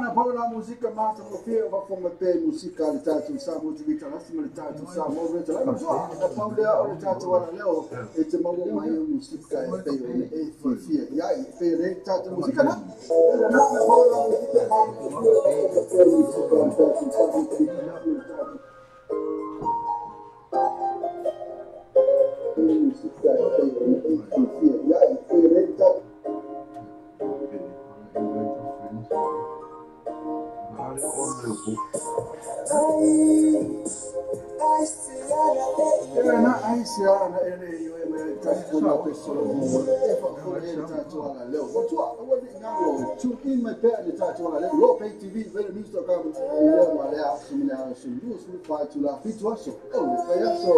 Na paula musika mata mo fia va fonga pe musika le tatou sa mo te vita lasi ma le tatou sa mo le tatou sa na paula o le tatou ala leo e te maua mai o musika e pe o le e fia ia e pe le tatou musika na na na paula musika mata mo fia musika le tatou sa mo te vita lasi ma le tatou musika e pe o le e fia ia e pe le tatou. Tune in my pet le tatou ala leo lo pay TV radio news.com le ma le aso me aso news fa tu la fitu aso o le fa aso.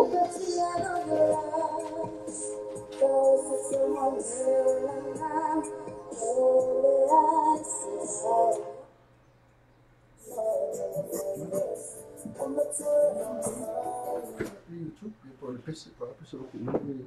YouTube, på le pese pa pese lo ku ni.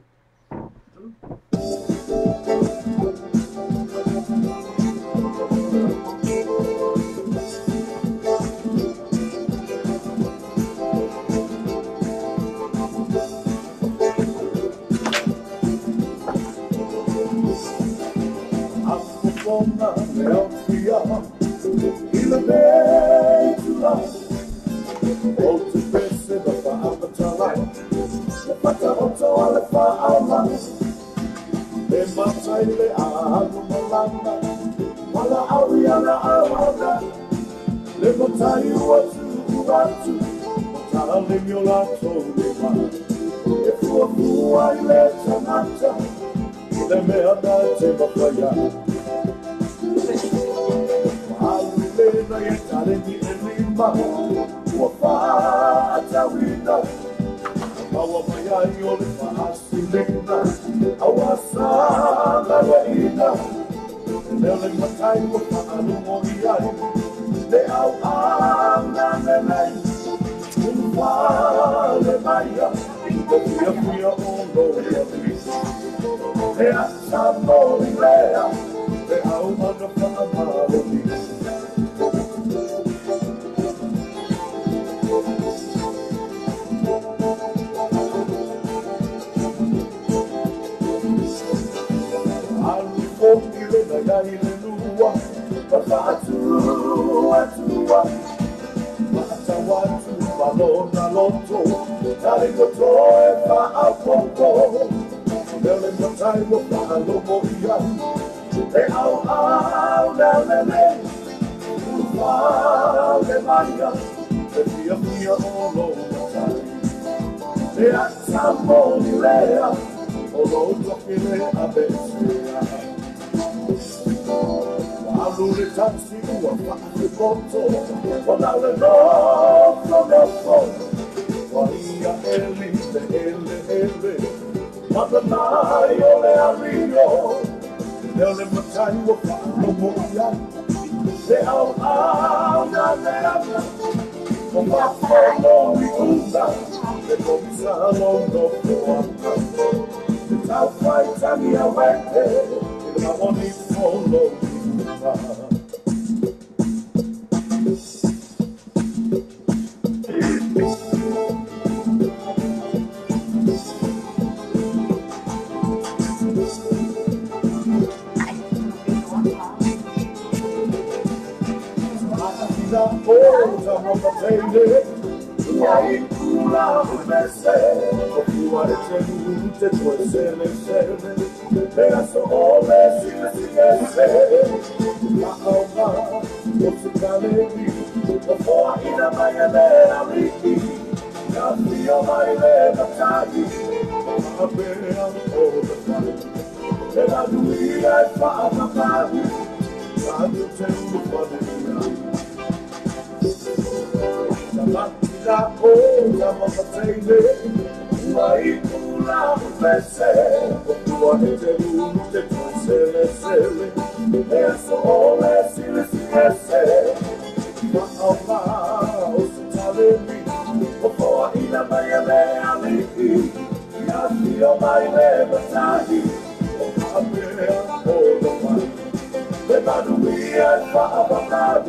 manuia e faavavau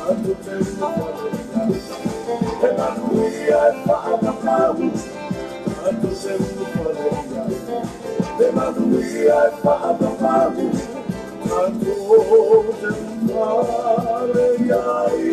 tatou te ulufale ai. E manuia e faavavau tatou te ulufale ai. E manuia e faavavau tatou te ulufale ai.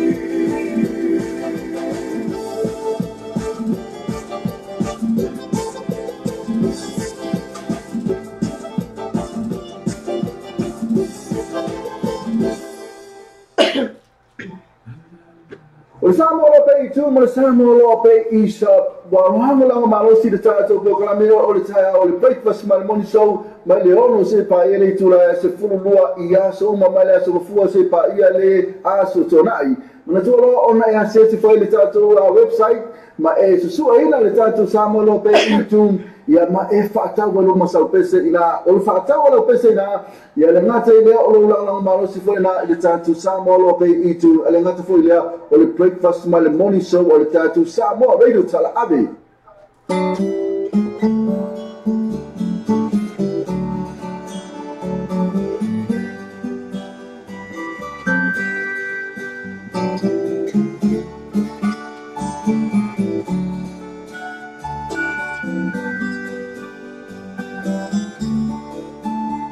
O le Samoa loa pe i tu ma le Samoa loa pe i sa ua lagolago malosi le tatou polokalame o le taeao o le breakfast ma le morning show mai le 6 seia paia le itula e 12 i aso uma mai le aso Gafua seia paia le aso Tona'i. Manatua loa ona e asiasi foi le tatou website ma e susu'aina le tatou Samoa loa pe i tu ia ma e fa'atau ai lou masaupese ina o le fa'atau o lau pese ina ia le gata i lea o lou lagolago malosi foi ina i le tatou Samoa loa pe i tu le gata foi lea o le breakfast ma le morning show o le tatou Samoa Radio Talaave.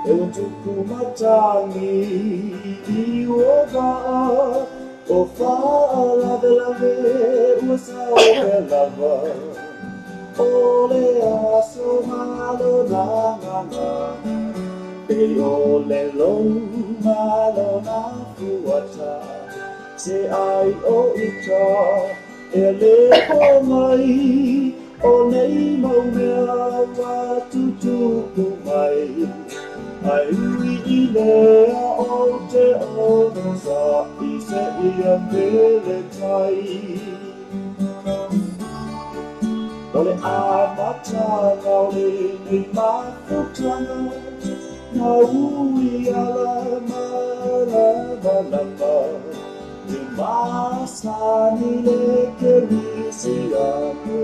E ua tupu matagi i ua va'a o fa'alavelave ua saope lava o le aso malo nagaga e o le lou malo na fuata se ai o ita e le po mai o nei mau mea ua tutupu mai. Ai ui i lea o te ono sa i se ia pele tai. O le amataga o lenei mafutaga na ui ala malamalama e masani le kerisiano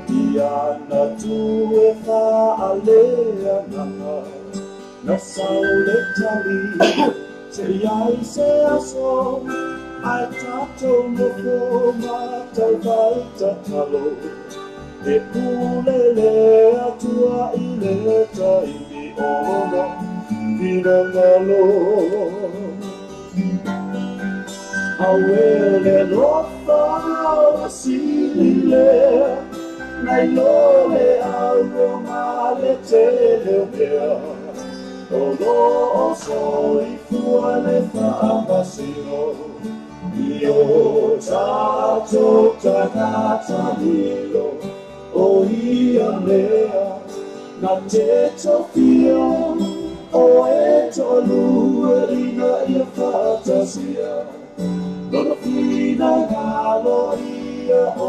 i ana tu e fa'aleagaga. Na sau le tali se iai se aso ai tatou nofo matauvai tatalo e pule le Atua i le taimi o lona finagalo. Auē le alofa ua sili lea nai lo le auoma le tele o mea o loo soifua le faamasino i o tatou tagata lilo o ia mea na te tofia o e to'alua ina ia fa'atasia lona finagalo ia o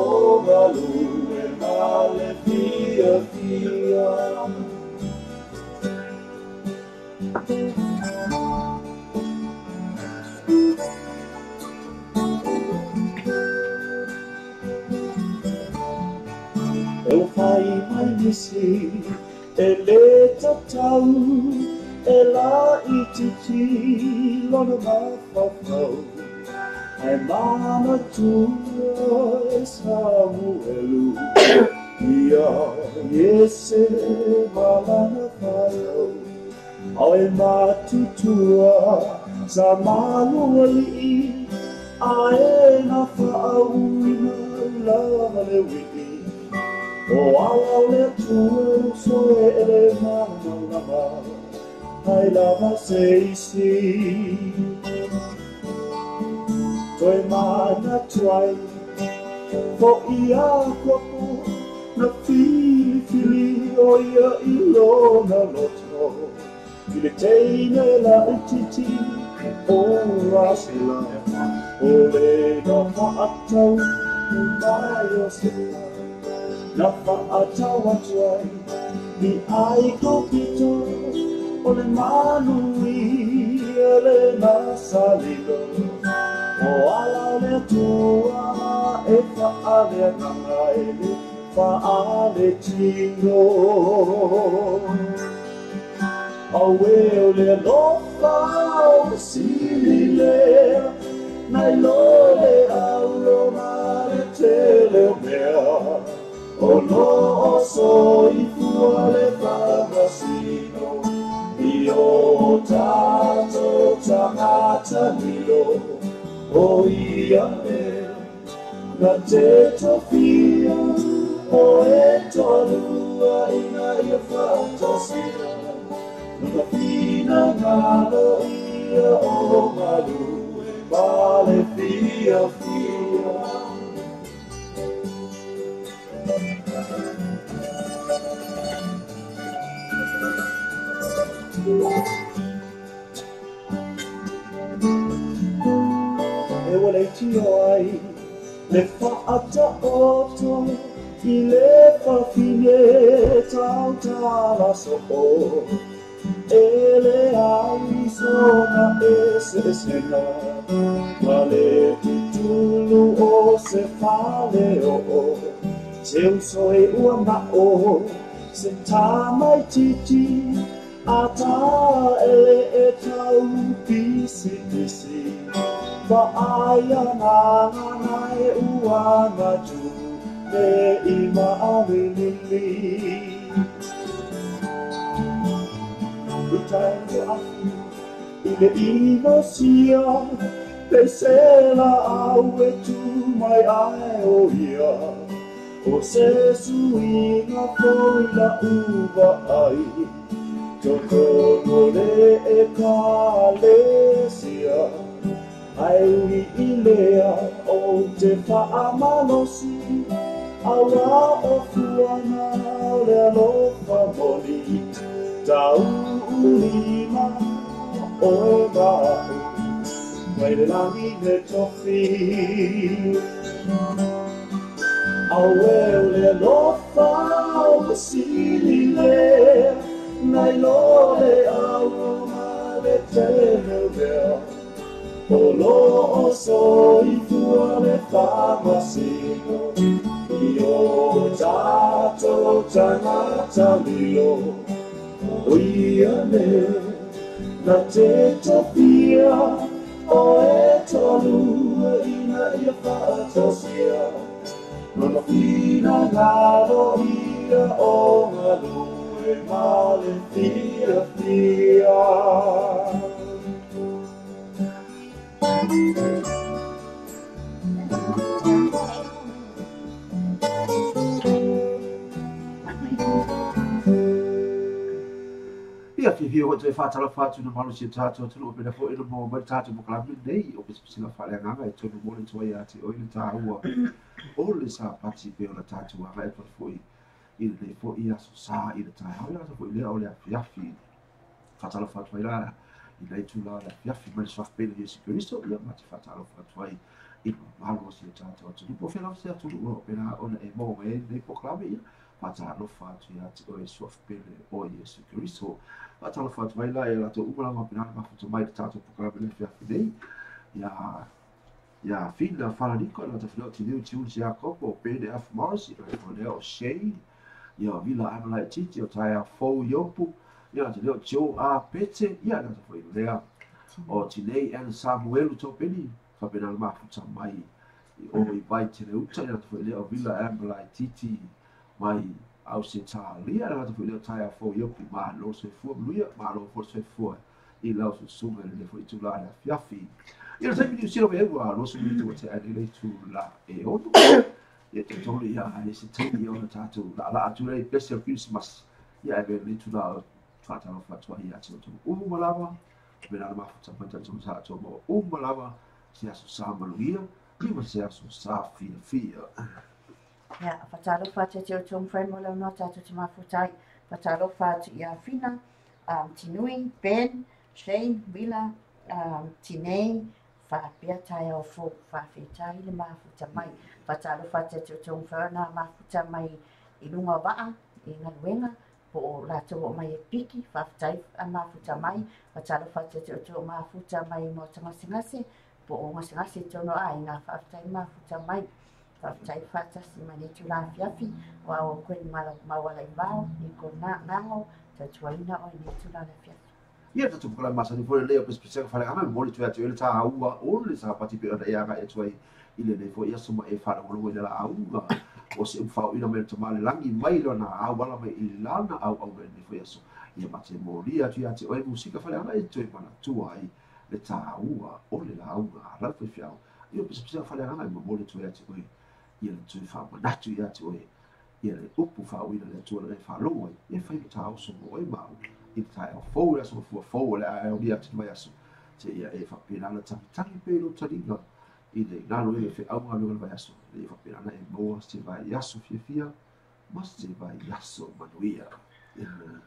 galue ma le fiafia. E ua fai mai nisi e lē tatau e laʻititi lona mafaufau ae manatua e Samuelu ia Iese ma lana fanau ao e matutua sa maluali'i ae na fa'auina lava le ui'i o ala o le Atua e uso e le malamalama ai lava se isi. Toe manatu ai fo'i Iakopo na filifili o ia i lona loto i le teine laʻititi o Rasela o le na fa'atau mai Iosefa na fa'atau atu ai i Aikopito o le manuia le masalilo o ala o le Atua e fa'aleagaga e le fa'aletino. Auē o le alofa alofa o sili lea, nai lo le aulo ma le tele o mea, o lo o soifua le faamasino, i o tatou tagata lilo, o ia e na te tofia, o e toalua ina ia faatasia, lona finagalo ia o galue ma le fiafia. E ua leitio ai le faataoto i le fafine tautala soo, e le ai sona eseesega, ma le tutulu o se faleoo, se uso e ua mao, se tamaititi, a taele e tau pisipisi, vaai agaga e ua gatu, le i maalilili. Uta e le afi i le inosia, peisela au e tu mai ae o ia, o se suiga foi la uva ai, totonu o le ekalesia, ai ui i lea o te faamalosi, aua o fuana o le alofa moni, tau ulima o e ma'u, mai le lagi le tofi. Auē o le alofa ua sili lea, nai lo le aulo ma le tele o mea, o lo o soifua le faamasino, i o tatou tagata lilo, o ia le na te tofia, o e toalua ina ia faatasia, lona finagalo ia o galue ma le fiafia. Ia fiafia foi toe faatalofa atu na malosi o tatou atunuu o pena foi na maua mai le tatou polokalame lenei o Pisipisiga Faaleagaga e tonu mo le atu ai ia te oe le taua o le Sapati pei ona tatou agai atu ai foi i lenei foi aso sa i le taeao le aso foi lea o le afiafi. Faatalofa atu ai la i lenei itula o le afiafi mai le suafa pele o Iesu Keriso, ia ma te faatalofa atu ai i le mamalu o si o tatou atunuu. Po o fea lava se atunuu o lo o pena ona e maua mai ai lenei polokalame, ia faatalofa atu ia te oe suafa pele o Iesu Keriso. Faatalofa atu ai la ia latou uma lava pena na mafuta mai le tatou polokalame le afiafi nei. Ia Fina Falaliko, le latou o Tiniu Tiuli Iakopo, Pene F. Morris, ia le lea o Shane, ia Vila Amalai Titi, o Taea Fou Iopu, ia latou lea o Joe A. Pete, ia latou foi lea o Tinei N. Samuelu Topeni, faapena le mafuta mai i o i vai te le uta, ia latou foi lea o Vila Amalai Titi mai Ausetalia, ia latou foi lea o Taea Fou Iopu, malo soifua manuia, malo foi soifua i lau susuga i lenei foi itula le afiafi. Ia le taimi Niu Sila mai ai ua 20 minute ua tea nei le itula e 6. Ia te tolu ia ai se taimi ona tatou laalaa atu lea i pese o Christmas. Ia e lenei itula o faatalofa atu ai ia te outou uma lava. Me nā mafuta mai tatou sa atoa maua uma lava se aso sa manuia, ia ma se aso sa fiafia. Ia, faatalofa atu ia te outou mafai mo le aunoa tatou te mafuta ai. Faatalofa atu ia Fina, Tinui, Ben, Shane, Willa, Tinei, faapea taeao fou, faafetai le mafuta mai. Faatalofa atu ia te outou mafai ona mafuta mai i luga o vaa, i galuega, po o latou o mai e piki, faafetai mafuta mai. Faatalofa atu ia te outou mafuta mai i maota gasegase, po o gasegase i totonu o aiga, faafetai mafuta mai. Faafetai faatasi mai lenei itula afiafi, o au o Gwen Mauala i Vao, Niko Ngago, tautuaina oe i lenei itula o le afiafi. Ia tatou pokalame masani foi lenei o Pesepesega Faleaga e momoli atu ia te oe le taua o le Sapati e pei ona e agai atu ai i lenei foi aso ma e faalogologo i le lauga o se upu faauuina mai le Tama i le Lagi mai lona auala mai i lana auauna i lenei foi aso. Ia ma te molia atu ia te oe musika faleaga e toe manatua ai le taua o le lauga a lau faifeau. Ia o Pesepesega Faleagaga e momoli atu ai ia te oe ia le toe faamanatu ia te oe ia le upu faauuina a le Atua na e faalogo ai, e fai ma taoso mo oe ma au i le taeao fou, i le aso mafua fou o le a e aulia atu i le vaiaso, seia e faapena ona tagitagi pea i lou taliga i le galuega i feau ma galuega o le vaiaso, ina ia faapena ona e maua se vaiaso fiafia ma se vaiaso manuia. Amen.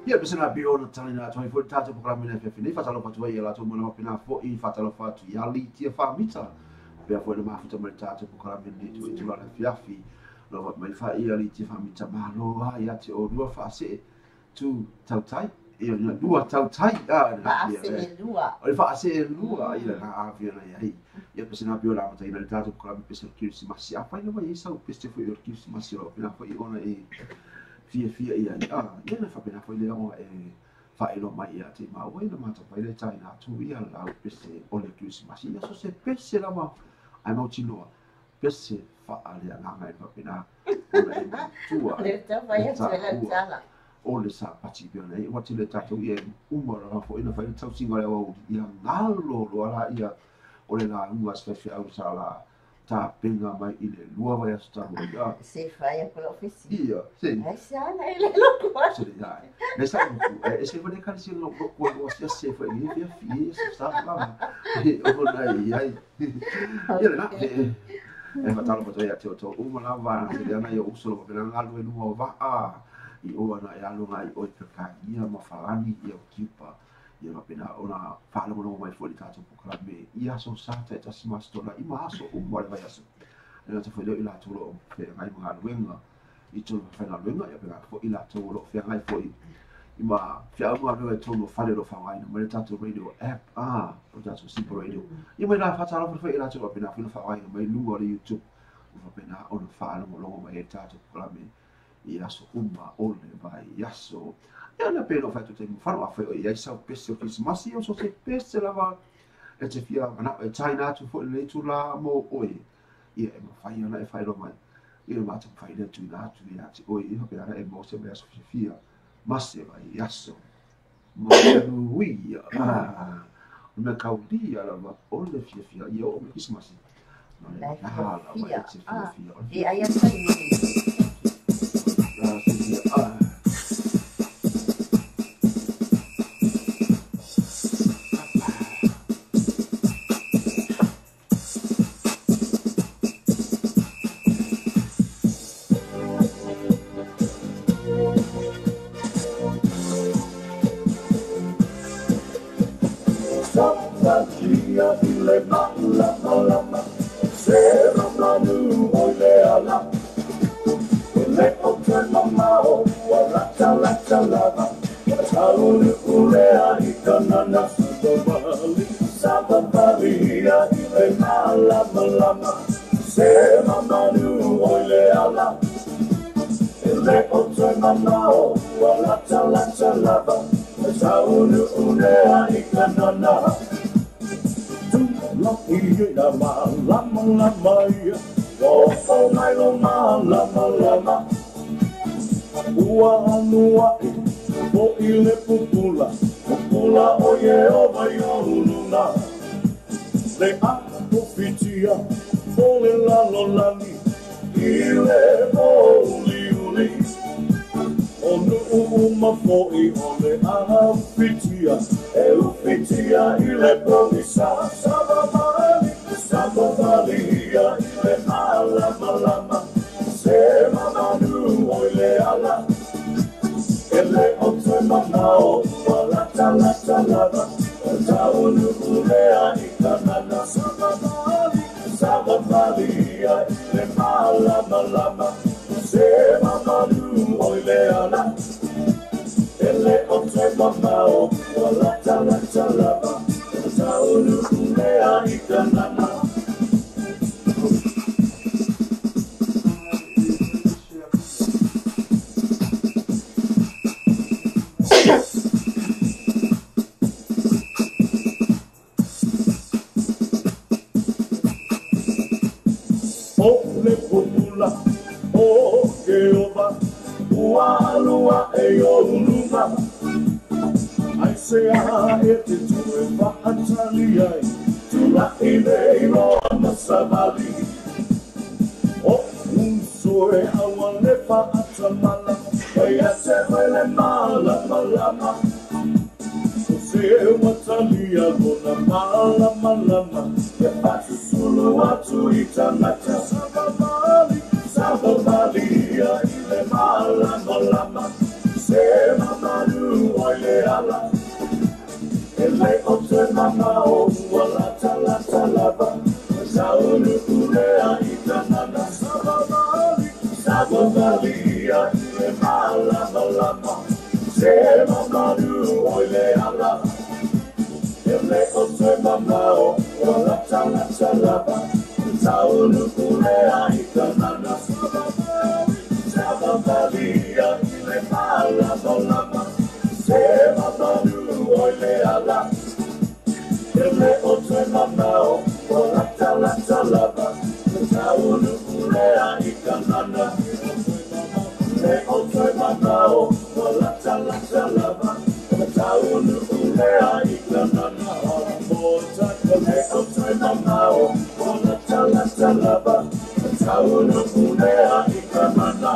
Ia pese na pei ona talina atu ai foi le tatou polokalame i le afiafi nei, faatalofa atu ai ia latou ma faapena foi faatalofa atu ia Litia Faamita, pea foi na mafuta mai le tatou polokalame lenei itula i le afiafi. Lova mai faia Litia Faamita, malo lava ia te oulua faasee tu tautai, ia lua tautai, Faasee lua. O le faasee lua, ia na afia na iai. Ia pese na pei ona amataina le tatou polokalame pese o le Kerisimasi, afai lava i ai sau pese foi o le Kerisimasi o lo o faapena foi ona e fiafia i ai, ia na faapena foi lea ona e faailoa mai ia te maua ina matou pai le taina atu ia lau pese o le Kerisimasi. Ia so se pese lava ae mautinoa pese faaleagaga i le faapena ona e manatua o le sapati pei ona i ai ua tele tatou ia uma lava foi na fai le tausiga o le aoauli ia galo loa laia o le lauga a se faifeau sa la tapena mai i le 2 vaiaso talu ai. Se fai aku lau fesi. Ia, se. Ai se ana e le loku ai. Se le ai. Le sa loku, e se fai le kalisi lo loku ai o sia se fai e fia fi e se sa lava. E o na i ai. Ia le na. E fatalo fatalo ia te o tō uma lava se le ana ia uso lo pena ngalu e lua o vaa. I o ana e alo ngai o i Peretania ma Farani ia o Kiupa. Ia mapena ona whaalongolongo mai foi le tātou polokalame i aso sa taitasi ma aso tona i ma aso uma le vaiaso. E ngata foi leo i latou o loo feagai ma galuega i tolu faafaigaluega ia pe ngata foi i latou o loo feagai foi i ma feau ma galuega i totonu o fale o loo faaaogaina mai le tatou radio app a o tatou Simple Radio. Ia mai la faatalofa foi i latou faapena foi ona faaaogaina mai luga o le YouTube ua faapena ona faalogologo mai ai le tatou polokalame i aso uma o le vaiaso. Ia na pei ona fai atu taimi mafano, afai o i ai sau pese o Kerisimasi, o so se pese lava e te fia manao e taina atu foi lenei itulā mo oe, ia e mafai ona e faailoa mai. Ia le matou mafai lea tuuina atu ia te oe, ia faapena ona e maua se vaiaso fiafia ma se vaiaso manuia. O le mea kaulia lava o le fiafia ia oo mai Kerisimasi. Ma le lā lava e te fiafia o le E ai atu ai. Fiafia. Sapatia i le malamalama, se manu o le ala. E le o te mamao, ua lata lata lava, taunu ulea i kanana. Sabavali, sabavalia i le malamalama, se manu o le ala. E le o te mamao, ua lata lata lava, taunu ulea i kanana. Ia ma lama lama ia, o o mai lo ma lama lama. Ua anua i, o i le pupula, pupula o ye o vai o luna. Le a ufitia, o le lalo lani, i le o uli uli. O nuu uma foi o le a ufitia, e ufitia i le polisa. Sabavali, sabavalia i le malamalama, se mamanu o i le ala. E le o te manao, ua lata lata lava, taunu ulea i kanana. Sabavali, sabavalia i le malamalama, se mamanu o i le ala. E le o te manao, ua lata lata lava, taunu ulea i kanana. O le pupula, o Jehovah, ua alua e o luma. Ai se a e te tue whaatali ai, tula i nei loa masavali. O unso e awa le whaatamala, hei a te wele malamalama. O se watalia lona malamalama, e patusulu atu i tangata. Sabavali, sabavalia i le malamalama, se mamanu o i le ala. E le o te mamao, ua lata lata lava, taunu ulea i kanana. Sabavali, sabavalia i le malamalama, se mamanu o i le ala. E le o te mamao, ua lata lata lava, taunu ulea i kanana. Sabavali, sabavalia i le malamalama, se mamanu o i le ala. E le o te mamao, ua lata lata lava, taunu mamao, o lata lata lava, o taunu ulea i kanana. O tato le autai mamao, o lata lata lava, o taunu ulea i kanana.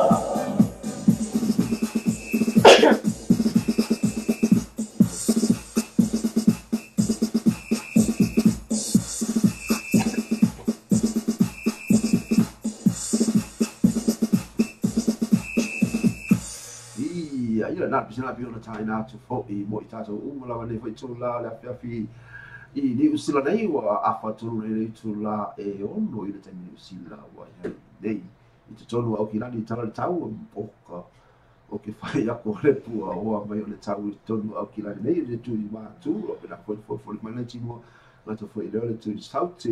Ia na pisa na pio na tai na tu fo i mo i tātou umalawa nei foi tū la le afiafi i Niu Sila nei ua afa tolu nei tū la e ono i le taimi Niu Sila ua iai nei i te tonu au ki lani tala le tau o ka o ke whai ako le pua hoa mai o le tau i tonu au ki lani nei le tū i mātū o pena foi foi foi mai nei timua ngata foi leo le tū i South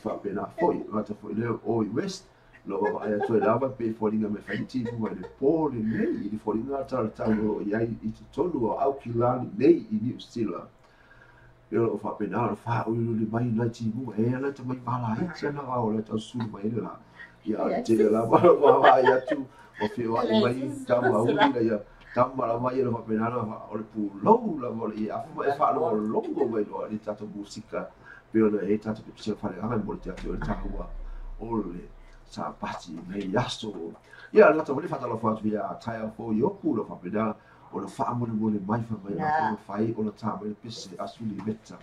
whapena foi ngata foi leo o i West lo ai atu e lava pe folinga me whai timu mai le pōle nei i le folinga tala tau o iai i te tonu o au ki lani nei i Niu Sila. E o whapena o wha ui mai nai timu e ana te mai wala iti ana o le tau sulu mai le la. Ia te le la wala ai atu o whio ai mai tama uri la ia tama la mai e le whapena o le pūlou la mo le ia afu e whaalo o longo mai loa le tātou musika pe ona e tātou pe pisa whare anga mo le te atu o le tāua o le sa pati nei aso. Ia le tau le whatalofa atu ia taia fo i oku lo whapena o le whaamole mai wha mai la o whai o le tā mai le pese asuli meta.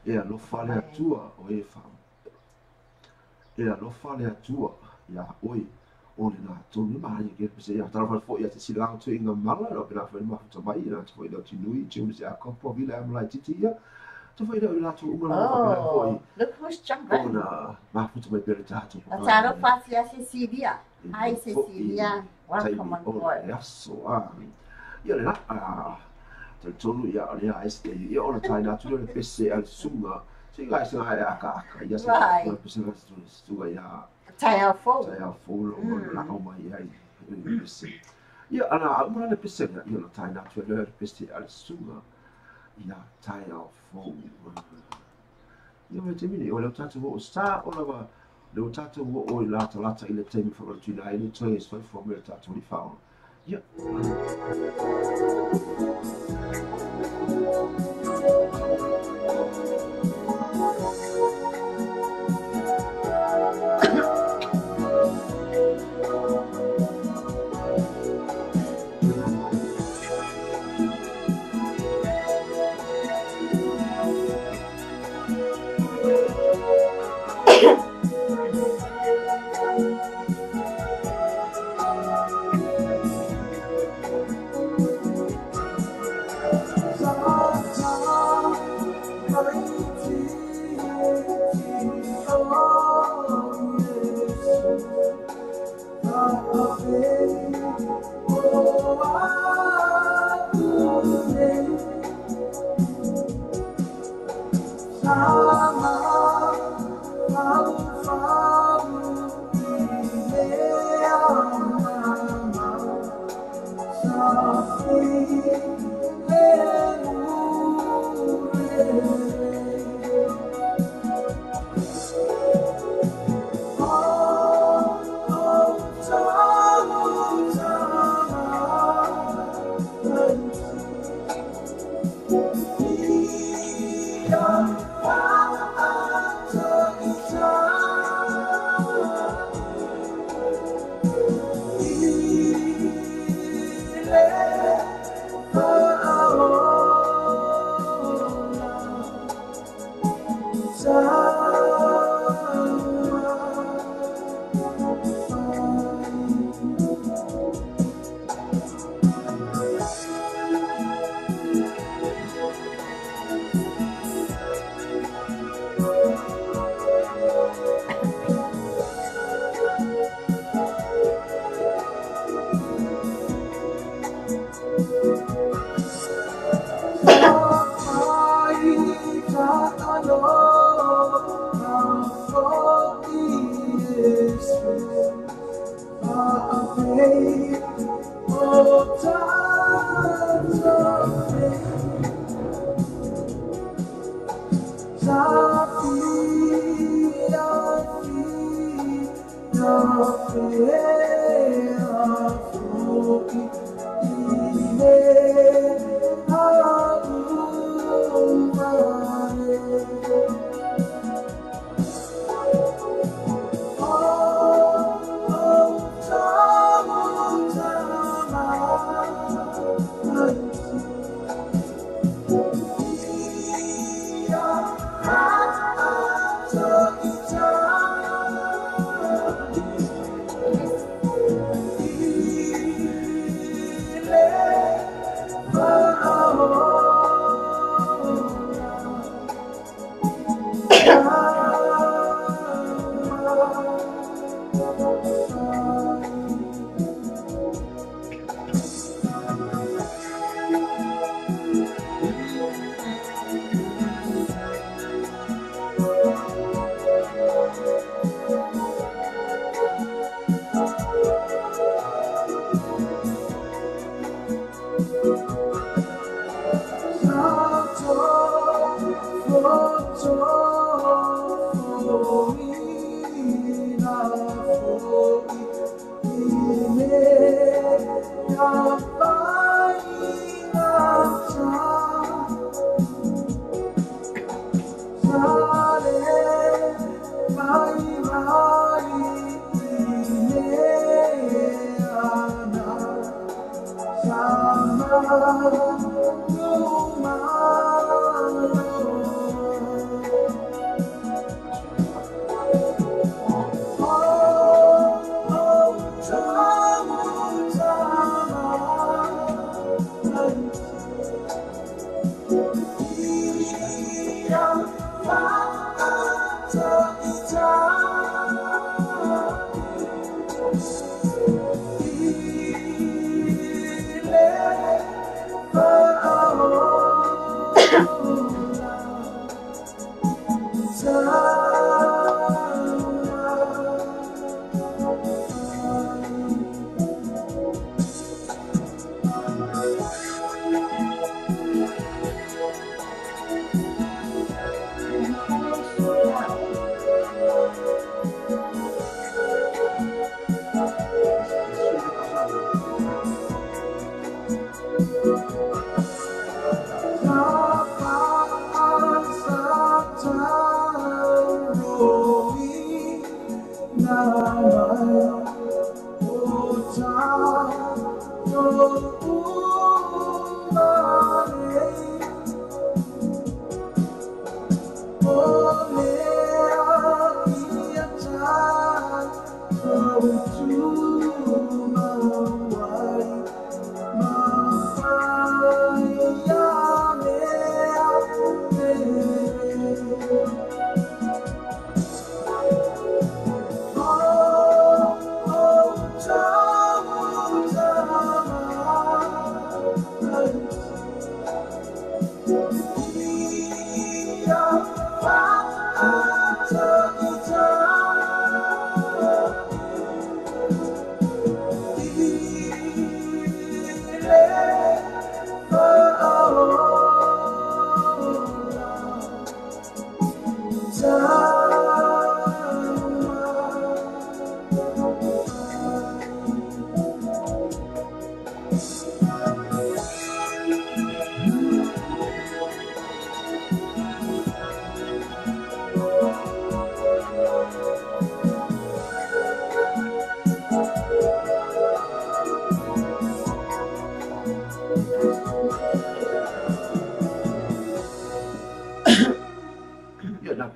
Ia lo whale atua o e wha. Ia lo whale atua ia oi o le nā tonu mahi ke pese ia tala whale fo ia te sila atu i ngā mala lo pena whai mafuta mai ia te whai leo tinui te se akopo vila amala i titi ia. Te whai leo i lātou umala whapena foi. Look who's jumping. Ona mafuta mai pere tātou. Talo whatia Cecilia. Hi Cecilia. Welcome on board. Aso a. Ia le la te tonu ia o le a ia ona tai nā tunu le pese a le sunga. Se ngai se ngai aka aka. Ia se ngai pese a le sunga ia. Tai au fou. Tai au fou lo o la mai ia i le pese. Ia ana umala le pese ia ona tai nā tunu le pese a le sunga. Ia tai au fou. Ia me te mini o le tātou o sa o lava le tātou o i lata lata i le taimi whakaratuina ai le toi e soifua me le tātou i whaona. Ia.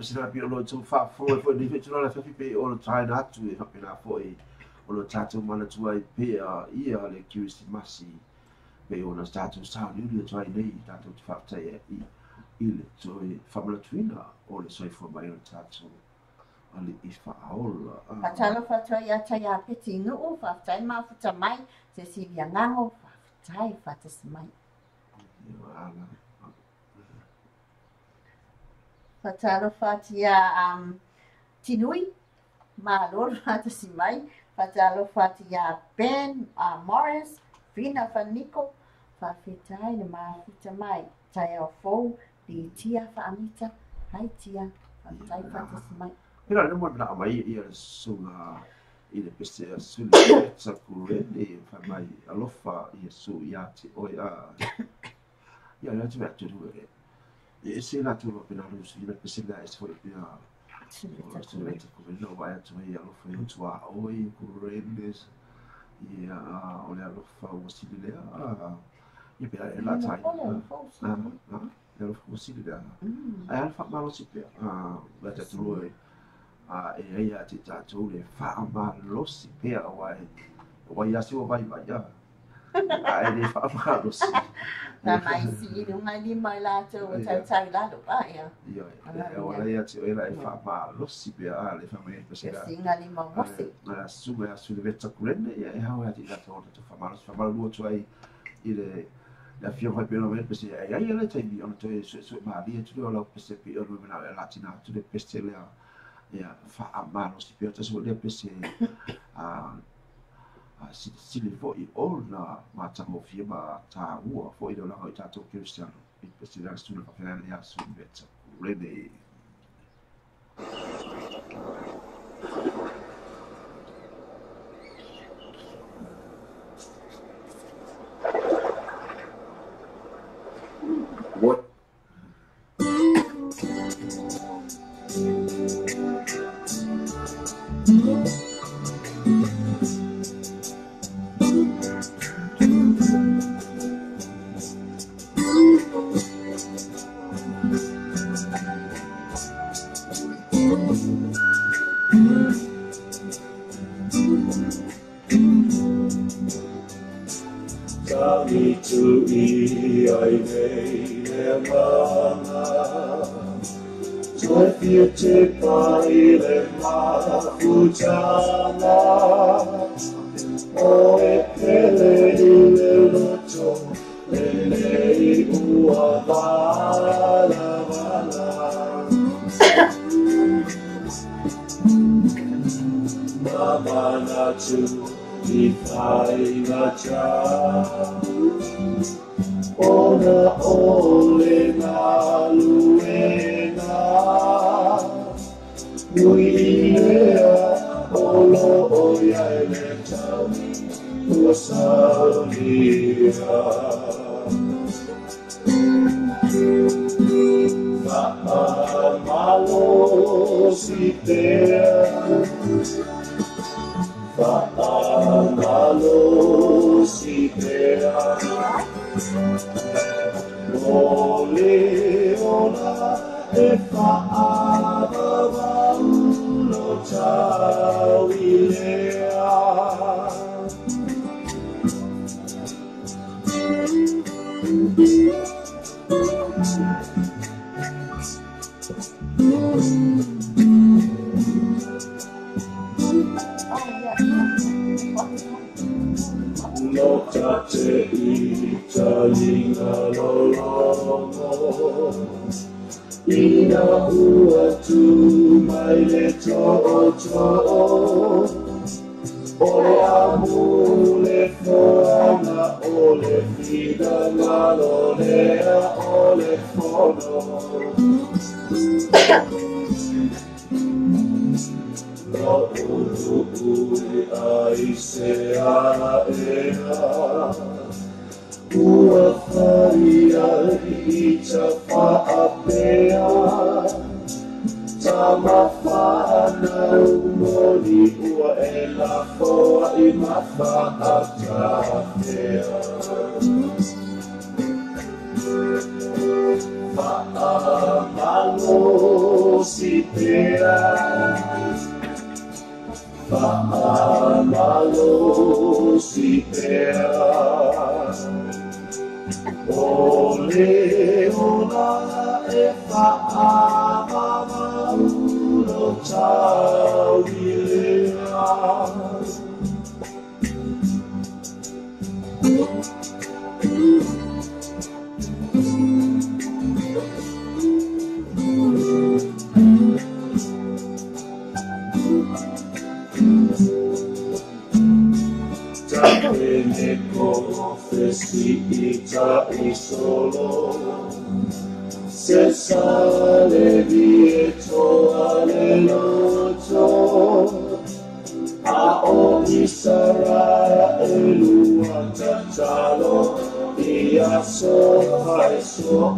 Sina pi o lo tau whaafo e fo ni whetuna la whawhi pe o lo taina atu e whapena fo e o lo tātou mana tua i pea ia le Kirisimasi pe o na tātou sao ni uri atu ai nei tātou te whaatai e i le toi whamanatuina o le soifua mai o le tātou ale i whaaola. Whatalo whatua ia tai a peti nuu, whaatai mafuta mai, te sivi angango, whaatai whatasi mai. Ala. Whatalo whatia tinui, malo whatasi mai, whatalo whatia Ben Morris, Fina Faniko, whawhitai le mafuta mai, tai au fou, li tia whaamita, hai tia, whaatai whatasi mai. Pera le mo na mai ia sunga I le pese a suli sa kurene fa mai alofa Iesu ia te oe a. Ia le atu atu e. E se la tu pe na lu si le pese la e foi pe a. Suli ta kurene o vai atu ai alofa i tu a oi kurene. Ia o le alofa ua sili lea. Ia pe e la tai. Le alofa ua sili lea. Ai ala whaamalosi pea. La tātou e e ai a te tātou le whaamalosi pea o wai asi o vai vai a. Ai le whaamalosi. Na mai si i runga ni mai lātou o tau tau lalo pa ia. Ia, e o lai ati o ela e whaamalosi pea a le whamai pese la. Singa lima mosi. La sume a su le veta kurene ia e hau ati tātou o tātou whaamalosi. Whaamalo atu ai i le la fia hoi pena me pese ai ai le taimi ona toe sue malia tu le o lau pese pe ona mena e latina tu le pese lea ia whaamalosi pea taso le pese a sili foi ona matagofie ma tāua foi le olaga i tatou Kerisiano i pese lea sula faafeagai le aso i veta kurene. What? Se sale vieto aleloto, a Israelu tatalo ia so hai so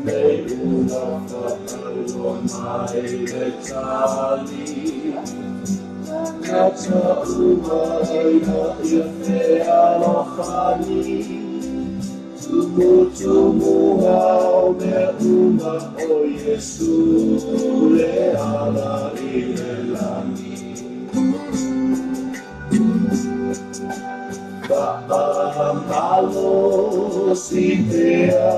Nei ula whakairo mai le tali Kata ua ina ia whealofani Tumu tumu au mea uma o Iesu le ala i le lani Whaamalo si pea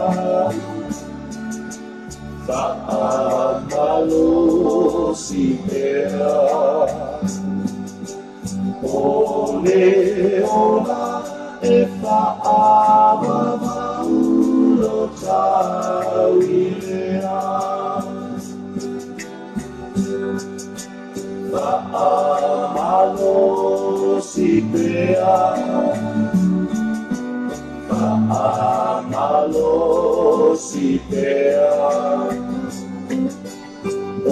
Whaamalo si pea O le ola e whaamaulo tau i lea Whaamalo si pea Whaamalo si pea O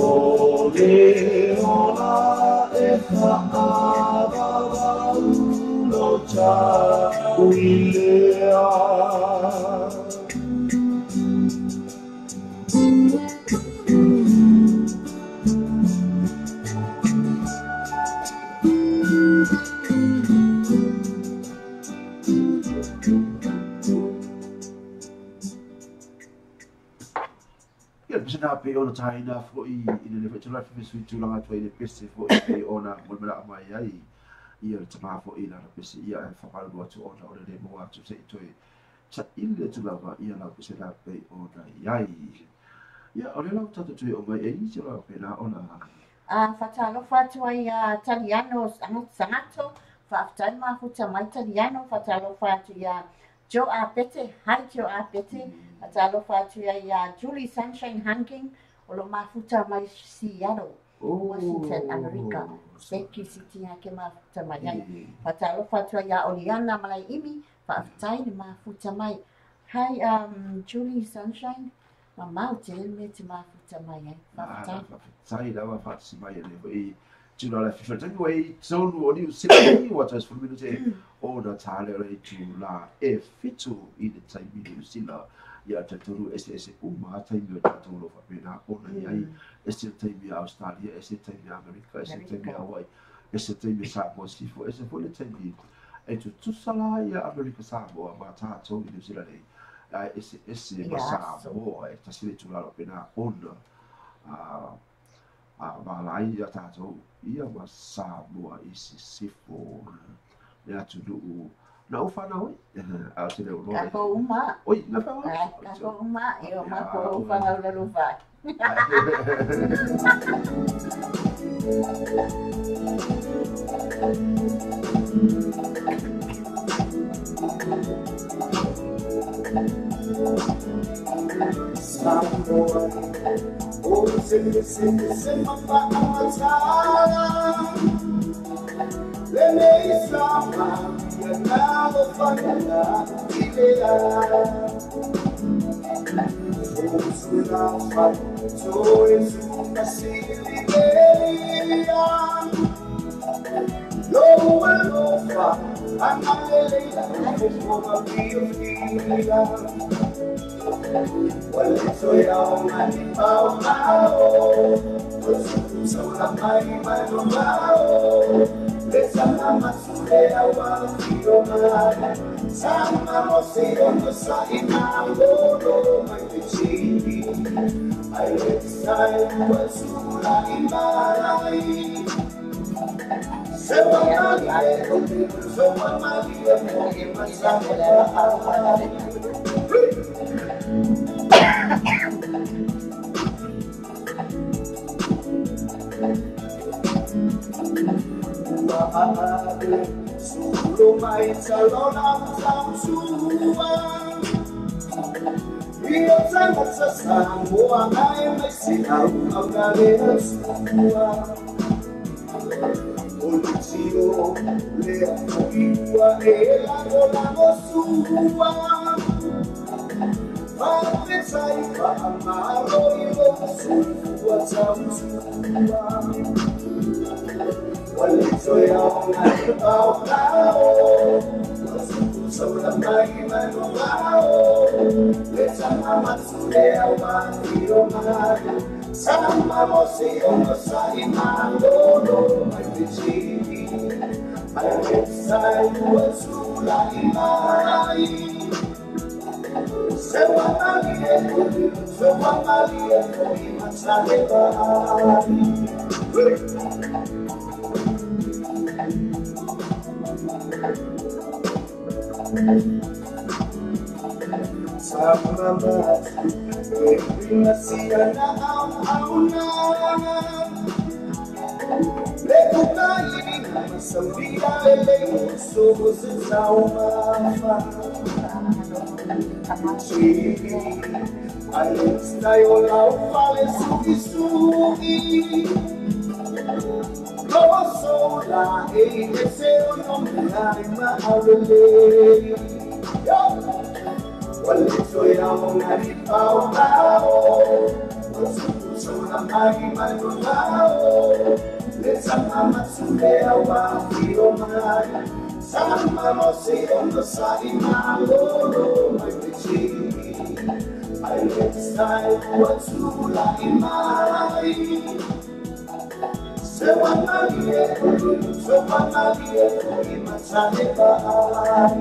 le ola e whaamaulo tau i lea Ia pe ona taina foi i le whetula whisui tūlanga tua i le pese foi pe ona mulmela mai ai ia le tama foi la pese ia e whakaru atu ona o le le moa atu se i toe ta ile tūlanga ia lau pese la pe ona iai. Ia o le lau tata tui o mai e isi lau pe la ona. Whatalofa atu ai Taliano Sangato, whaaftai mahuta mai Taliano, whatalofa atu ia Joe Apete, hi Joe Apete, whatalofa atu ia Julie Sunshine Hunking, o lo mafuta mai Seattle, Washington, America. Seki City ake mafuta mai ai. Whatalofa atu ia Oliana Malai Imi, whaaftai ni mafuta mai. Hi Julie Sunshine, mamau te me te mafuta mai ai. Whaaftai. Whaaftai lawa whaatsi mai le i tūla la fifa tangi wai tonu o niu sila wa tas fulu minute o na tale o le tūla e fitu i le taimi Niu Sila ia te turu ese ese uma taimi o tātou lo whapena ona iai ese taimi Australia ese taimi Amerika ese taimi Hawaii ese taimi Samoa Sifo ese foi le taimi e tutusa ia Amerika Samoa ma tātou i Niu Sila nei ese ese ma Samoa e tasi le tūla lo pena ona malai ia tātou ia ma Samoa i Sisifo le atunuu na o whanau oi a te leo loa Kako uma oi na whanau Kako uma e o mako whanau lalo whai Samoa O se se se mapa'atala Le me sama ya na lo fana ilea O sula fa to esu fasilileia Lo lo fa analele ko ma pio ua tautua Walito ya ona e pao pao Sola mai manu wao Leta mama tule au waki o mai Sama mosi ono sa i malolo mai pichini Ai sai ua tula i mai Sewa mali e koi, sewa mali e koi matale vai. Sama matu, e prima sia na au au na. Leku kai na masauria ele so se sauma. Ai stai o lau fale sugi sugi. No la e ese o no me ai ma aurele. Walito ya ona ni pao pao. Sola mai manu wao. Leta mama tule au waki o mai. Sama mosi ono sa i malolo mai pichini. Ai sai ua tula i mai. Sewa mali e koi, sewa mali e koi matane vai.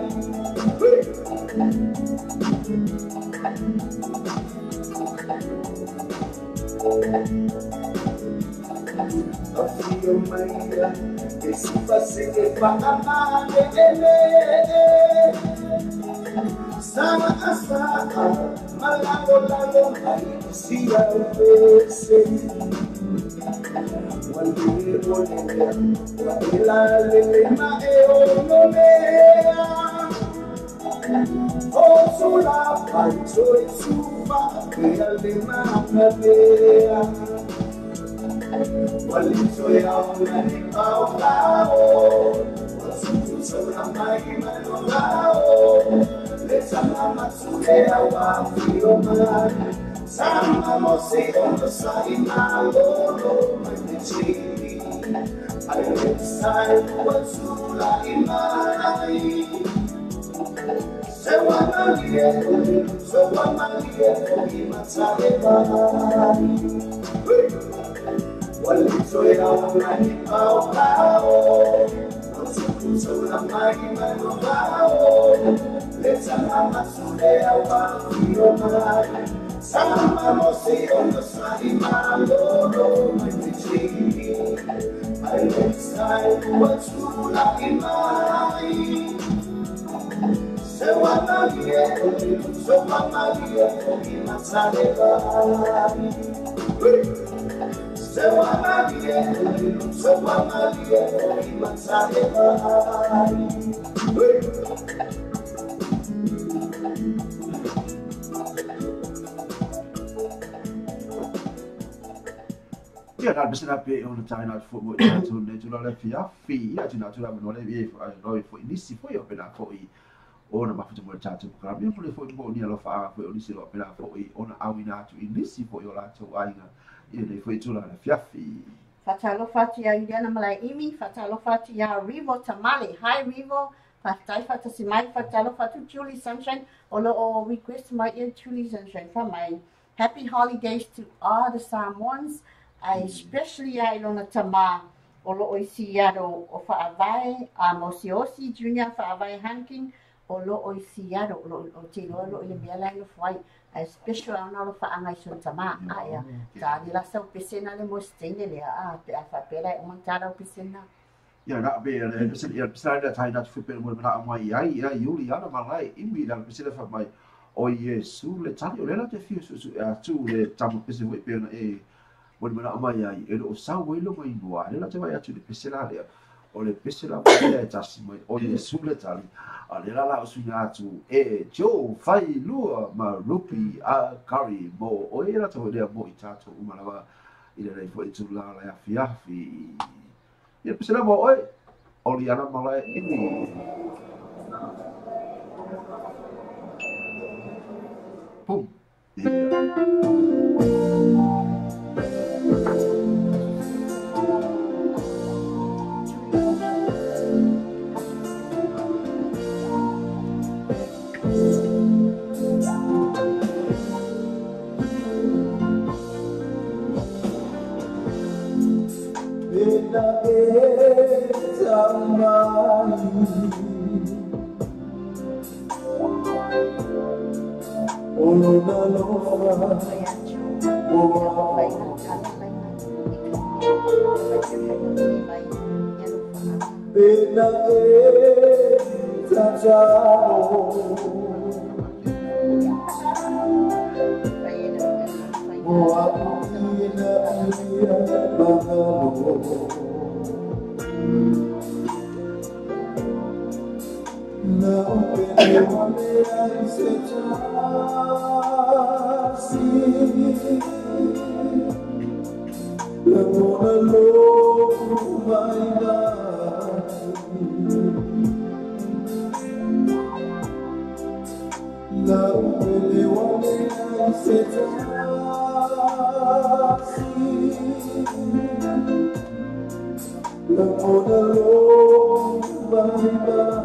Afio maia, e si pase e whaamane ele. Sama asa, malalo lalo mai sia upese. Wale ole, waela lele ma e ono lea. O sula paito e suva, ke ale mana lea. Walito ya ona ni pao pao. Sola mai manu wao. Leta mama tule au waki o mai. Sama mosi ono sa i malolo mai pichini. Ai sai ua tula i mai. Sewa mali e koi, sewa mali e koi matale vai. Walito ya ona ni pao pao. Sola mai manu wao. Leta mama tule au waki o mai. Sama mosi ono sa i malolo mai pichini. Ai sai ua tula i mai. Sewa mali e koi, sewa mali e koi matale vai. Sewa mali e koi, sewa mali e koi matale vai. Ia na pesela pe ona taina fo mo ia tu ne tu la fia fi ia tu na tu la mo le e fo fo nisi fo ia pela fo i ona mafuta mo tatu ka mi fo fo mo ni alo fa fo nisi lo pela fo i ona awina atu i nisi fo i la tu ainga ia le fo tu la fia fi. Fatalofa atu ia Juliana Malaimi, fatalofa atu ia Rivo Tamale. Hi Rivo, fatai fatasi mai, fatalofa atu Julie Sunshine, o lo o request mai ia Julie Sunshine fa mai. Happy holidays to all the Samoans, especially ia ilona tama o lo o isi aro o whaavae, a Mosiosi Junior whaavae Hankin, o lo o isi aro, o te loa lo i le mea lai lo fuai, especially ana lo whaangai son tama, aia, tā ni la sau pesena le mo steine lea, a pe a whapela e oman tāra o pesena. Ia na be le pesena, ia pesena le tai natu fupe mo mana mai ai, ia Juliana Malai, imi la pesena fa mai, o Iesu le tali o le la te fiu su a tu le tama pese foi pe ona e mo mana mai ai, e lo sau e lo mai noa, le la te vai atu le pesena lea. O le pesela mai e tasi mai, o Iesu le tali, a le la la o suina atu, e Joe fai lua ma Rupi a Kari mo, o e la te lea mo i tātou umalawa, i le rei foi tu la la afi afi. Ia pesela mo oe, o Liana Malai imi. Pum. Yeah. O lona alofa Pena e tatalo Moa ina ia magalo Na upele wale ai se tasi Lagona loku mai mai Na upele wale ai se tasi Lagona loku mai mai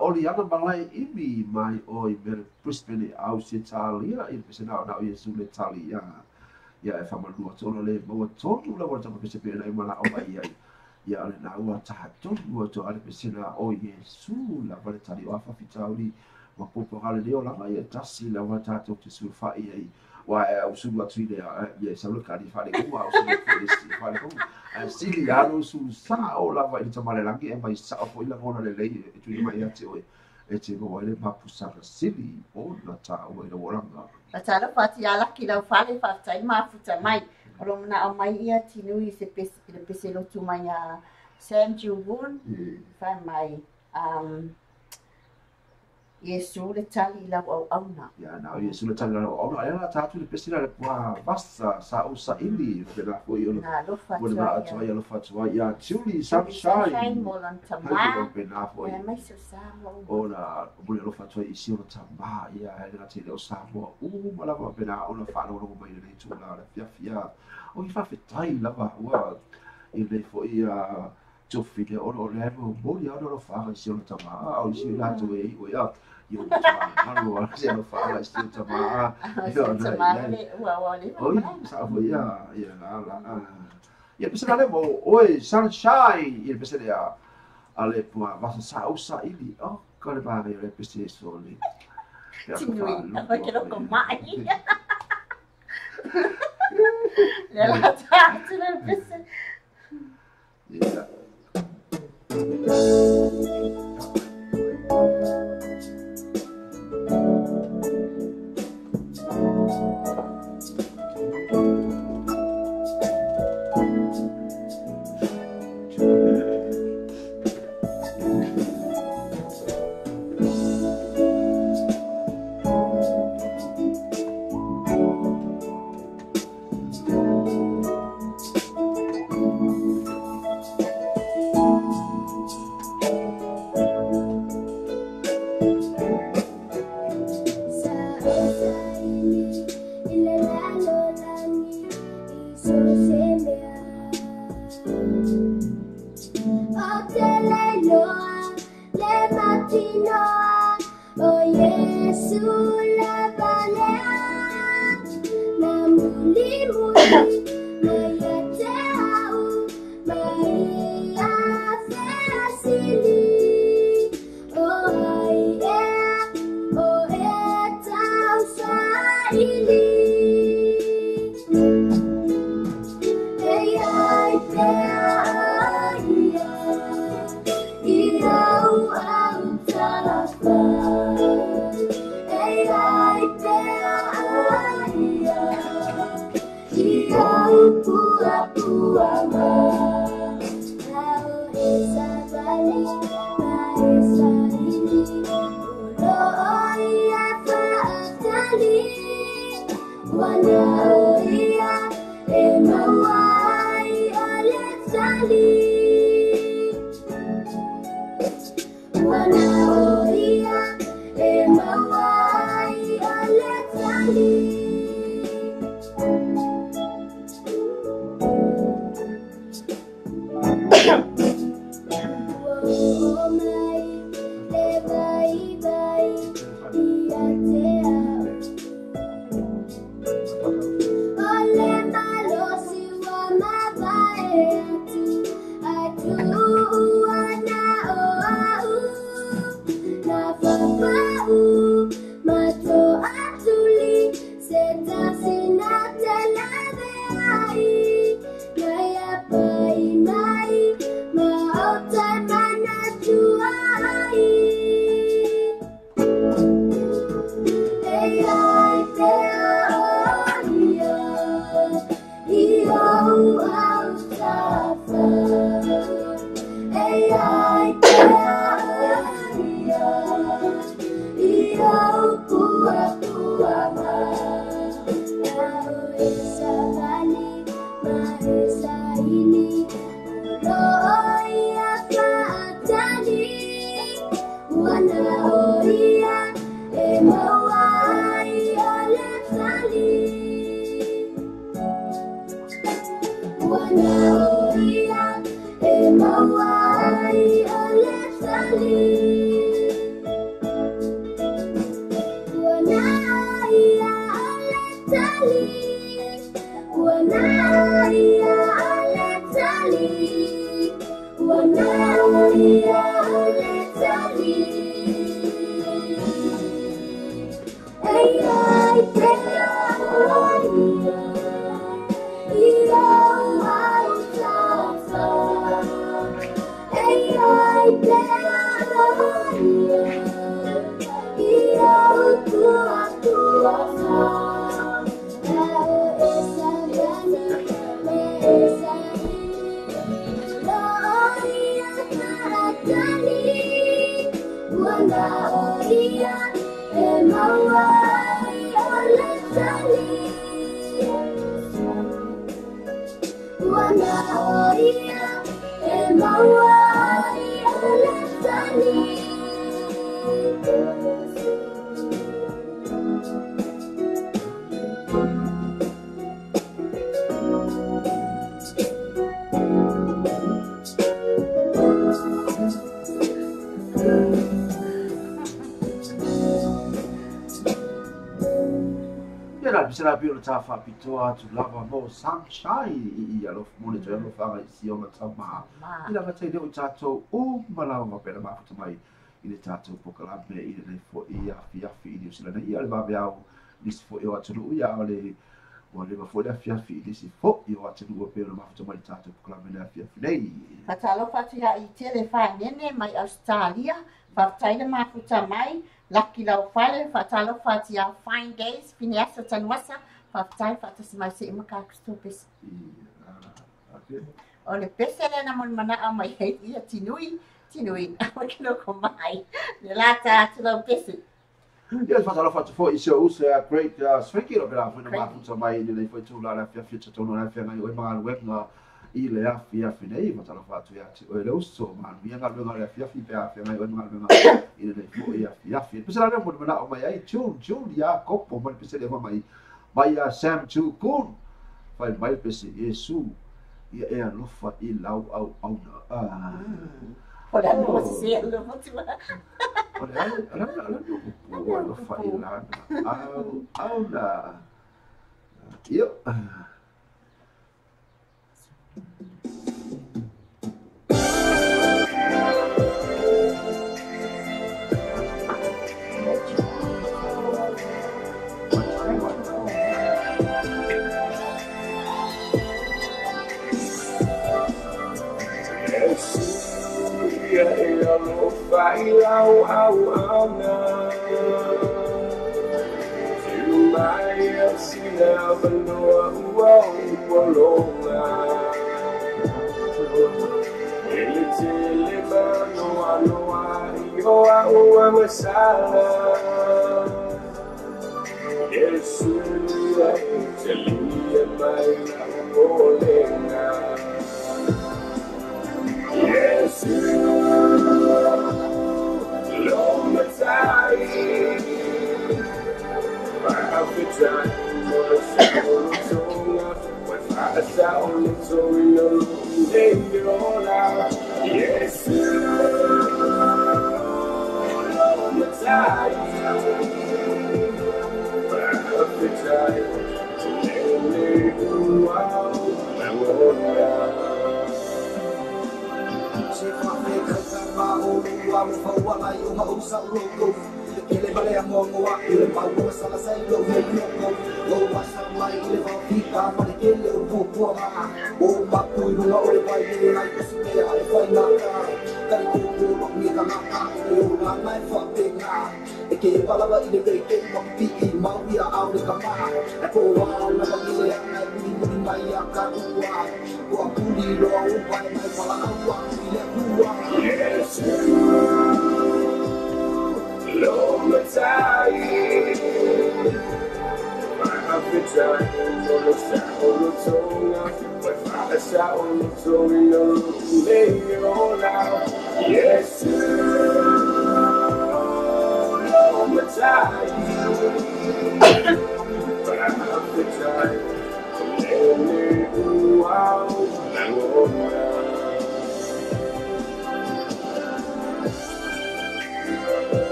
Oliana malai imi mai oi mere Brisbane au se talia i pesena na o Yesu le talia ia e whamanua tōna le maua tōnu la wata pese pena e mana o mai ai ia ale na ua taha tonu o tō ale pesena o Yesu la wale tali o awhawhitauri Ma popo le leo langa ia tasi la wa tatou te sulufai ai wa e au sulu atu i le ia e sau le kali fale kuma au sulu le si fale kuma ai sili alo sulu sa o lava i le tamale e mai sa o foi lagona lelei e tui mai ia te oe e te maua ai le mapusaga sili ona taua i lau olaga. Fatalofa atu ia laki lau fale faafetai mafuta mai. O lo manao mai ia tinui se pese, le pese lotu mai ia Sam Jiwun. Fai mai Iesu le tali i lau auauna. Ia na o Iesu le tali i lau auauna. Ai la tātu le pese le pua vasa sa o sa ili. Pena foi ona. Na alofa atu ai. Atu ai alofa atu ai. Ia Julie Sunshine. Sunshine mo lona tamā. Pena foi. Ia mai so Samoa. Ona muli alofa atu ai i si ona tamā. Ia hele na te leo Samoa. Uma lava pena ona whaalogologo mai le tūla le fiafia. O i whawhetai lava ua i le foi tofi le ona o le mo moli ona o whaanga i si ona tamā. O i si lātou e i o ia. Io malo a se alofa i si ona tamā. Tamā le ua ua le. Oi, sa foi ia ia la la. Ia pese le mo oi Sunshine ia pese le a le pua vasa sa o sa ili. O ka le ba le pese so le. Tinui, a ke loko mai. Le la tātu le pese. Ia. la pese la pio ta fa pitoa atu lava mo sunshine i alofa mo le toe alofa i si ona tama. I la vata i leo i tātou o malawa mapela mafuta mai i le tātou pokalame i le fo i afi afi i le usila nei ia le vaveau nisi fo i o atunuu ia o le ua leva foi le afiafi i nisi fo i o atunuu e pei ona mafuta mai le tātou pokalame le afiafi nei. Faatalofa atu ia i tele whaenene mai Australia, faafetai le mafuta mai, laki lau fale, faatalofa atu ia Fine Days, Phineasa Tanuasa, faafetai faatasi mai se i maka pese. O le pese le na mon mana mai hei ia tinui, tinui, awa ki loko mai, le lata atu lau pese. Ia faatalofa atu foi i si o uso ia Great Swiki o pela foi na mafuta mai i le foi tūla le afiafi totonu le afiaga i oe magaluega i le afiafi nei. Faatalofa atu ia te oe le uso manuia galuega o le afiafi pe afiaga i oe magaluega i le foi afiafi. Pese la lea mo le manao mai ai June June ia kopo mai le pese lea mai mai ia Sam Tukun fai mai le pese Iesu ia e alofa i lau au auna. O le anu se le motu. O le ale ale ale no o alofa i lana au auna. Io. Alofa i lau au auna Tu mai au sina manoa ua ua longa Ele tele manoa noa i oa ua masala Yesu e te lia mai lau olenga Yesu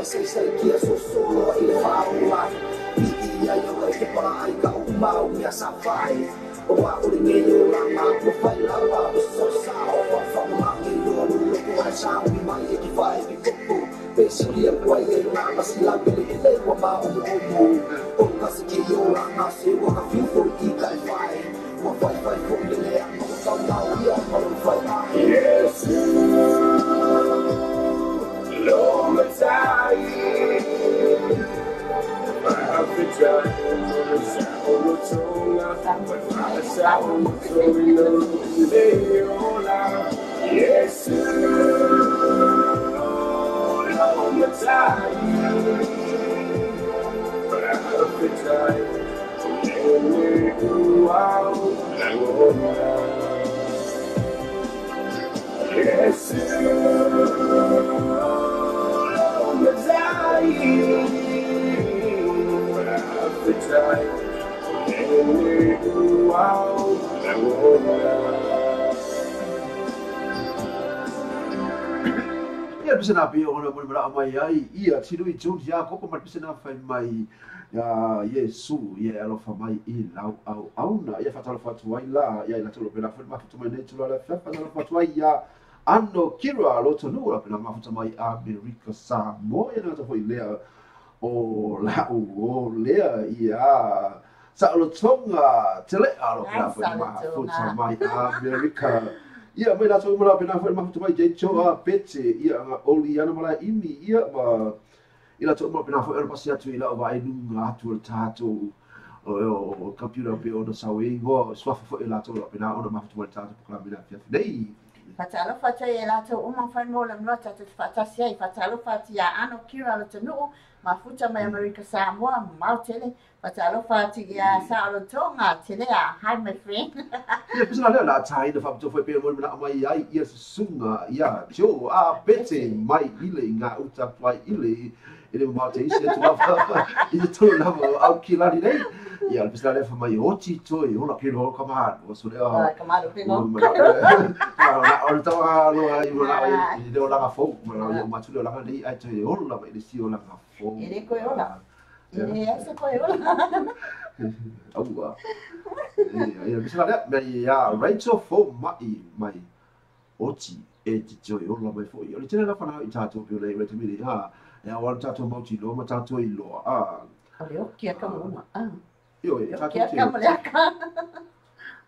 Sai kia so solo i le whaola Piki ai o e te para ai ka o mau mea sa whai O a o le ngei o langa Mo whai lawa o so sa o wha wha mangi loa luloko ai sa o mi mai e ki whai pi popo Pe sili a kuai e langa si la pele e le wa ma o mo o mo O kasi ki o langa se waka fiu fo i ka e whai Wa whai whai fo i le lea Ma o tau nau ia ma lo whai ai Yesu Lo matai Yesu Lo matai Yesu Lo matai Ia pese na pio ona mo mara mai ai ia tiro i Jones ia kopo mai pese na fai mai ia Yesu ia alofa mai i lau au auna ia fatalo fatu ai la ia ila tolo pena fai mafuta mai nei tolo la fatalo fatu ai ia ano kira loto no la pena mafuta mai Amerika Samoa ia na foi lea o la o lea ia Sa'olotoga tele alo pena fai mafuta mai Amerika ia mai la tau mala pena fai mafuta mai jecho a pete ia nga oli ana mala imi ia ma ila tau mala pena fai pasi atu ila o vai nunga atu o tatou o computer pe ona sawe ngo swafa foi la tau pena ona mafuta mai tatou pokala mena fia nei Fatalofa atu e latou uma fai mo le mloa tatou te faatasi ai. Fatalofa atu ia Ano Kira Lotonu'u, mafuta mai Amerika Samoa, mau tele. Fatalofa atu ia Sa'olotoga telea. Hi my friend. Ia pese la lea la taina faapitoa foi pe mo mana mai ai ia susuga ia Jo a Pete mai ile ngā uta pai ile ile mau te isi atu lava i te tolu lava o au ki lani nei. Ia le pese la lea fa mai oti toi hola ke lo ka mahalo so lea ka mahalo pe ngo. O le taua loa i mo la i le olaga fou ma ia matu le olaga nei ai toi ola mai le si olaga fou. E le koe ola. E le ai se koe ola. Aua. Ia pese la lea mea ia Rachel fou mai mai oti e te toi ola mai foi. O le tele la whanau i tātou pio nei wait a minute ha. Ia o tātou mauti loa ma tātou i loa. O le oki a ka mona. Io e tātou te oti.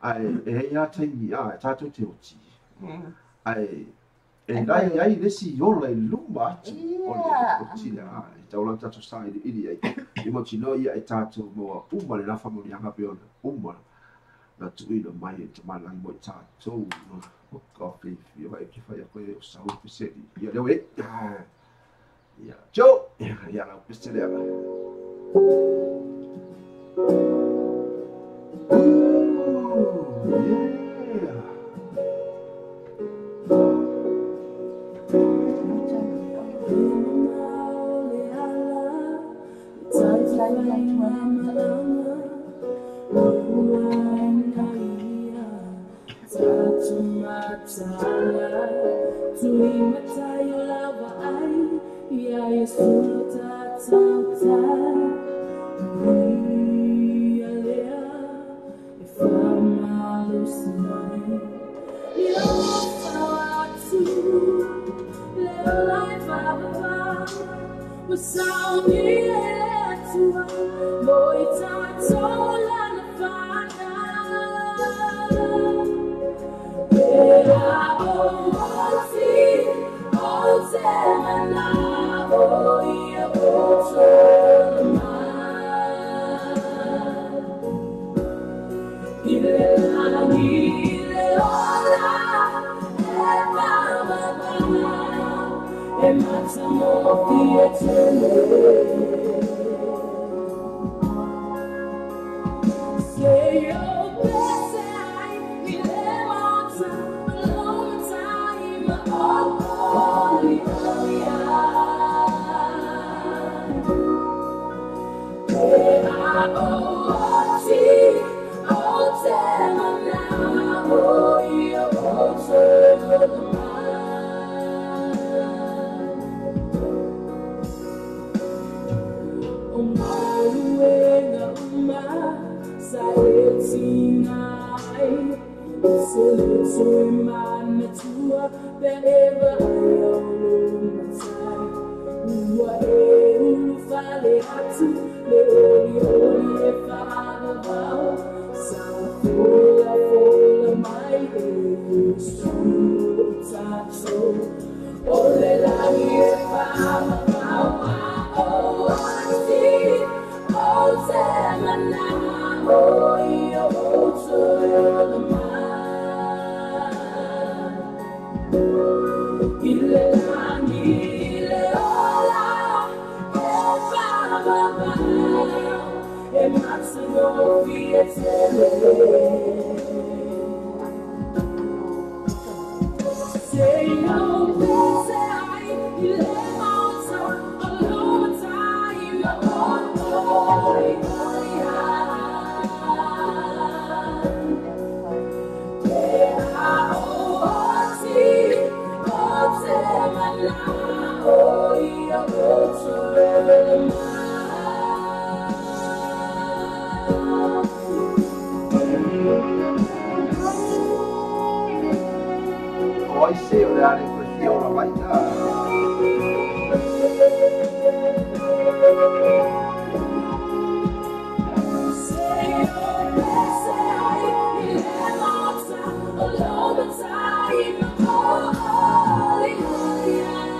Ai e hei a taimi a tātou te oti. Ai e lai ai le si ola i luma atu. O le oti le a. E tau lan tātou sa i ili ai. I mauti loa ia e tātou moa uma le lafa mo ni hanga pe ona. Uma na tuina mai e te malangi mo i tātou. O ka whiwhi o e ki whai a koe o sahu peseri. Ia leo e. Ia Jo. Ia lau peseri ana. Ooh, yeah. O maluega uma sa e tina ai se le toe manatua pe e vaai au lou matai ua e ulufale atu le olioli e faavavao sa fola fola mai e Iesu i tatou o le lagi e faavavao a o ati o te manao i o outou ola mai i le lagi i le ola e faavavao e matagofie tele. Se o pese ai i le maota o lou matai ma olioli ai. Pe a o ati o te manao i o outou ola mai. O ai se o le ale koe fia ola mai a. Se o pese ai i le maota o lou matai ma olioli ai.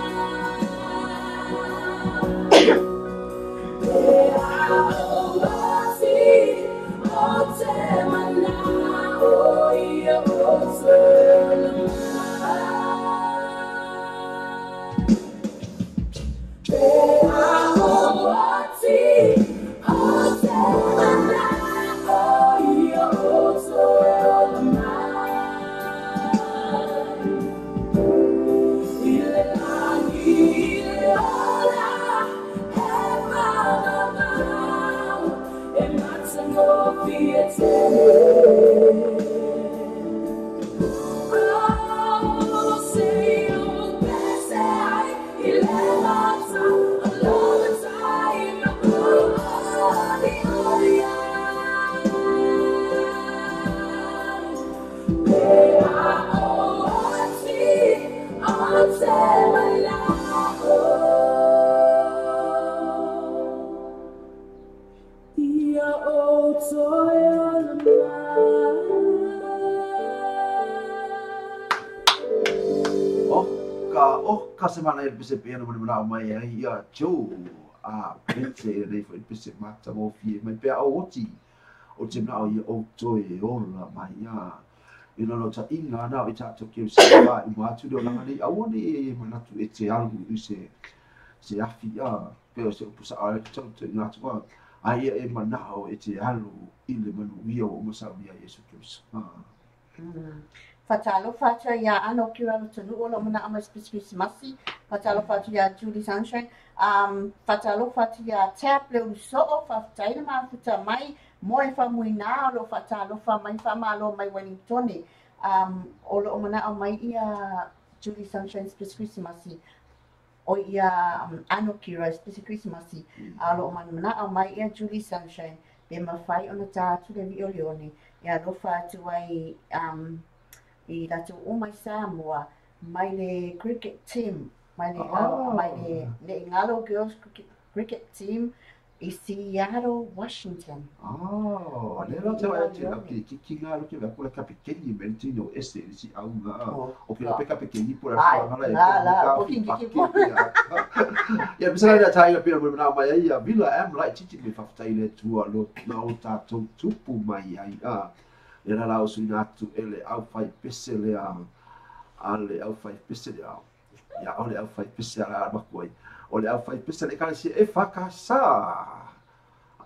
Pe a o ati o te manao i o outou ola mai. Pe a o ati o te manao i o outou ola mai. I le lagi i le ola e faavavao e matagofie tele. Oh, se o pese ai i le maota o lou matai ma olioli ai. Pe a o ati o te manao i o outou ola mai. O ka se mana e le pese pena mo le manao mai ai ia Joe a Pete e nei foi le pese mata mo fie mai pea o oti o te manao i o toe ola mai a. I no ta inga na i tātou ki o se wā i mua atu leo langa nei aua nei e manatu e te alu i se afi a pe o se upu sa ai tau te ngā atu a ai ia e manao e te alu i le manuia o masaunia Iesu Keriso. Fatalofa atu ia ano ki ralo tonu o lo mana ama Krisimasi. Fatalofa atu ia Julie Sunshine. Fatalofa atu ia Tap le uso'o faafetai le mafuta mai mo e faamuinā o loo faatalofa mai faamālo mai Wellingtone. O loo mana'o mai ia Julie Sunshine Krisimasi o ia ano ki rose Krisimasi a o loo mana'o mai ia Julie Sunshine pe mafai ona tā atu le vi'o leone e alofa atu ai i latou uma i Samoa mai le cricket team mai le mai le Le'igalo Girls Cricket Team i Seattle, Washington. Oh, O le le la te vi'o wai te leone. ki ki ki ngā ke ko le kapiteni me tino ese i si au ngā o ke Oh, pe kapiteni po la ai, fa ngala e la pe mo la, ka po fi kingi pa ki ke po. pe a. Ia bisa la tai pe mo na mai ia Vila am lai titi me faafetai le tua lo na o tātou tupu mai ai a. Le la la o suina atu e le au fai pese le a le au fai pese le a. Ia o le au fai pese ala makuai. O le au fai pese le ekalesia e whakasa.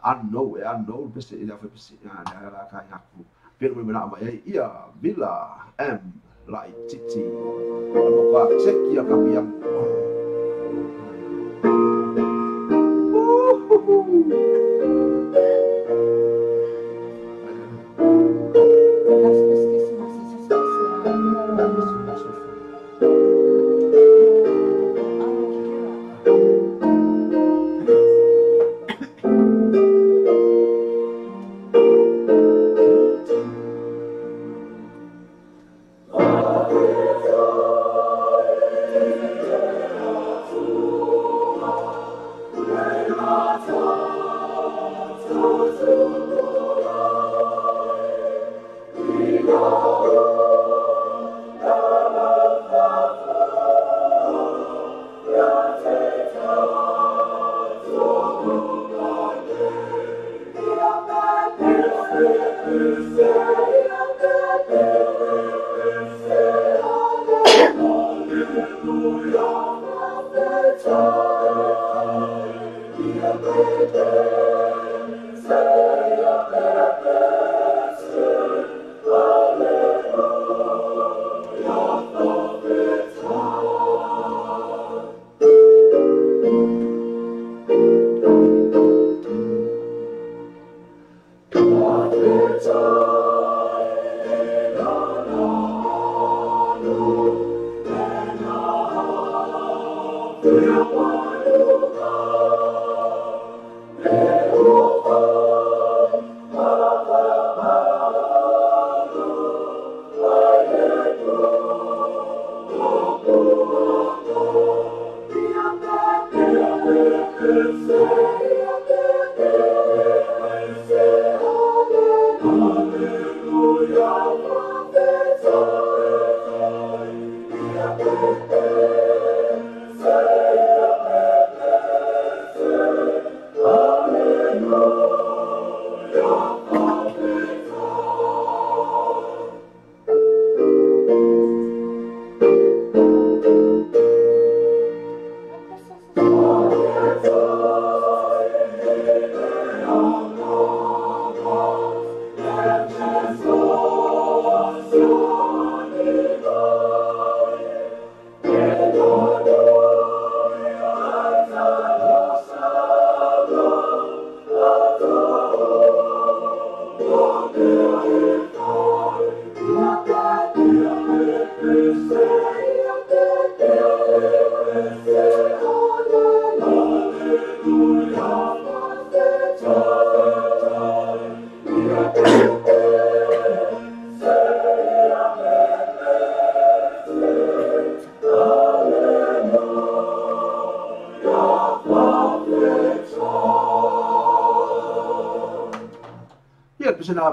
Ano e ano pese e le au fai pese a le ala ka iaku. Pero me mana mai ai ia Vila M lai titi. O mo ka cheki a kapiang. That's Krisimasi se spesial mo ano kira.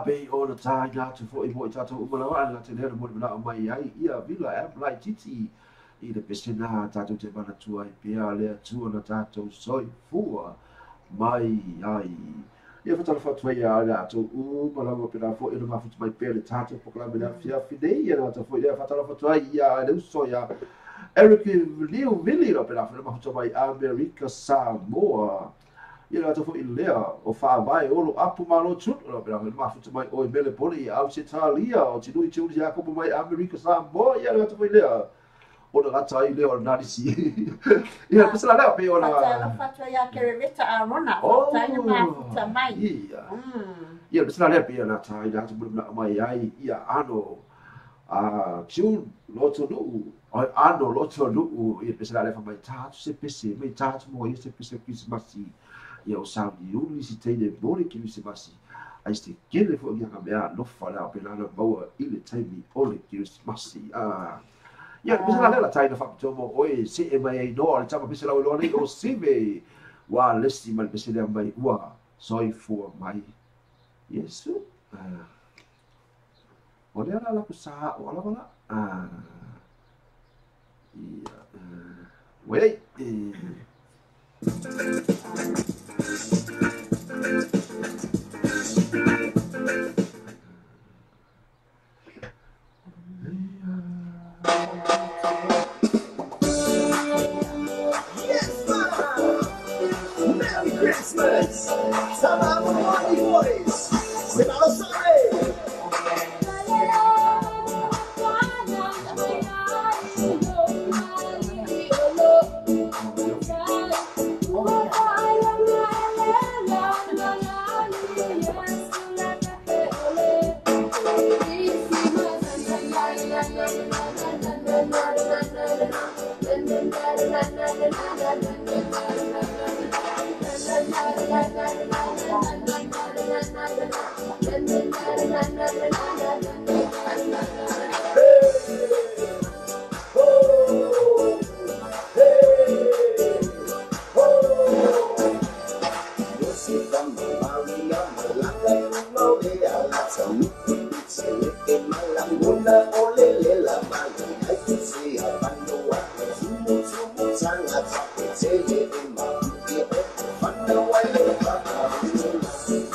Pe o na tai la tu fo i mo i tātou umalawa ana te lera mo mana o mai ai ia vila e lai titi i le pesena tātou te mana tua i pea lea tua na tātou soifua mai ai. Ia whatara whatua ia a tātou umalawa pera fo i na mafutu mai pea le tātou pokalame na fiafi nei ia na tātou fo i lea whatara whatua ia a le uso ia Eric Leo Vili no pera fo na mafutu mai Amerika Samoa. Ia rātou fo i lea o whaavai olo apu malo tunu o pera mafuta mai oi mele pone i au se tālia o te nui te uri Jakopo mai Amerika Samoa ia rātou fo i lea o na rata i lea o narisi. Ia pasala lea pe o na Whatala whatua ia kereveta a rona whataina mafuta mai. Ia. Ia pasala lea pe o na tai rātou muna mai ai ia ano a tune loto nuu ano loto nuu ia pasala lea mai tātu se pese mai tātu mo ia se pese Christmas. Ia o sauni uli si teine mori ki Krisimasi. Ai se kele fo ia ka mea lofa la pe lana maua i le taimi o le Krisimasi. Ia pese la taina whapitoa mo oe se e mai ai noa le tama pese lau loa nei o sime wa lesi mai pese lea mai ua soifua mai Yesu. O lea la laku saa o ala wala. Ia. Wei. Yes, man! Merry Christmas! Sama Money Boys! Semalo Sare!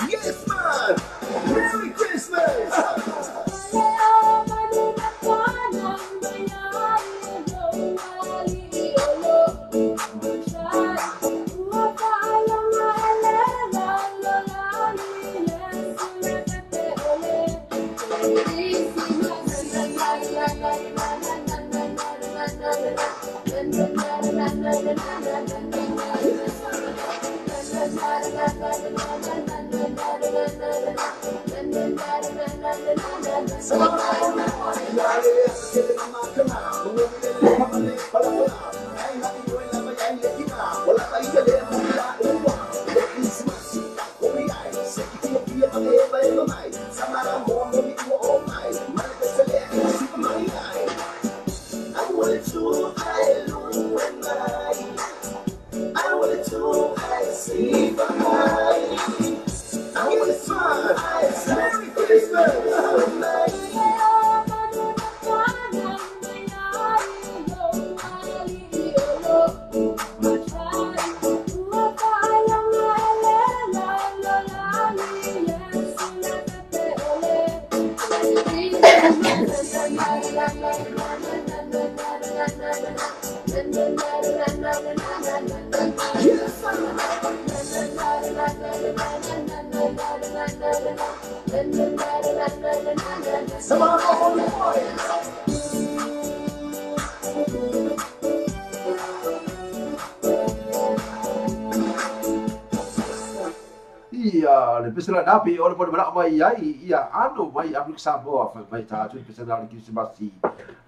Yes, man! Merry Christmas! Merry Christmas! Ia le pese la napi o le pone mana mai ai ia ano mai Afrika Samoa fa mai tātou le pese la le Krisimasi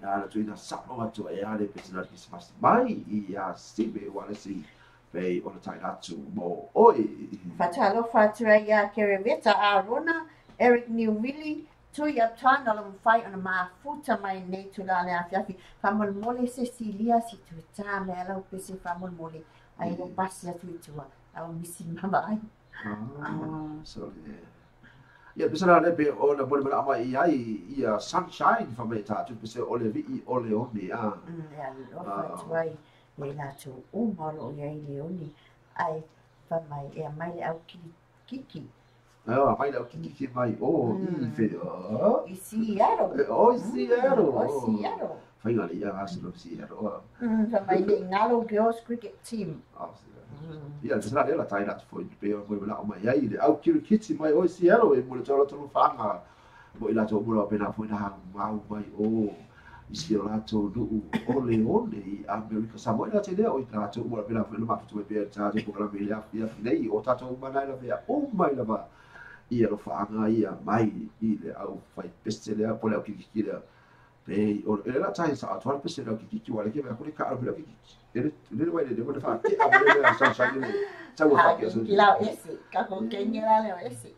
na la tuina salo atu e le pese la le Krisimasi mai ia sibe wa le si pei o le tai atu mo oi. Fatalofa atu ai ia Kereweta Arona, Eric Newilli, Tui Upton, o le mwhai o na mafuta mai nei tula le afiafi. Whamolmole Cecilia si tuta me ala upese whamolmole. Ai o pasi atu i tua, au misi mama ai. Ah, sorry. Ia pese la le pe o le mole mana mai ai ia Sunshine fa mai tātou pese o le vi'i o le one a. Ia alofa atu ai le latou uma o loo iai le one ai fa mai e mai le au kiki. Ah, mai le au kiki mai o i fe o. I Seattle. O i Seattle. O Seattle. Whainga le ia ngasi lo Seattle. Fa mai le Ngalo Girls Cricket Team. Ah, ia le pese la le la tai latu foi pe o moe mana mai ai le au kirikiti mai o i Seattle e mo le tau tolu whanga. Mo i latou mura o pena foi na hang mau mai o. I si o latou nuu o le one i Amerika Samoa i latou lea o i latou mura pena foi na mafutu mai pea tātou pokalame i le afi afi nei o tātou mana i la whea o mai lava. Ia lo whaanga ia mai i le au whai pese lea po le au kirikiki lea. Pe o le la tai sa atoa le pese le au kirikiki wale ke mea kore ka aro le au kirikiki. Ele le wai le le whana ke a le le Sunshine le tau wha ke Ki lau esi, ka ko kenge la leo esi.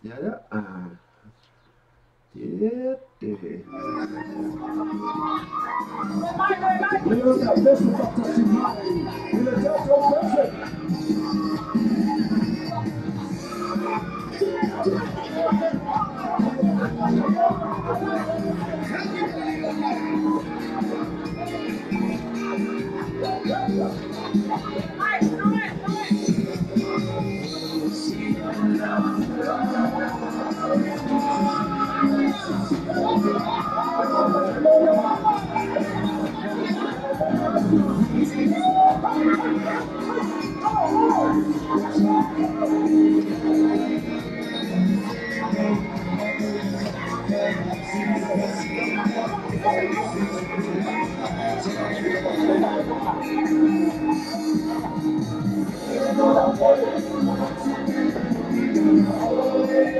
Ia ia. Te te. Thank you.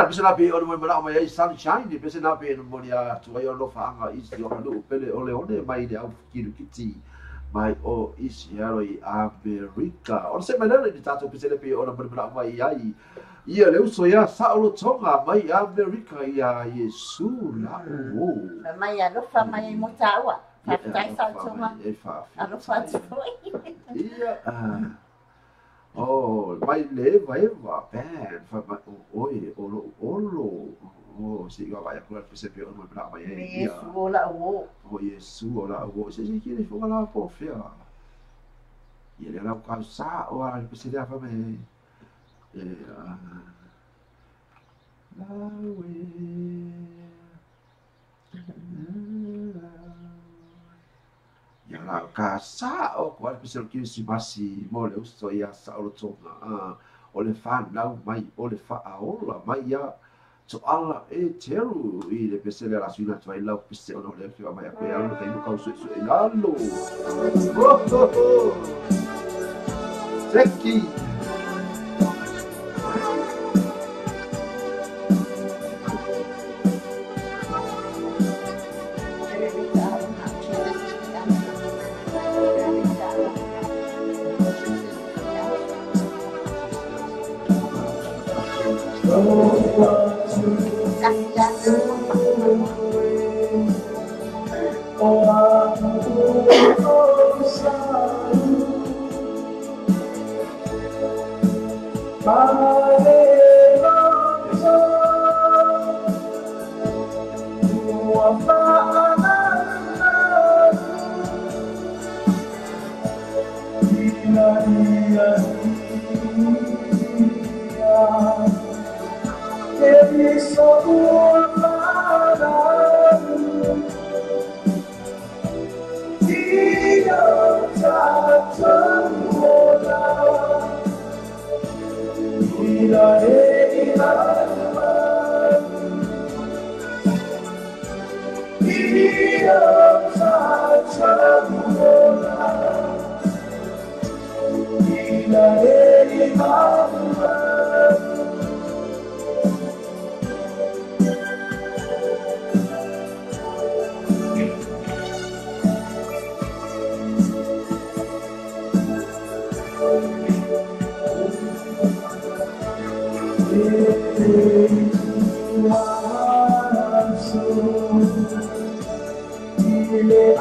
Pese o le mana mai ai sunshine pese na pe mo ia tu ai o lofa isi o lu pele o le one mai le au kiru kiti mai o isi aro i Amerika o se mai le tato pese le pe o le mana mai ai ia le uso ia sa o tonga mai Amerika ia Yesu la o mai alofa mai mo taua fa sa tonga alofa ia. Oh, mai le vai va ben fa mai oi o lo olo o si ga vai ko se pe o mo bla mai e Yesu o la o o Yesu o la o se se ki fo la po fia ia le la ka sa o a se le fa me e la we ia la ka sa o ko le pese ki si masi mo le uso ia sa o tonga o le fa nau mai o le fa aola mai ia to ala e teru i le pese le la suina to ai la pese o le fa mai ko ia lo te no ka su su e lalo oh oh oh seki. Ele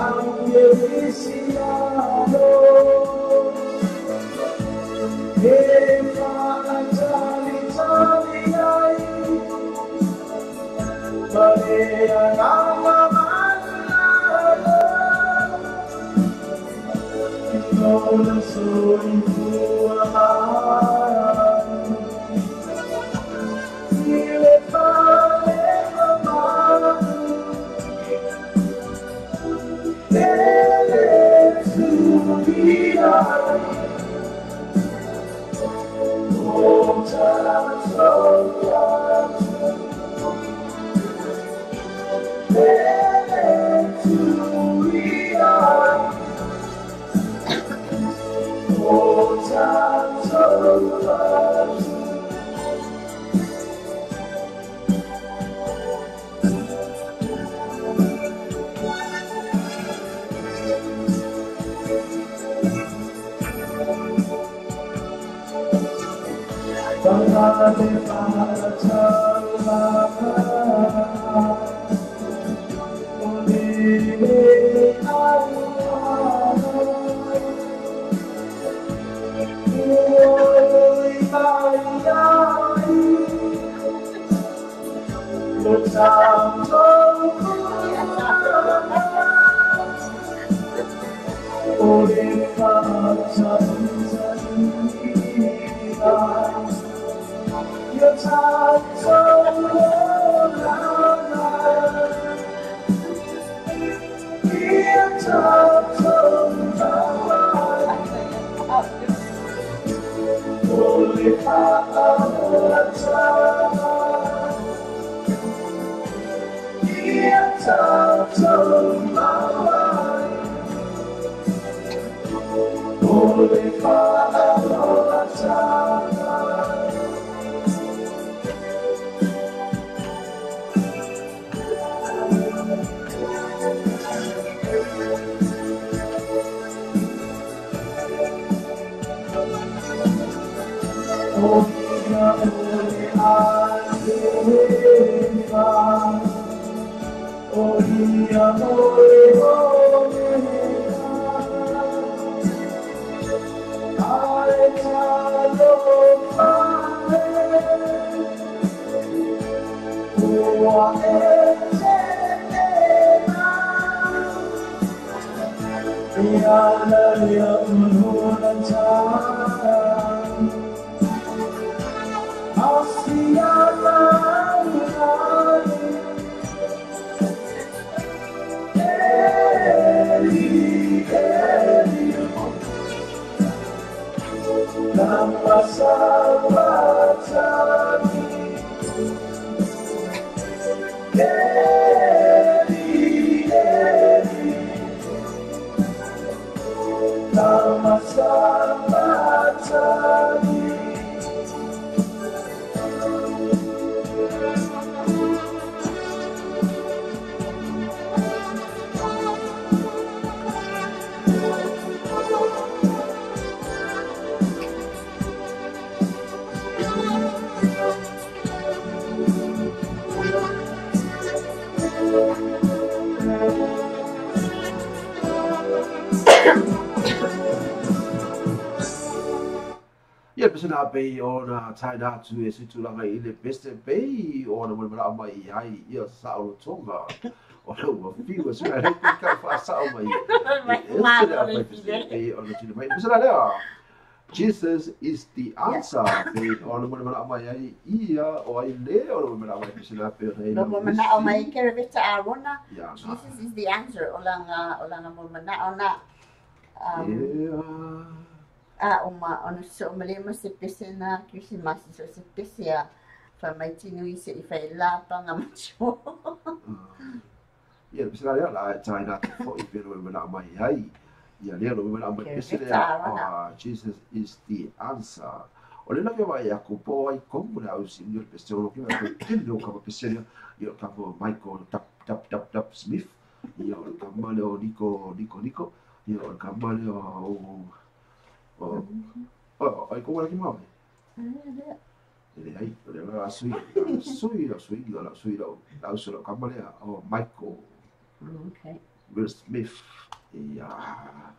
Pei ona tai nā tu e situlanga i le beste pei ona mo le mala mai ai ia sa o tonga o le ua fiwa sui ai ka fa sa o mai pei ona tuli mai pesela lea Jesus is the answer pei ona mo le mala mai ai ia o ai le ona mo le mala mai pesela pei ona mo mana o mai ke reveta arona Jesus is the answer olanga mo mana ona uma ona so male se pese na Christmas so se pese a fa mai tinu i se i fai la panga macho. Ia pese la la tai na te fo i pero e mana mai ai. Ia le lo mana mai pese le Jesus is the answer. O le la vai a ko ai como la usi ni pese o ke ko tele o ka pese le ia ka Michael tap tap tap tap Smith ia o ka male o Nico Nico Nico ia o ka male o Oh, ai como era que mame? Ele aí, ele era sui, sui, sui, sui, la sui, la oh Michael. Okay. Will Smith. Yeah.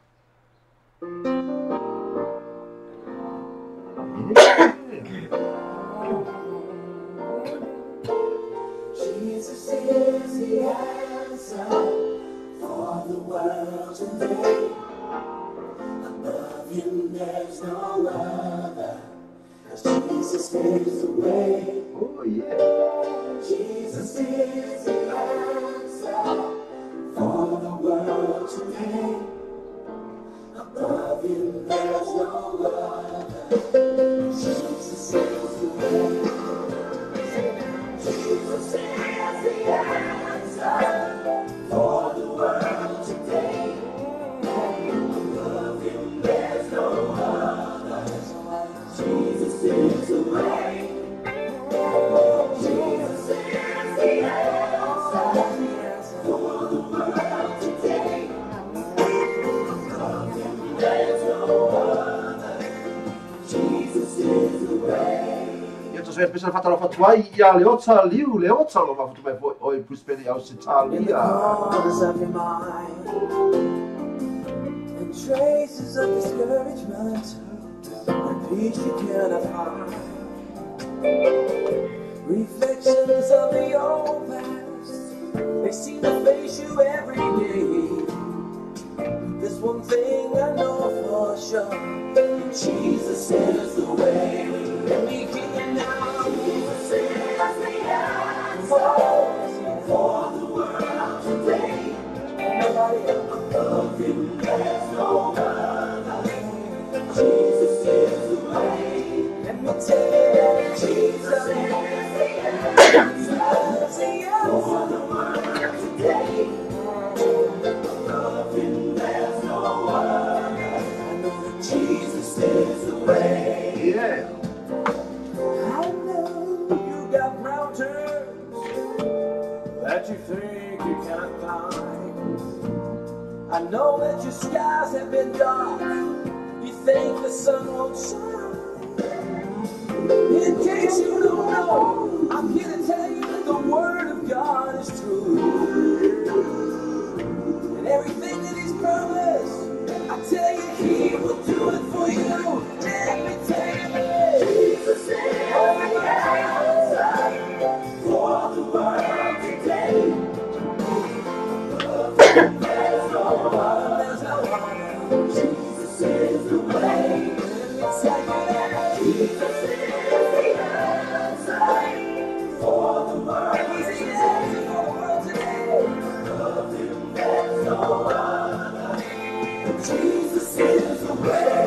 Jesus is the answer for the world today. Above him there's no other, 'cause Jesus is the way. Oh yeah. Jesus is the answer for the world today. Above him there's no other. Jesus is the way. Jesus is the answer for the world today. Above him there's no other. Jesus is the way. Ia to se pesa fatalo fatuai ia le ota liu le ota lo mafutu mai foi oi Brisbane i In the Ausitalia. corners of your mind and traces of discouragement and peace you cannot find. Reflections of the old past, they seem to face you every day. There's one thing I know for sure, Jesus is the way. Let me hear you now. Jesus is the answer for the world today. Nobody above him, there's no other. Jesus is the way. Let me tell you that Jesus is the answer for the world today. Above him, there's no other. I know that Jesus is the way. Yeah. I know you got mountains that you think you cannot climb. I know that your skies have been dark. You think the sun won't shine. In case you don't know, I'm here to tell you that the Word of God is true. And everything that He's promised, I tell you, He will do it for you. Let me tell you this. Jesus is the answer for the world today. There's no other, there's no other. Jesus is the way. Let me tell you that Jesus is the answer for the world. He's the answer for the world today. Above him, there's no other. Jesus is the way.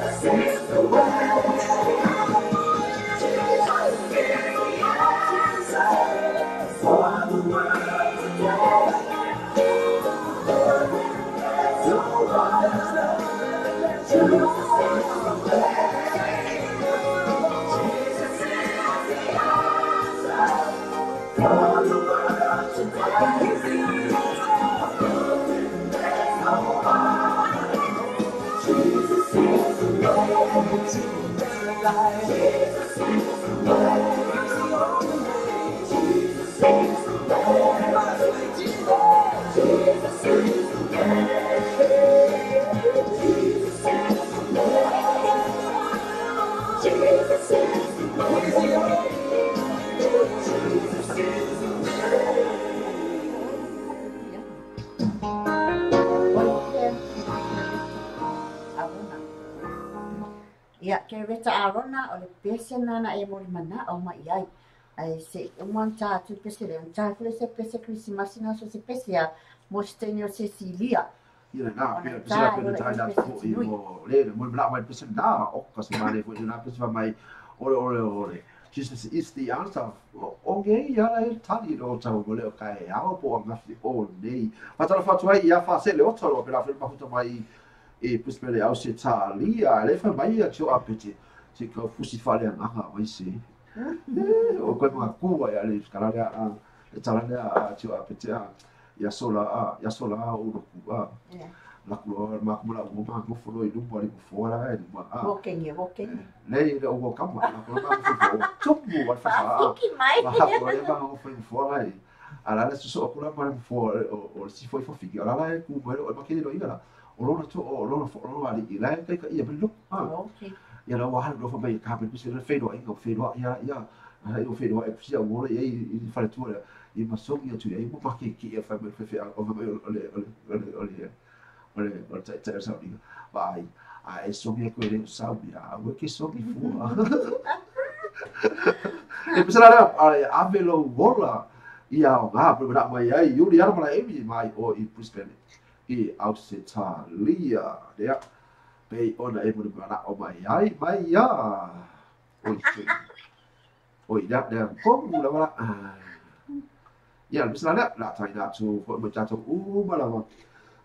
Jesus is the way. Jesus is the answer for the world today. There's no other. Jesus is the way. Jesus is the answer for the world today. He's the answer. There's no other. Jesus is the way. Jesus is the way. He's the only way. Jesus is the way. Jesus is the way. Jesus is the way. Jesus is the way. Jesus is the way. Arona. Ia, ke reta Arona o le pese nana e mori mana o mai ai. Ai se uman tā tu pese le, tā fule se pese Krisimasi na so se pese a mo se o Cecilia. Ia na pe pese la pe tai na fo i mo le mo bla mai pese na o ka se mane fo na pese fa mai ore ore ore. Jesus is the answer. O nge ia e tali ro tau mo le o kai ao po ngafi o nei. Fatalo fatu ai ia fa se le ota lo pe la fe mafuta mai e Brisbane au se talia le fa mai ia tio apete se ka fusi fale anga mai se. O koe mga kua ia le skala le a le tala le a tio apete a ia sola a o roku a. La kulo ma kuma la o ma ko fo i lumba li fo la e ma a. Wokengi. Le le o kama la ko ma fo tupu wa fa sa. Fiki mai. Ma ko le ma ko fo fo la e. Ala le so ko la ma fo o si fo fo fiki ala la e ku ma o ma ke ro ila. O lona to o lona fo lona ali ila kai ka ia lo. Okay. Ia la wa lo fa mai ka pe se le fe do inga fe do ia ia ai o fe do e psia o le i fa tu le i ma so ia tu ia mo pa ke ki e fa me fe o fa o le o le o le o le o te te sa ni vai a e so ia ko le sa ia o ke so ki fu. E pesa la a velo vola ia o ga pe na mai ai yuri ara mala emi mai o i Brisbane i Ausitalia. Ia pe ona e mo na o mai ai mai ia. Oi da da ko la wala. Ia le la la tai na tu fo mo tatou uma lava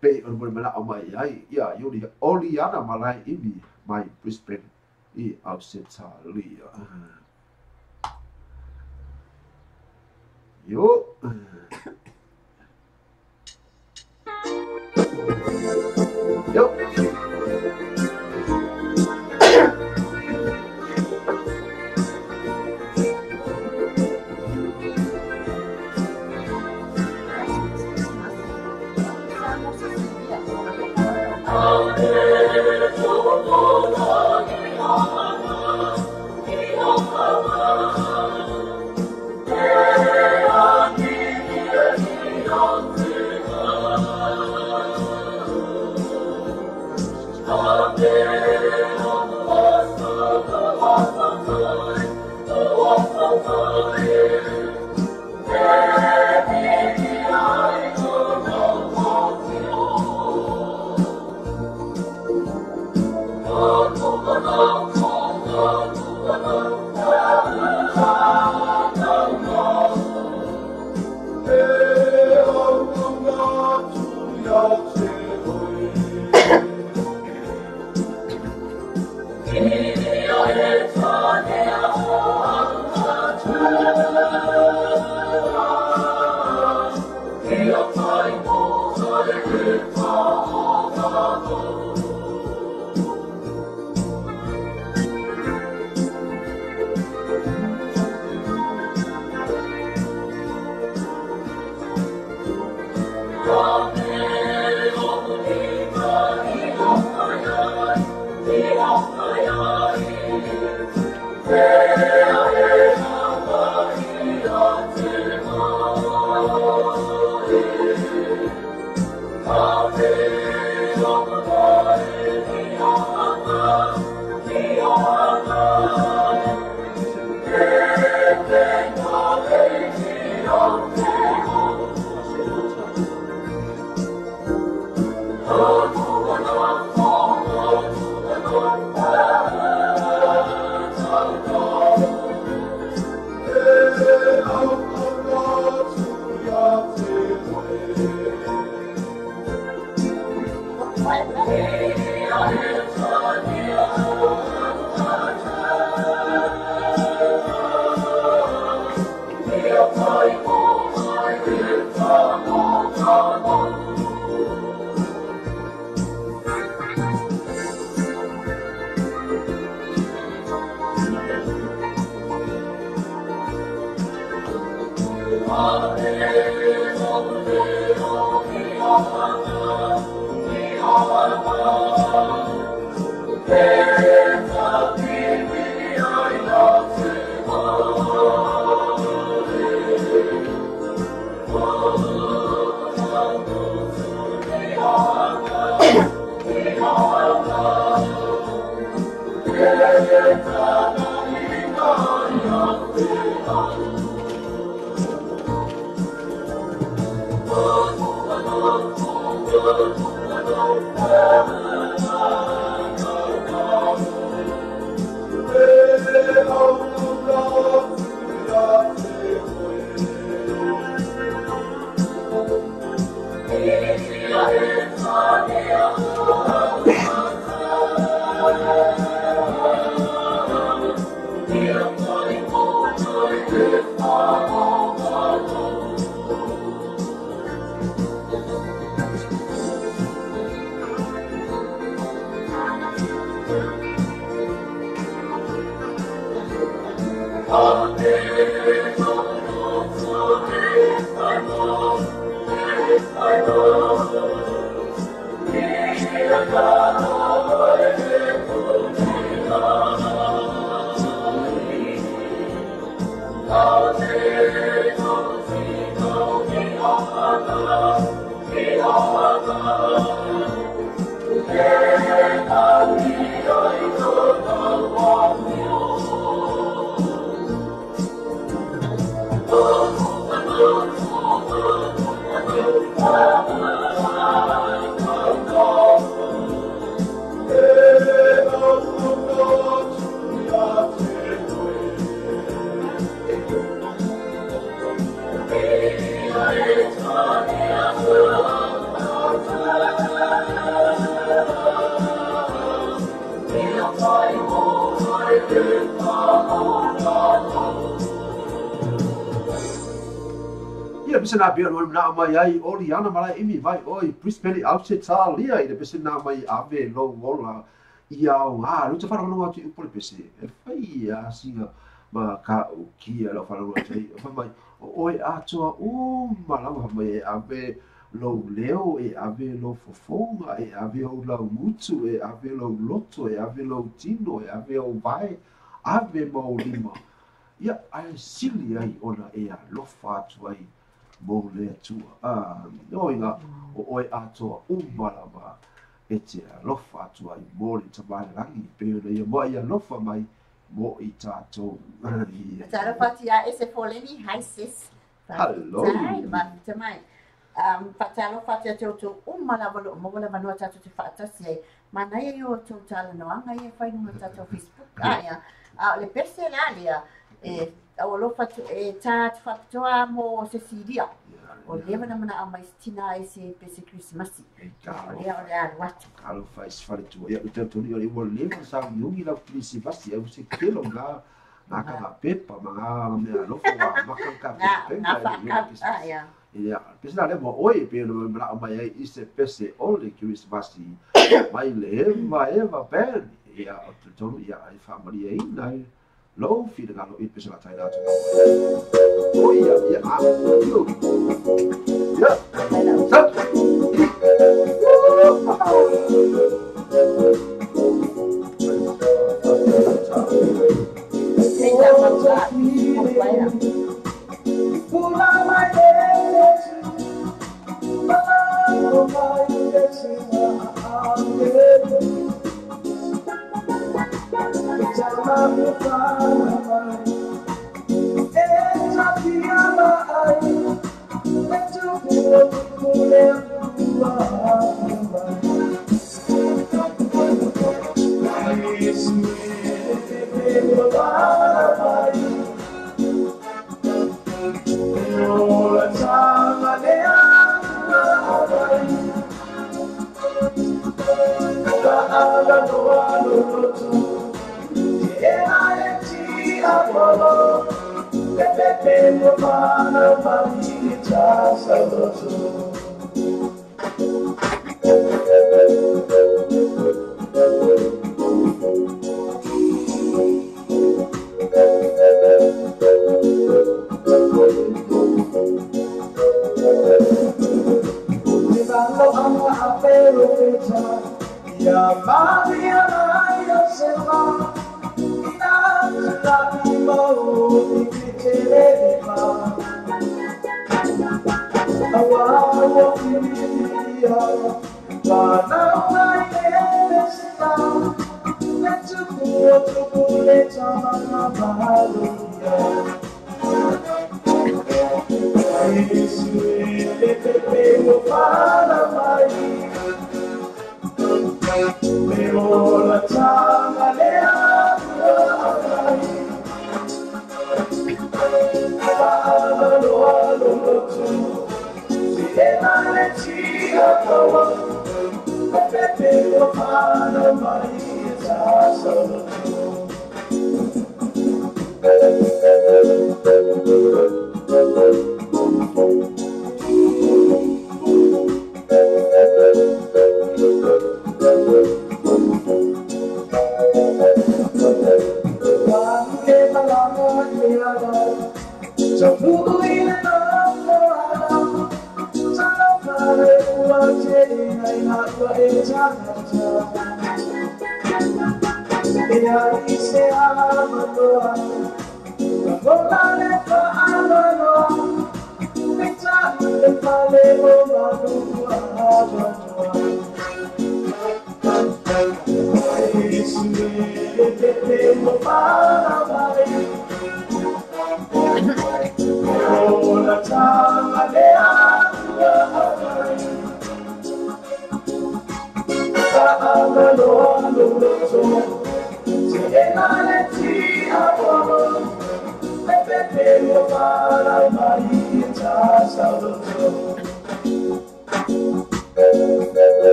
pe o mo mala o mai ai ia Yuli Oliana Malai imi mai Brisbane i Australia. Yo. Yo. pese na pia no na mai ai oli ana mara imi vai oi Brisbane Australia i le pese na mai ave lo ola ia o ngā lu te wharongo atu i upole pese e whai a singa ma ka o kia lo wharongo atu i whai mai o oe atoa o malama mai e ave lo leo e ave lo fofonga e ave o lau mutu e ave lo loto e ave lo tino e ave o vai ave mau lima ia ai sili ai ona e alofa atu ai mo le atua oiga o oe atoa uma lava e te alofa atu ai mo le tamalagi pe ona ia mo ai alofa mai mo i tātou. Talofa atu ia ese Foleni, hi sis. Hello. Mai. Fatalofa atu ia te outou uma lava loo maua le vanua tatou te faatasi ai. Manaia i o outou talanoaga ia e fai luga o tatou Facebook. Ia, a o le pese la lea, e au alofa atu e tā atu faapitoa mo Cecilia. O leva na manao mai se tina ai se pese Krisimasi. O lea o le alu atu. Alofa i se faletua. Ia, o te tonu o le ua leva sa uiugi lau Krisimasi au se kelo ngā ngā kanga pepa ma ngā mea alofa wa maka ka pepa Ngā whaakau. Ia. Ia, pese la leva oi pe no manao mai ai i se pese o le Krisimasi mai le eva eva ben. Ia, o te tonu ia ai whaamaria ina ai. Low finagalo i pese la taina atu. O ia, ia, a, io. Ia, sa.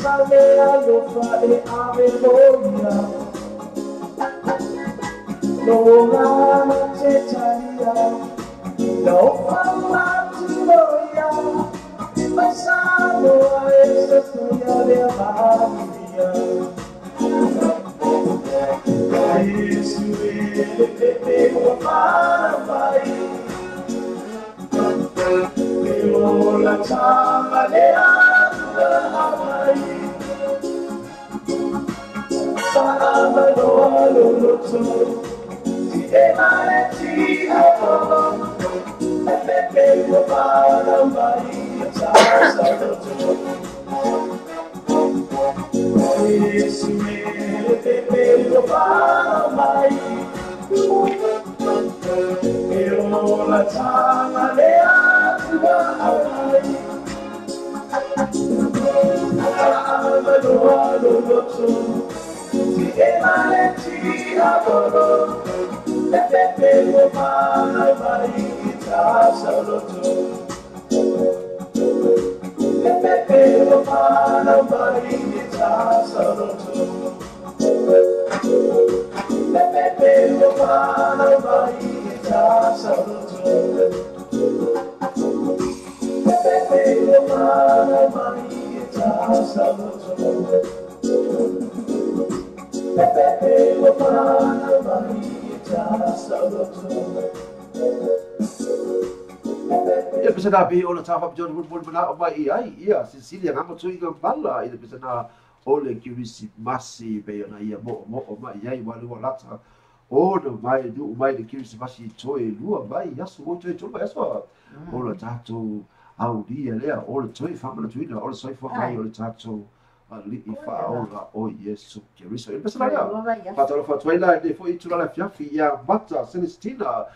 Sa le alofa e ave moia No ngana te talia No whamatuloia Mai Samoa e sotoia lea manuia Yesu e le pepe ua whana mai Le ola tanga le atua amai Whaamanoa loloto Ti e mare ti apolo Le pepe ua whana mai a tāsaloto Yesu e le pepe ua whana mai E ola tanga le atua amai Whaamanoa loloto Ti e mare ti apolo Le pepe ua whana mai i tāsaloto Le pepe ua whana mai i tāsaloto Le pepe ua whana mai i tāsaloto Le pepe ua whana mai i tāsaloto Le pepe ua whana mai i tāsaloto Ia pese nā pihi o le tāwha pitori puni mana o mai i ai, ia, Cecilia ngā matui ngā mala i le pese nā o le Kirisimasi pe ona ia mo mo o mai ai walu lata o na mai nu mai le Kirisimasi i toe lua mai aso o toe tolu mai aso o le tātou aulia lea o le toe whamana tuina o le soifua mai o le tātou ali'i whaola o Iesu Keriso. I le pese nā lea, whātalo whātuaila e fo i tula le fiafi ia Mata Celestina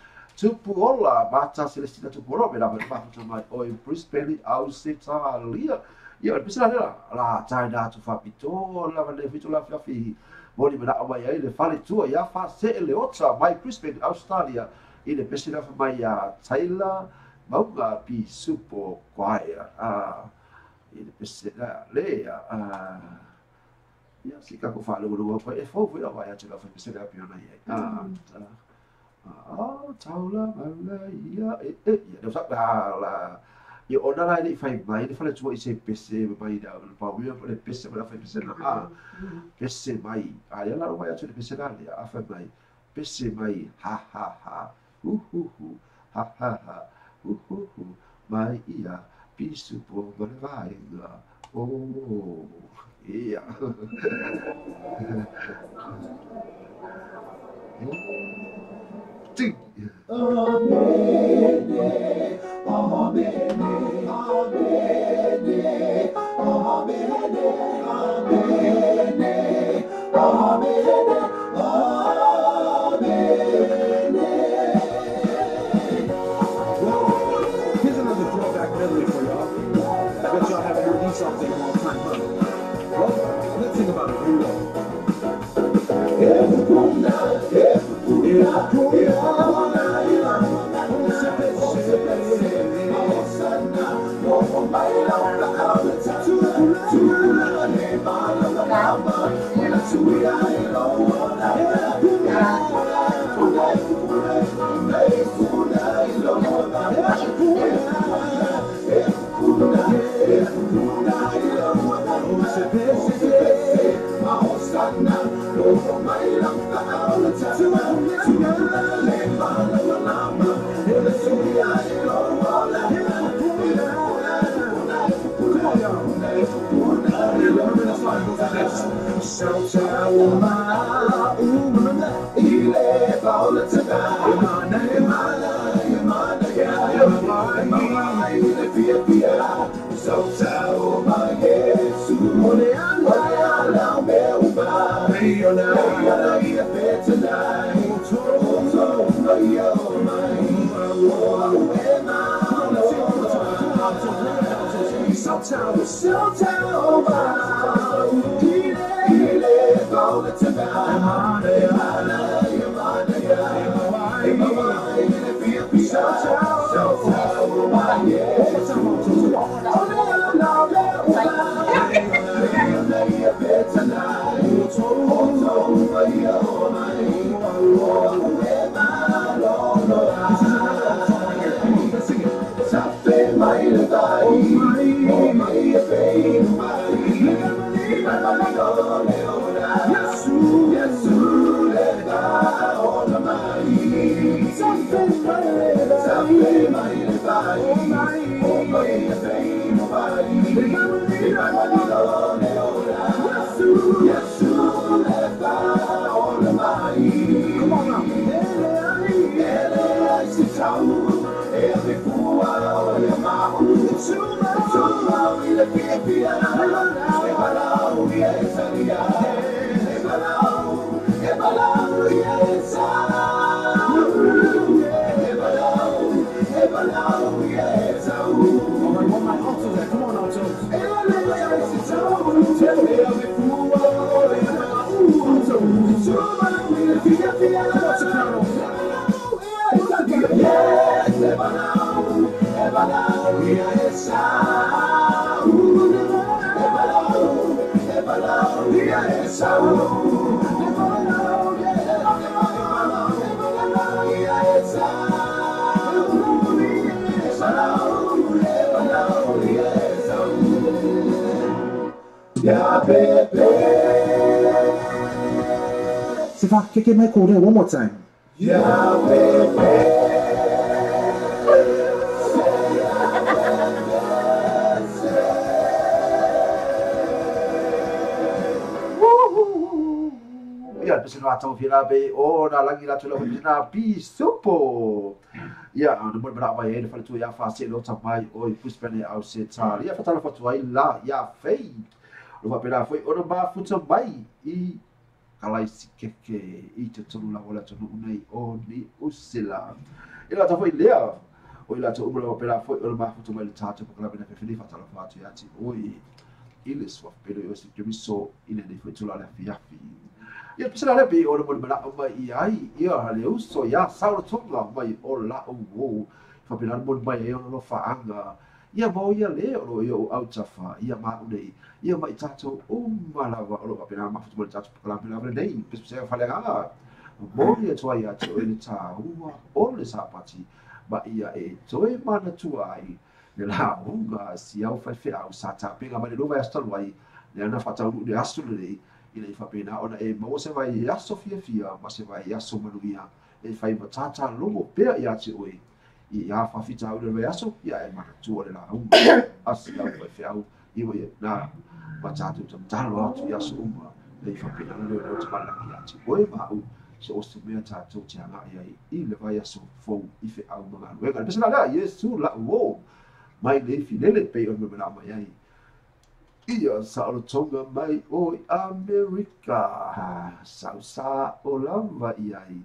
Tupuola, Mata Celestina Tupuola, me la mafuta mai o i Brisbane au se talia. Ia, le pese lea, la tai nā tu whapito, la vane fitu la fiafi, moni mena o mai ai le fale tua, ia wha se ele ota, mai Brisbane, Australia, i le pese lea mai ia Taylor, Maunga pi supo kwaia. I le pese lea, lea, ia, si kako whalunga pa, e fau fui la vai atu la whai pese lea piona ia. Taula, maula, ia, e, e, ia, leo sa, la, ia, ona la i whai mai, le whale tua i se pese, mai na, le pau ia, le pese, le whai pese na, pese mai, a, ia la mai atu le pese na, lea, a whai mai, pese mai, ha, ha, ha, hu, hu, hu, ha, ha, ha, hu, hu, hu, mai, ia, pisu po, mare vainga, oh, ia. Amen, amen, amen, amen, amen, amen, amen. Well, here's another throwback medley for y'all. I bet y'all haven't heard these songs in a long time, huh? Well, let's sing about it. Here we go. Come on now. Come on now, Sifa, kick my code one more time. Yeah, baby. Ia pese no atau fila be o na langi la tula na bisopo. Ia no mo bra vai ele fala tu ia fa se lo tamai o i puspene au se ta. Ia fatala fatu ai la ia fei. Lo va pela foi o no ma futa mai i kalai sikeke i te tonu la wala tonu unai o ni usila. Ila ta foi lea o ila to umla pela foi o ma futa mai le tato pa kala pena fefili fatala fatu ia ti oi. Ile swaf pelo yo se kemiso ile ne foi tula la fiafi. Ia pese la be o mo mala o mai ai ia le uso ia saulo tonga mai o la o fa pela mo mai o no fa anga ia mo ia le o ia o autafa ia ma unei ia mai tato o malawa o lo pela ma futu tato pela pela nei pese se fa le ga mo ia to ia to ile ta ua o le sapati ma ia e toe mana tuai le la unga si au fa fe au sa ta pega mai lo vai sta wai le ana fa ta le aso le ile fa pena ona e mo se vai aso fia fia ma se vai aso manuia e fai matata logo pea ia te oi i a fa fita au le aso ia e mana tua le la unga asi au fa fe au i we na matata talo atu ia so uma le fa pena le o te mala ia te oi ma u se o se mea tātou te anga ia i le vai aso fou i fe au mga luega. Pese la lea, Yesu la uo mai le filele pe o me la mai ai. Ia saolotonga mai o i Amerika. Sausa o lava i ai.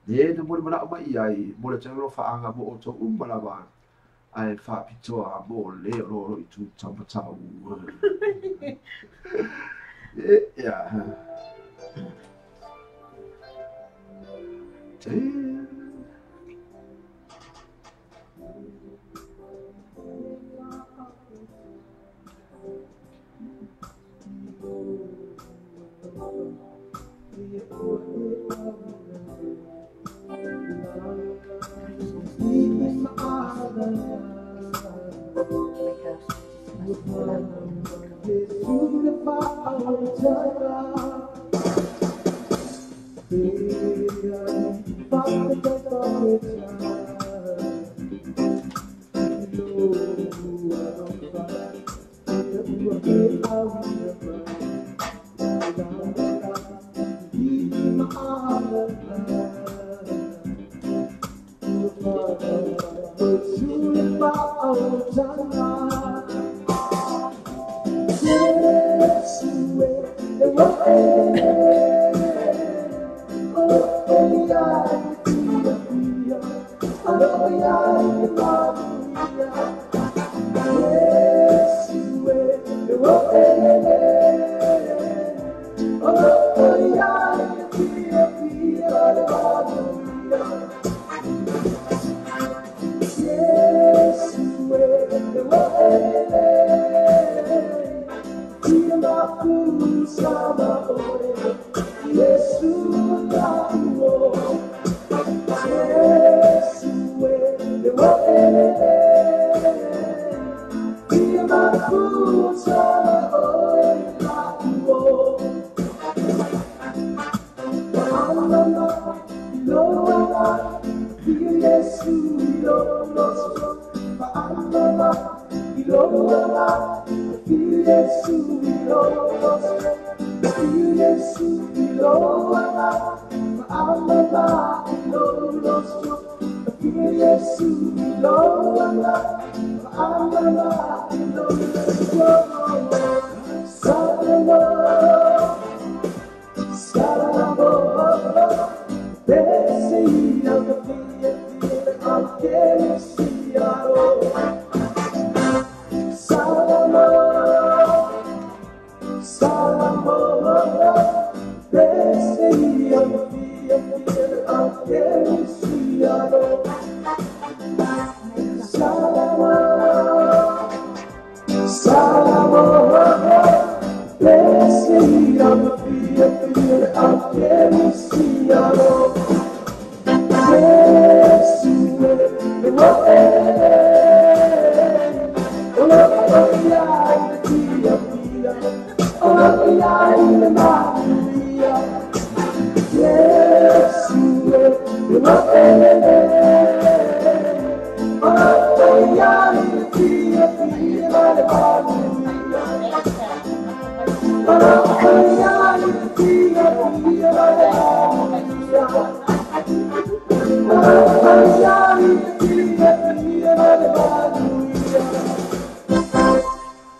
Le na mo mana mai ai, mo le tangalo whaanga mo o tō umalawa. Ai whapitoa mo le roro i tū tamatau. E, ia. Te...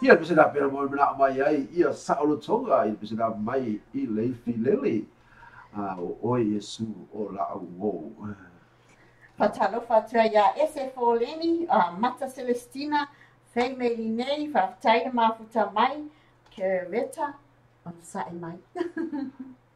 Ia pese na pera mo mena mai ai ia saolotoga ia pese na mai i le filele a o oi Yesu o la o. Fatalofa atu ia ese fōleni, Mata Celestina, Fei nei, whaftaina mafuta mai, ke reta, on sa'i mai.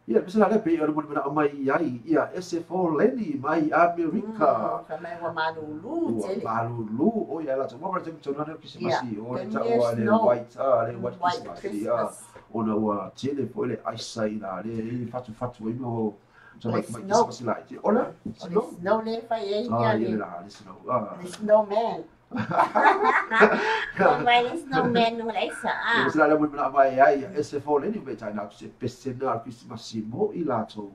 Ia pese na le pe o mo mena mai ai ia ese fōleni mai Amerika. Ka mai wa malulu tele. Malulu o ia la te mo te tona no Christmas o le ta o le white le white Christmas ona ua tele foi le aisa i la le i fatu fatu i mo so mai mai Christmas la ti ona snow snow le fai e ia le la le snow le snowman. Mai le snowman no le aisa a. Se la le mo mai ai ese fōleni me tai na se pese na Christmas mo i la to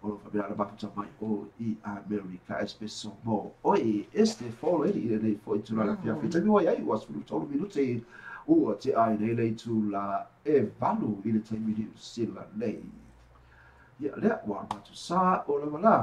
o lo fa la mafuta mai o i Amerika espeso mo oi este fōleni i le foi tu la fia fi te mi ai was fu tolu minute ua te ai nei le tu la e valu i le taimi ni sila nei. Ia lea ua matu sa o la wala.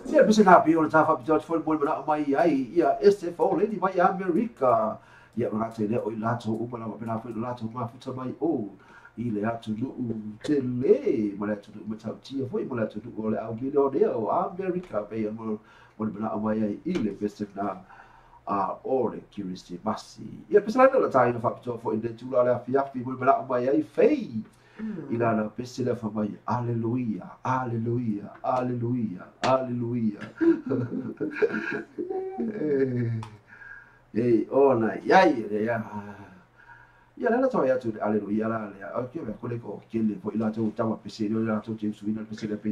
Ia pese na pio le tafa pito foi mo mana mai ai ia este fo lady mai America ia ma te le o lato uma la pena foi lato ma futa mai o i le atu nu te le ma le atu nu ma tau foi ma le atu nu o le au milionea o America pe mo mana mai ai i le pese na a o le Kirisimasi ia pese la la tai na fa pito foi le tula le afi mo mana mai ai fei i la pese la fa mai alleluia alleluia alleluia alleluia ei ona iai ia ia la toi atu alleluia la le o ke ko le ko ke le foi la tu tama pese le la tu James Wina pese le pe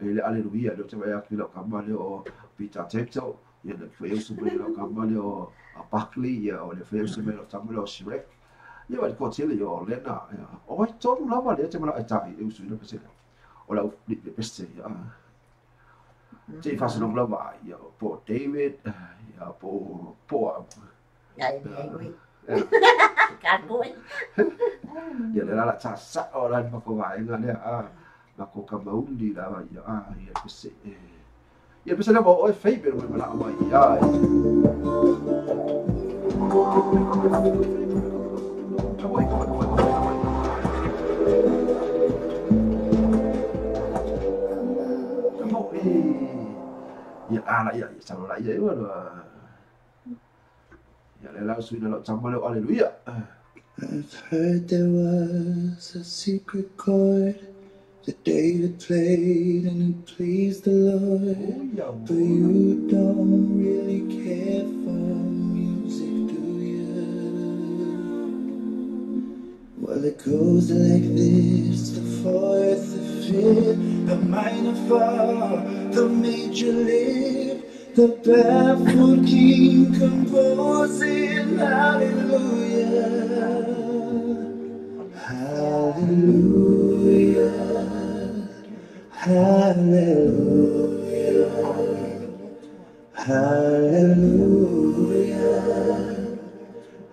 le alleluia le te vai atu la kama le o Peter Tempto ia le foi o le kama le o Buckley ia o le foi o le tama le o Shrek ia vai ko tele o Lena o ai tonu lava le te mala ai eu su le pese o la le pese ia te fa so lava ia po David ia po po ia ia ka koi ia le la ta sa o la ma ko vai nga le a ma ko ka maundi la ia a ia pese ia pese la o fei pero me la mai ia ia ala ia sa la ia ia le la su la tama le hallelujah. I've heard there was a secret chord that David played and it pleased the Lord. But you don't really care for music, do you? Well, it goes like this: the fourth, the fifth, the minor fall, the major lift, The baffled king composing hallelujah, hallelujah, hallelujah, hallelujah,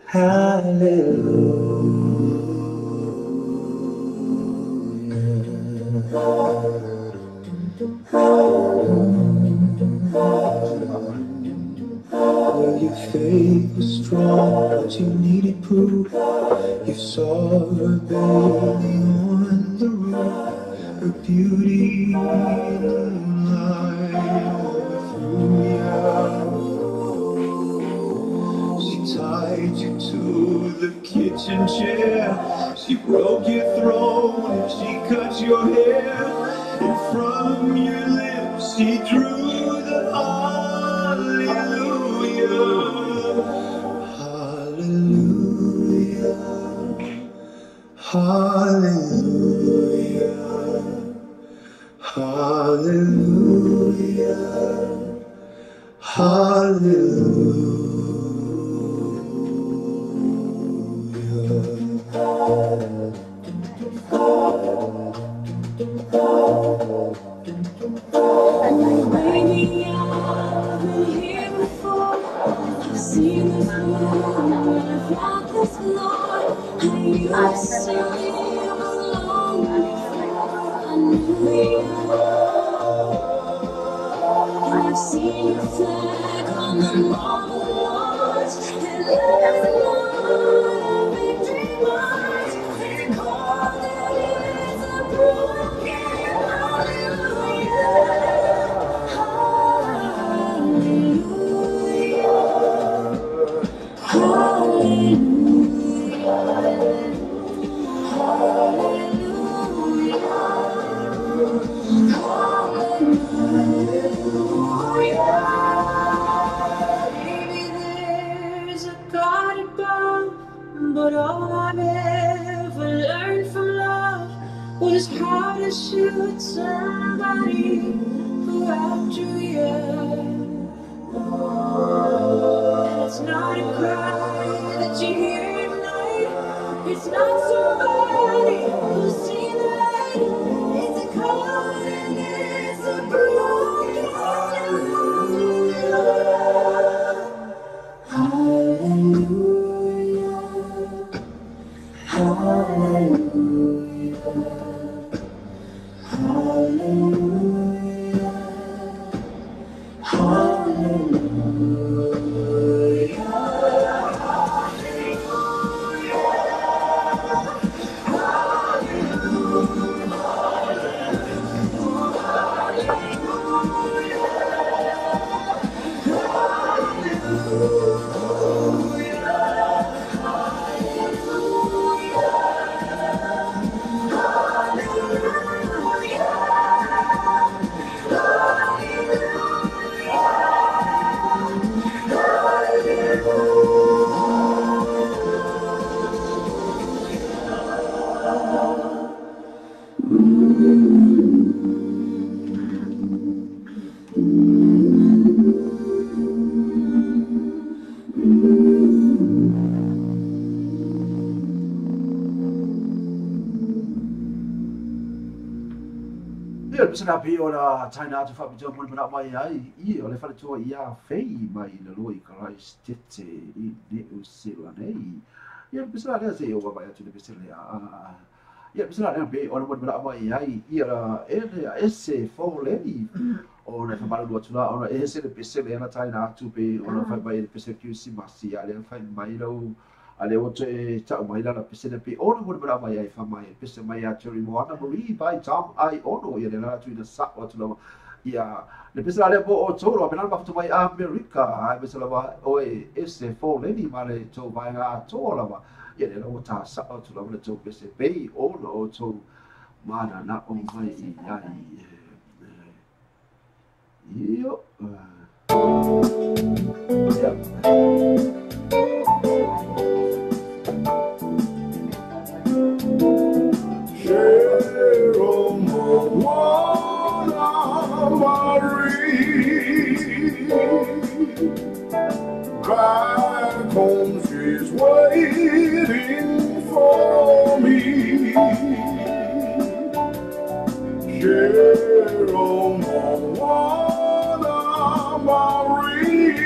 hallelujah. Well, your faith was strong, but you needed proof. You saw her bathing on the roof, her beauty in the moonlight overthrew you. She tied you to the kitchen chair. She broke your throne and she cut your hair. And from your lips she drew the hallelujah. Hallelujah. Hallelujah. Hallelujah. Hallelujah. Baby, I've been here before. I've seen this room and I've walked this floor. I used to live alone before I knew you. And I've seen your flag on the marble walls. And last night a victory march. It's a call that is a broken hallelujah. Hallelujah. Hallelujah. Hallelujah. Hallelujah. Maybe there's a God above, but all I've ever learned from love was how to shoot somebody who outdrew you. And it's not a cry that you hear at night. It's not somebody who's seen the light. It's a call and it's a broken hallelujah. Hallelujah. Hallelujah. Hallelujah. Hallelujah. Ia, le pesela pe o la taina atu whaapitoa mo le manao mai ai, ia o le faletua ia fei mai le loa i Christchurch i New Zealand nei. Ia, le pesela lea se o mai atu le pesela lea. Ia, le pesela lea pe o le mo le manao mai ai, ia la e le ese fōleni. O le whamalu atu la, ona e se le pesela lea na taina atu pe, ona whai mai le pesela Krisimasi, a lea whai mai lau, a lea o te tau mai lana pesela pe ona mo le manao mai ai wha mai, pese mai a Terry Moana Marie by Tom I Ono, ia le lana atu ina sa o atu lava. Ia, le pesela lea mo o toro, a penana mafutu mai Amerika, ai pesela wa oe ese fōleni ma le tau vaenga atoa lava. Ia le lau tā sa o atu lava le tau pese pei ona o tau mana na o mai i ai. Io. Ia. Marie. Cheryl Moana Marie.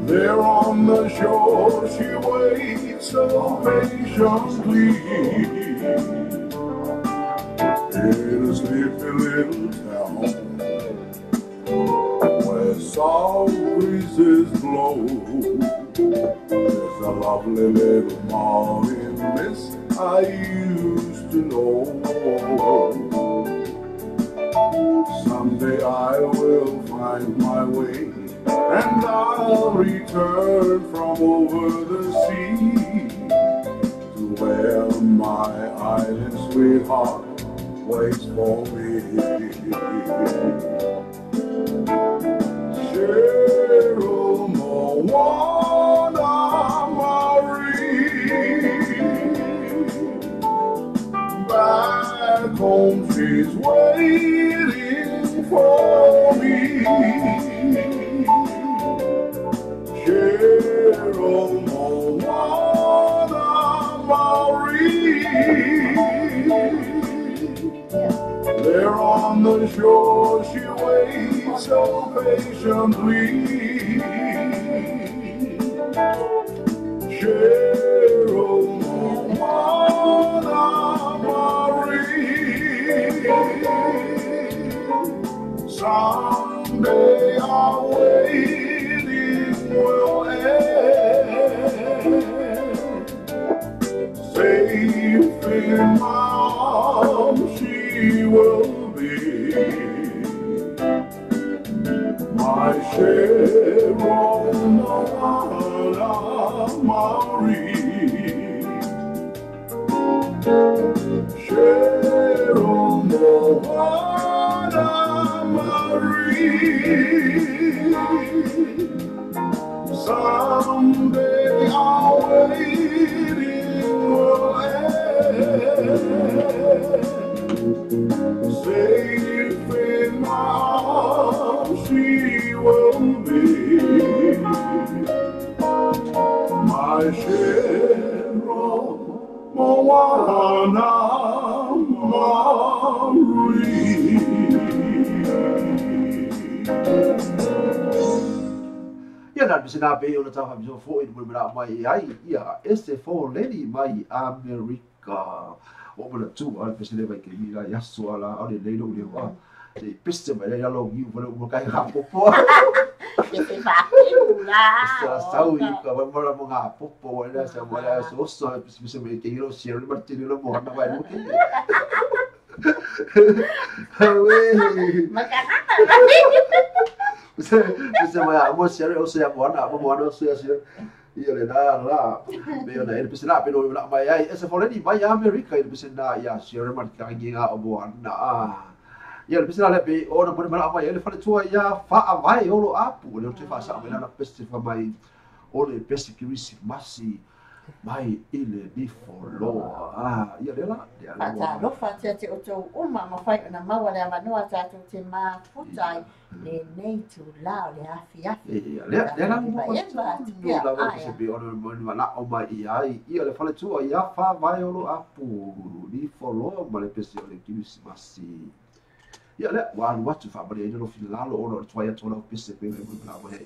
There on the shore she waits so patiently. In a sleepy little town where soft breezes blow, there's a lovely little morning miss I used to know. Someday I will find my way, and I'll return from over the sea to where my island sweetheart waits for me. Cheryl Moana Marie, back home she's waiting for me. Cheryl Moana Marie, there on the shore she waits so patiently. Cheryl Moana Marie, someday our waiting will end. Safe in my arms she will be, my Cheryl Moana Marie. Cheryl Moana Marie, someday our waiting will end. Safe in my arms she will be, my Cheryl Moana Marie. Ia na pese na pe o na tau hamiso fo i mo mera mai ai ia ese fo leni mai Amerika. O mo na tu a pese le vai ke mi la yaso ala o le leilo le wa. Se pese mai la lo ngiu mo mo kai ha popo. Pese fa la. Sa sau i ka mo la mo nga popo la sa mo la so so pese mai ke ro si ro martini lo mo na vai mo ke. We. Makakata. Pese mai mo si ro se mo na mo na se se. Ia le na la me ona ele pese la pe no la mai ai ese fo leni mai Amerika ele pese na ia si ro martini nga o mo na. Ia le pese la pe ona mo mala mai ele fale tua ia fa vai olo apu le te fa sa mai la pese fa mai o le pese Krisimasi mai ile ni foloa. Ah ia le la le la lofa te te o tau uma ma fai ona maua le avanoa tatou te mafuta ai lenei tula o le afiafi. Ia le le la mo la la se pe ona mo mala o mai ai ia le fale tua ia fa vai olo apu ni foloa ma le pese o le Krisimasi. Ia le wa alu atu fa mai ai no filalo ona o tua ia tola pese pe mo mala mai.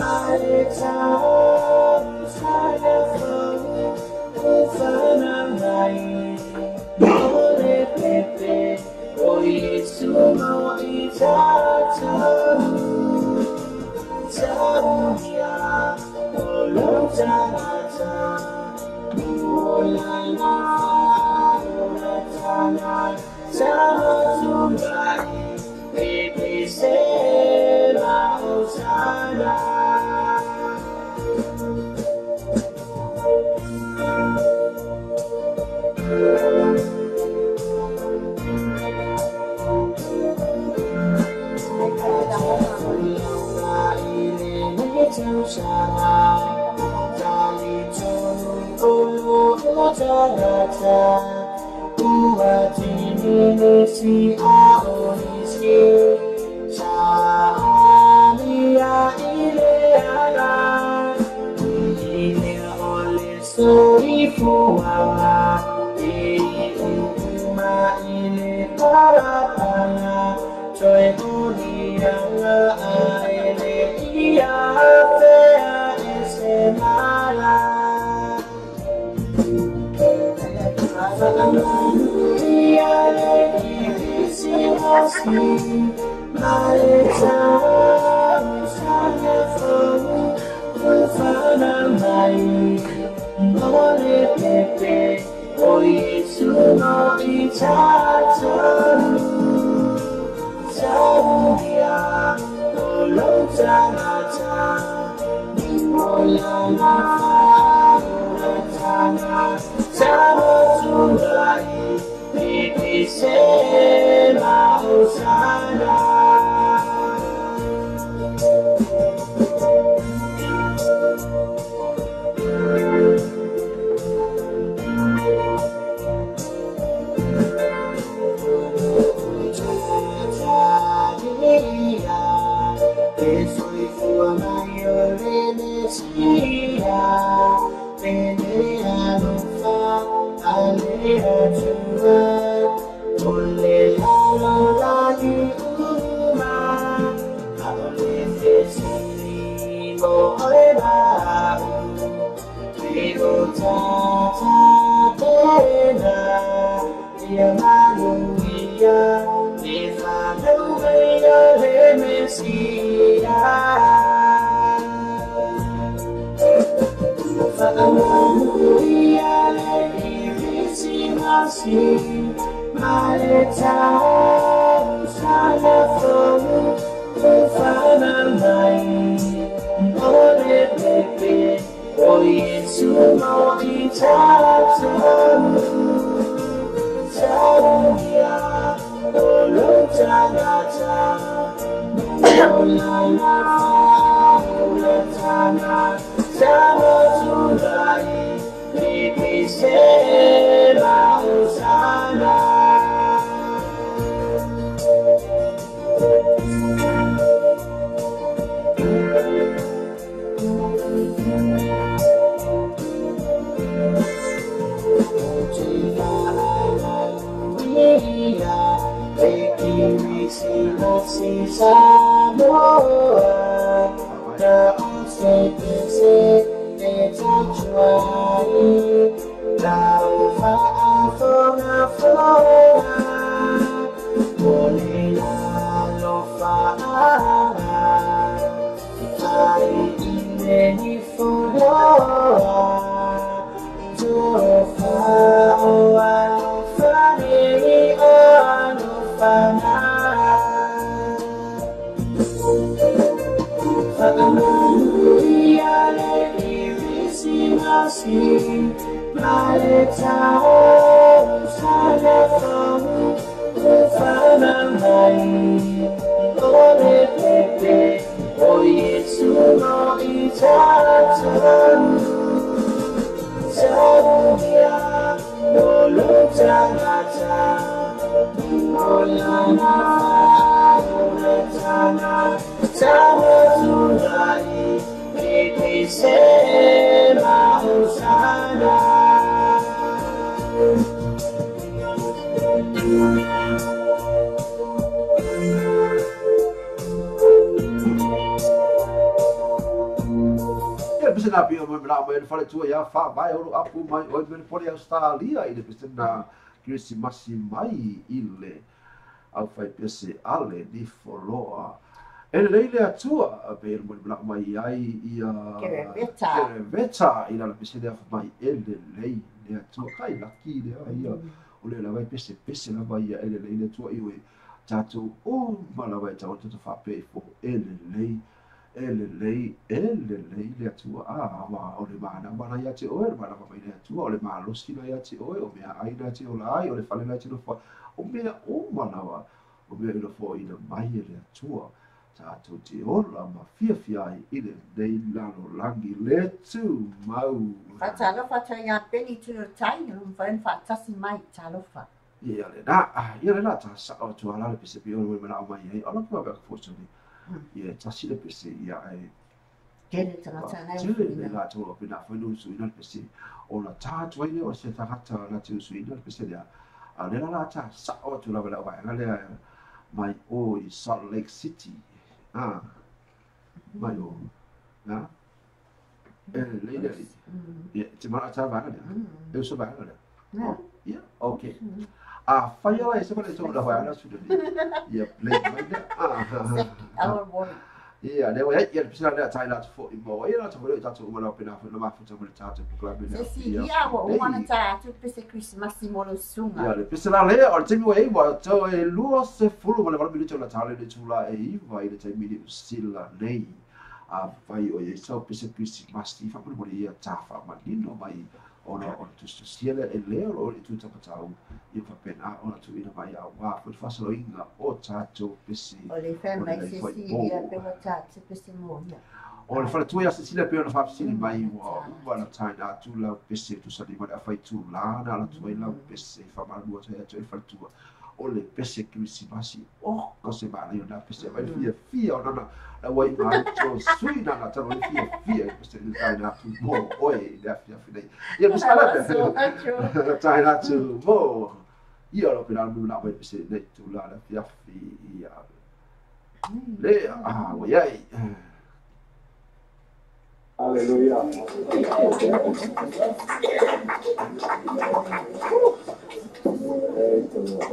My time, na pio mai mela mai le fale tua ia fa vai olo apu mai oi me pole Australia i le pese na Krisimasi mai i le au fai pese ale ni foloa. E le le atua pe le mela mai ai ia Kereveta i la pese le mai e le lei le atua kai laki le ia o le la vai pese pese la vai ia e le lei le atua i we tatou o malawa e tau tata whape fo e le lei e le lei e le lei le atua a wa o le mana mana ia te oe le mana mai le atua o le malosi la ia te oe o mea ai la te ola ai o le fale la te nofo o mea o malawa o mea ilo fo ina mai e le atua tatou te ola ma fiafia ai i le nei lalo langi le tu mau. Whatalofa tau ia Benny tū tai, lumwhaen whaatasi mai talofa. Ia le na ta sa o tu ala le pese pe o le mena mai ai ala ku ba fo so ni ia tasi le pese ia e tele tangata nei tele la to o pena fo no su ina le pese o la ta tu ai o se tangata la tu su ina le pese ia a le la ta sa o tu la la ba la le mai o i Salt Lake City a mai o na e le le ia te mara ta va le eu so va le. Yeah, okay. Ah, fire e se pare to la vai su de. Yeah, play mai de. Our boy. Yeah, ne wa ia pisa le tai la fo i mo. Ia la to le ta to mo pena fo ma fo to le ta to club ne. Se ia wa o mana ta tu pese Christmas mo lo sunga. Ia le pisa la le o te mi wa e wa to e lua se fulu mo le mi to la ta le tu la e iwa i le te mi sila nei. A vai o ia so pese Christmas i fa mo le ia ta fa ma nino mai. Ona o tu siele e leo o le tu tapatau i whapena ona tu ina mai a wā fo whasaloinga o tātou pese o le whamai se si ia pe wa tātou pese mō ia o le whalatua ia Cecilia pe ona whapsini mai ua uwa na taina atu lau pese tu sani wale awhai tu lana ala tu ai lau pese whamalua tu atu e whalatua o le pese Krisimasi o ka se maana i o nā pese mai fia fia o nana na wai mai tō sui nana tano le fia fia i pese le taina atu mō oe i le awhi awhi nei ia pese ala pe taina atu mō ia o pena mu nā wai pese nei tū la le fia awhi ia le a wai ai. Hallelujah. Thank you, Lord.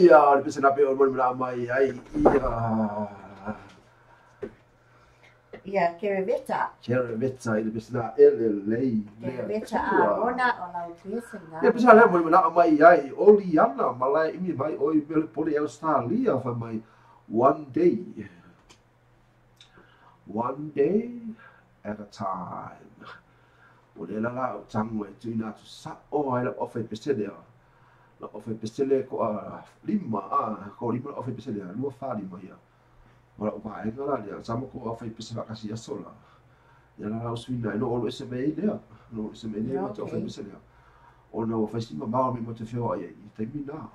Ia, le pese na pe o moni mala mai ai ia. Ia, Kereveta. Kereveta i le pese na ele lei. Kereveta a rona o lau pese na. Ia pese lea moni mala mai ai Oliana malai imi mai oi mele pole Australia fa mai one day. One day at a time. O le la la o tango e tuina atu sa o ai la ofe pese lea. La ofe pesele ko a lima a ko lima ofe pesele lua fa lima ia. Ora o vai la lea sama ko ofe pesele kasi asola. Ia la uswina no olo SMA lea. No SMA lea ma ofe pesele. O no ofe sima ma mi mo te fio ai i te mina.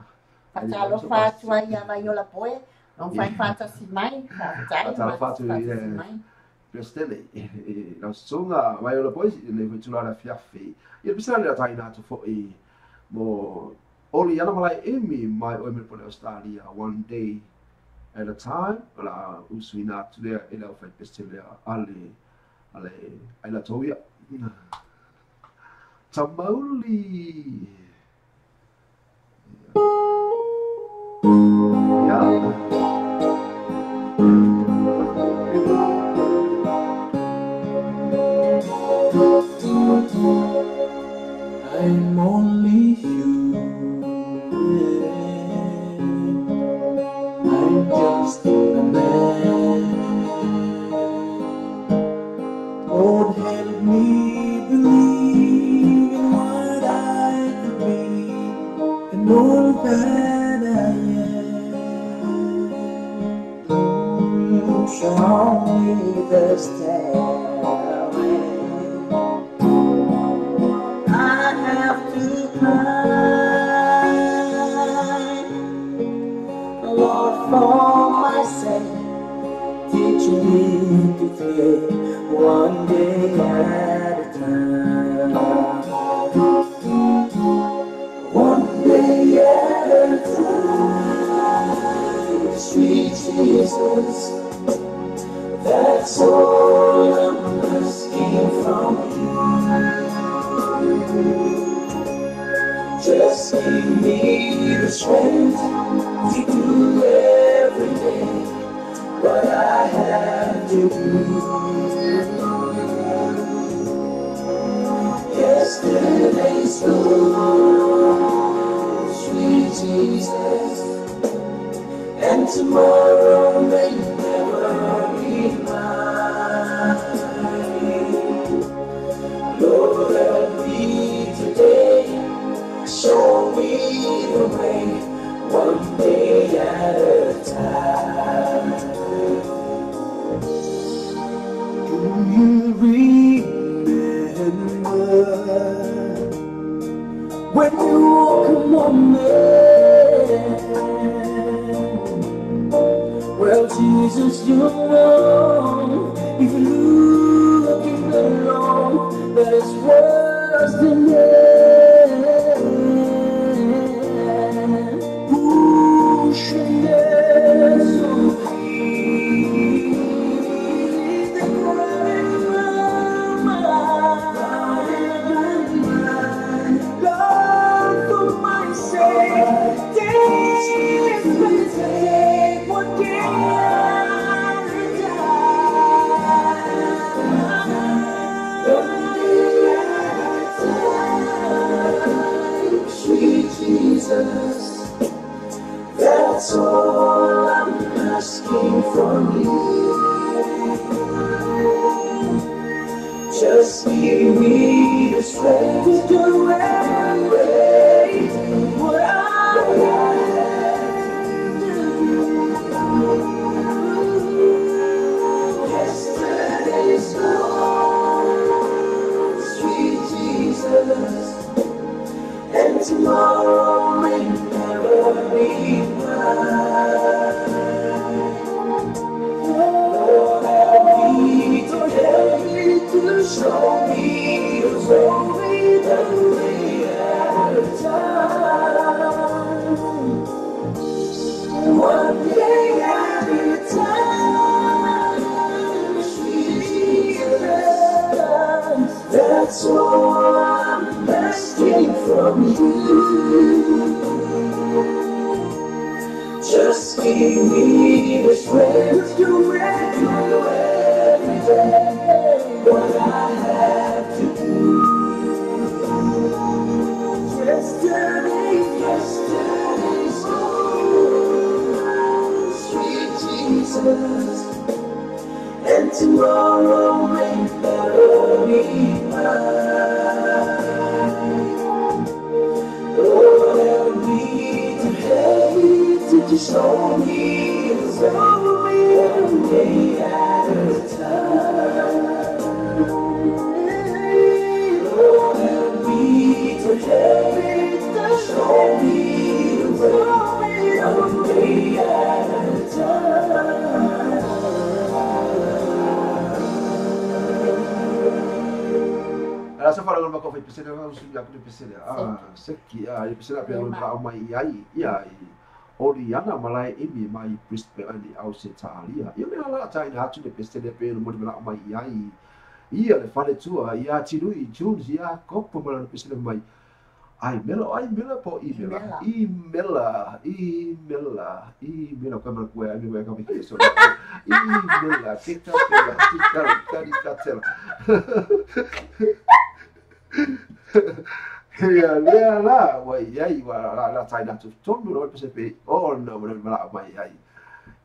Fatalofa atu ai ia mai ola poe. No fai fatasi mai. Fatalofa atu i Pesele la songa mai ola poe le fai la fiafi. Ia pesele la taina atu foi mo Oli ana malai emi mai oi me pole Australia one day at a time la usuina atu lea e lau fai pesele ale ale ai la tauia Tamauli. Yeah. I'm only human. I'm just a man. Lord, help me believe in what I could be and all that I am. Show me the stairway I have to climb. Lord, for my sake, teach me to take one day at a time. One day at a time. Sweet Jesus, that's all I'm asking from you. Just give me the strength to do every day what I have to do. Yesterday's gone, sweet Jesus, and tomorrow may never be mine. Lord, help me today, show me the way, one day at a time. Do you remember when you walk among men? Well, Jesus, you know, if you're looking alone, that it's worse than death. That's all I'm asking from you. Just give me the strength to do everything what I Give me the strength to do every day what I have to do. Yesterday, yesterday's gone, sweet Jesus, and tomorrow may never be mine. Lord, help me to just show me the way, one day at a time. Lord, help me to show me the way, one day at a time. Ela só falou uma coisa, pessoa não se já que pessoa ah seki ah pessoa pelo ra mai ai ia Oriana malai imi mai Brisbane ali au se talia. Ia me ala tai na atu le pesele pe mo le mai ai ia le fale tua ia Tinui Jones ia kopo mala le pesele mai ai mela po i mela i mela i mela i mela ka mala kue ai me ka me so i mela ke ka mela ti ka ka ka ia lea la ua iai ua la taina atu tonu lava le pesepe ona ua malao mai ai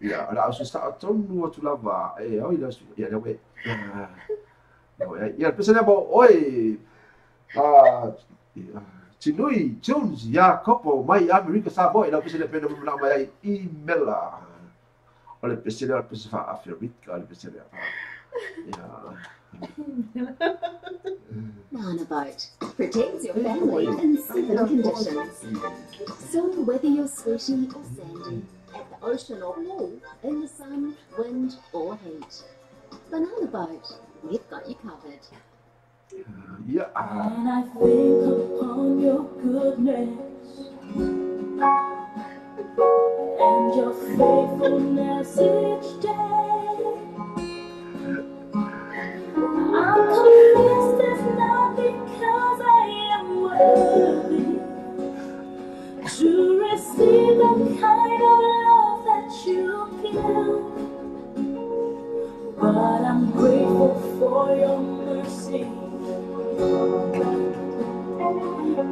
ia o le a ususaʻo tonu atu lava e oi le ia lea ua ia le pese lea mo oe Tinui Jones ia Kopo mai Amerika Samoa i lau pese lea pena malao mai ai i mela o le pese lea o le pese faa-Aferika o le pese lea ia. Banana Boat protects your family in 7 conditions. So whether you're sweaty or sandy, at the ocean or pool, in the sun, wind or heat, Banana Boat, we've got you covered. Yeah. And I think upon your goodness and your faithfulness each day. I'm convinced it's not because I am worthy to receive the kind of love that you give, but I'm grateful for your mercy,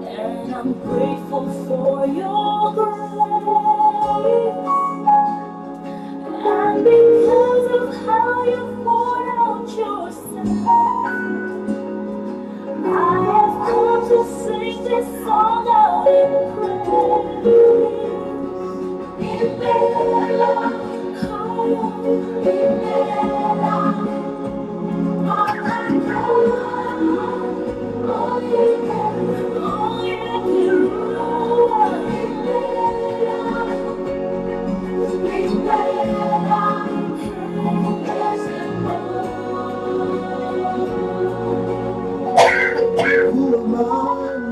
and I'm grateful for your grace, and because of how you poured out yourself, I have come to sing this song out in praise. Who am I,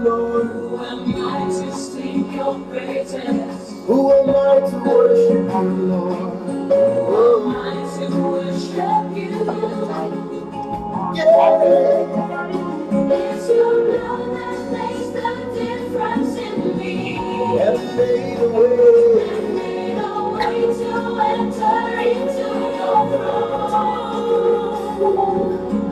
Lord? Who am I to sing your praises? Who am I to worship you, Lord? Who am I to worship you? Yeah. It's your love that makes the difference in me. And made a way. And made a way to enter into your throne.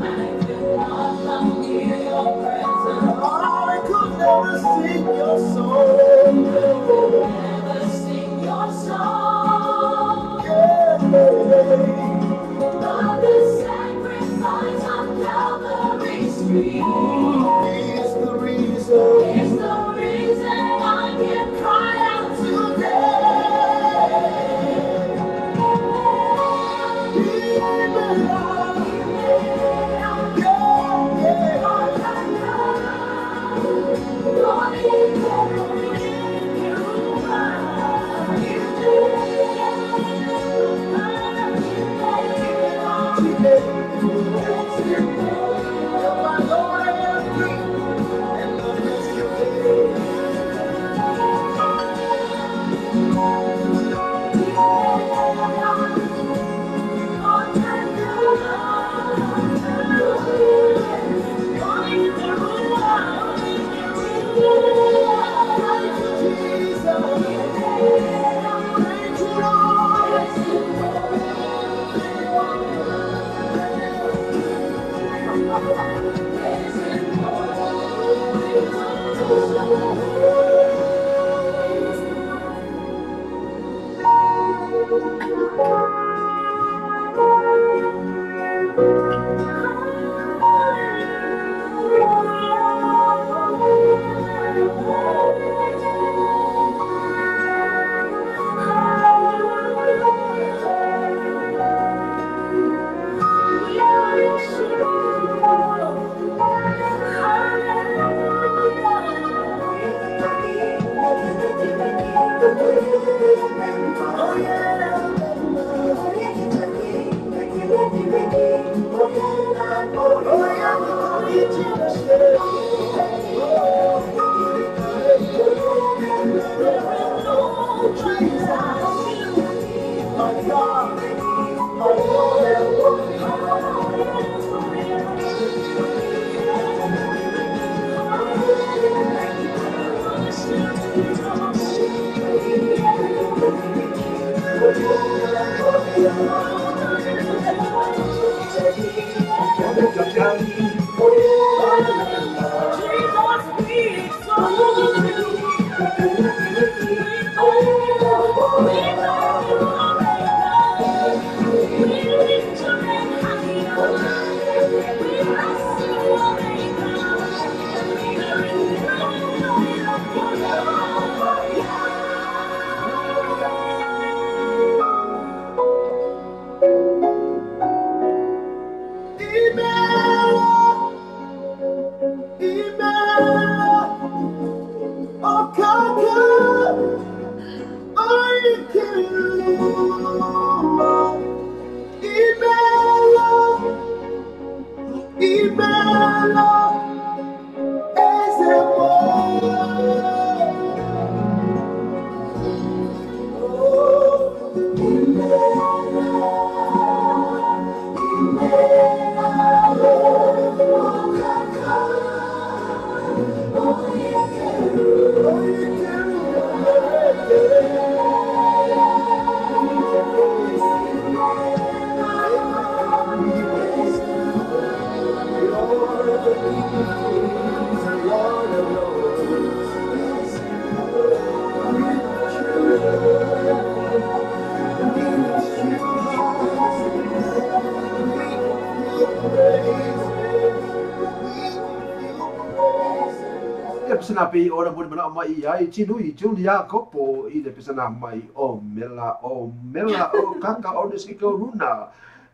I could not come near your presence. I could never sing your song. I could never sing your song. Yeah. But the sacrifice on Calvary's tree is the reason. Is the reason I can cry out today. Yeah. pesena pe o na muli mana mai ai tinui Julia Kopo i le pesena mai o mela o mela o kaka o nesiko runa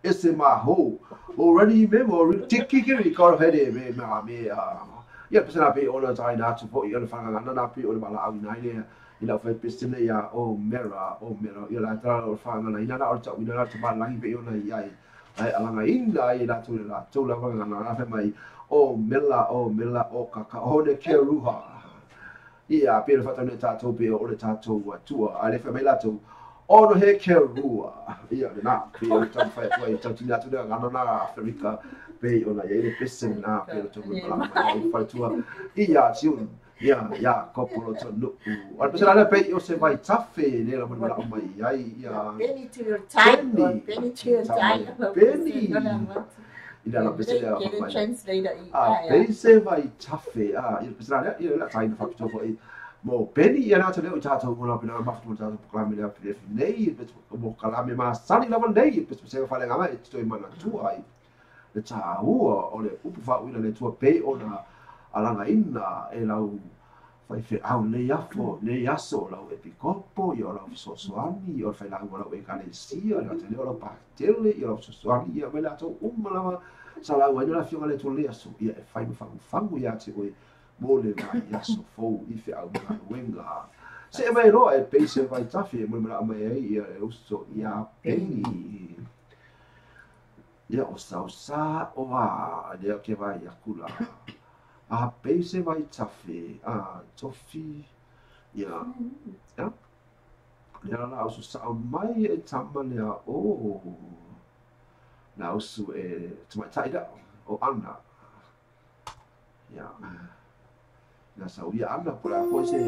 ese maho already memory tiki kiri ka hele me ma me ia pesena pe o na tai na tu po i o whanga na pe o le mala au nai le i lau whai pesena ia o mera ia la tara o whanga na ina na o tau ina na te malangi pe o na i ai ai alanga ina ai la tu la tu la whanga na whai mai o mela o kaka o ne ke ruha ia pe le whatau ne tātou pe o le tātou atua a le whai mai lātou o no he ke rua ia le nā pe o le tau whai atua i tau tina atu nea ngana nā Afrika pe o na ia le pesen nā pe o tau malama mai o whaitua ia tiun ia ia kopolo tau nu'u a le pesen alea pe o se vai tafe ne la mani mala mai ai ia Penny to your time Penny to your time Penny ina la pese lea a pese vai tafe a ia pese lea ia la taina whakitoa foi mo Penny ia nā te leo i tātou mo la pena mafu mo tātou pokalame lea pene nei mo kalame masani lava nei pese pese whale ngama e tito i mana tua ai le tāua o le upu whauina le tua pe o na alanga ina e lau whai wheau nei afo nei aso o lau epikopo ia o lau fesoasoani ia o le whailahu o lau ekalesia ia te leo o lau paketele ia o lau fesoasoani ia mai latou uma lava sa lau ai la fioga le tole aso ia e whai mafangufangu ia te oe mo le vai aso fou i wheau mga se e mai roa e peise vai tafi e muli mala mai ai ia e uso ia Penny ia o sausa o a lea ke vai akula a peise vai tafi a tofi ia ia lea la usu sao mai e tama lea o na usu e tamaitai da o Ana ia na sau ia Ana po la foi se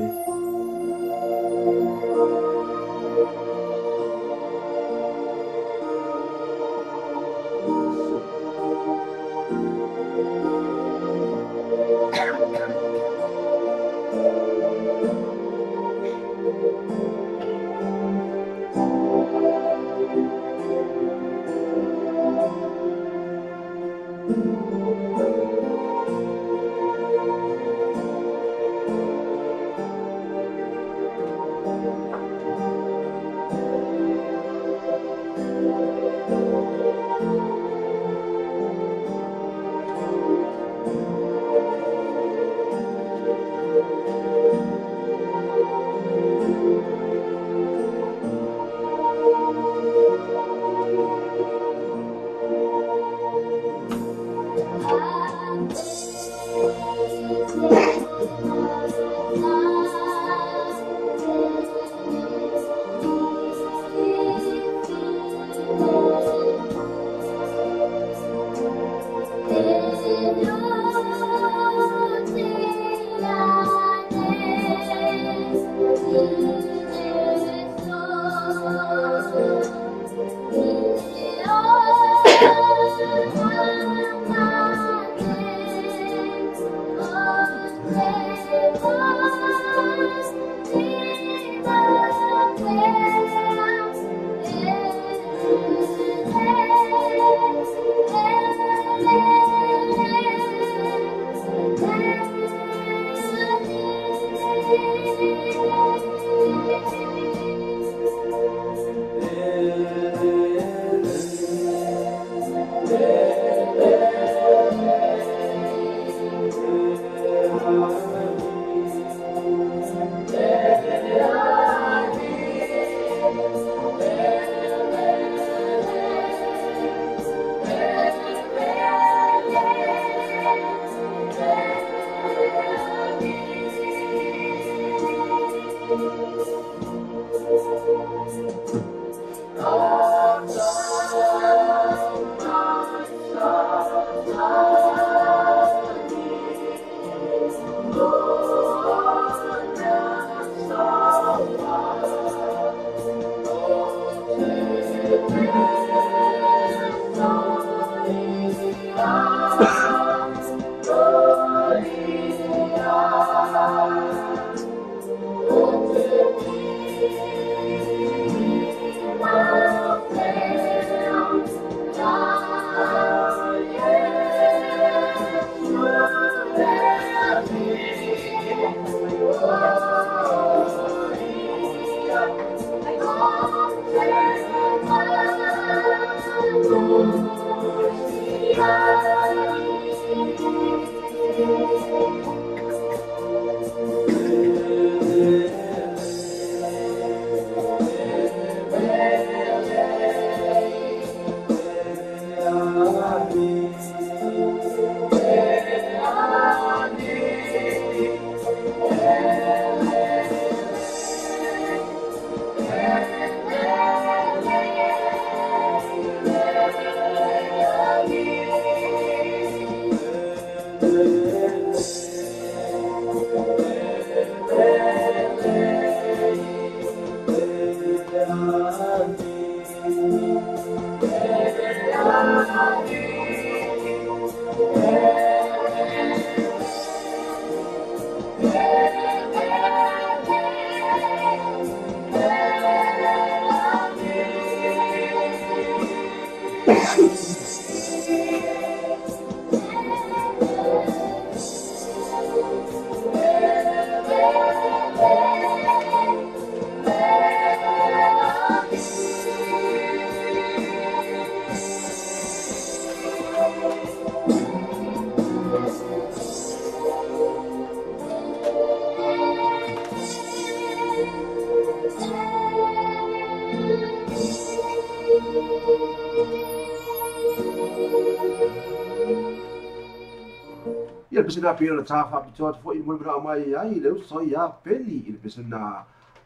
Ia le pesena pei o le tā whapitoa te fo i mwana mai ai le uso ia peli i le pesena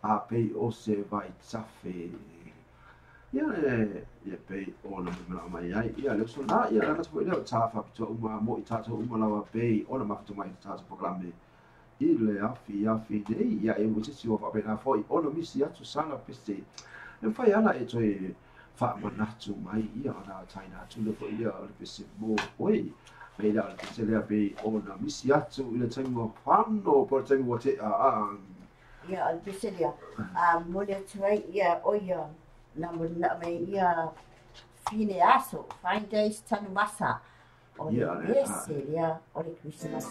a pei o se vai tafe. Ia le ia pei o na mwana mai ai ia le uso na ia le fo i le tā whapitoa uma mo i tātou uma lawa pei o na mawhito mai tātou pokalame i le afi afi nei ia e mwitisi o whapena fo i ona misi atu sala pese. E mwhai ana e toi whaamanatu mai ia ona taina atu le fo i le pese mo oi. Mei la te lea pe ona misi atu i le taimi wa pano po le taimi wa te a. Ia o le pese lea. Mo le atu ai ia o ia na mo na me ia fine aso, fine days tanumasa. O le pese lea o le Christmas.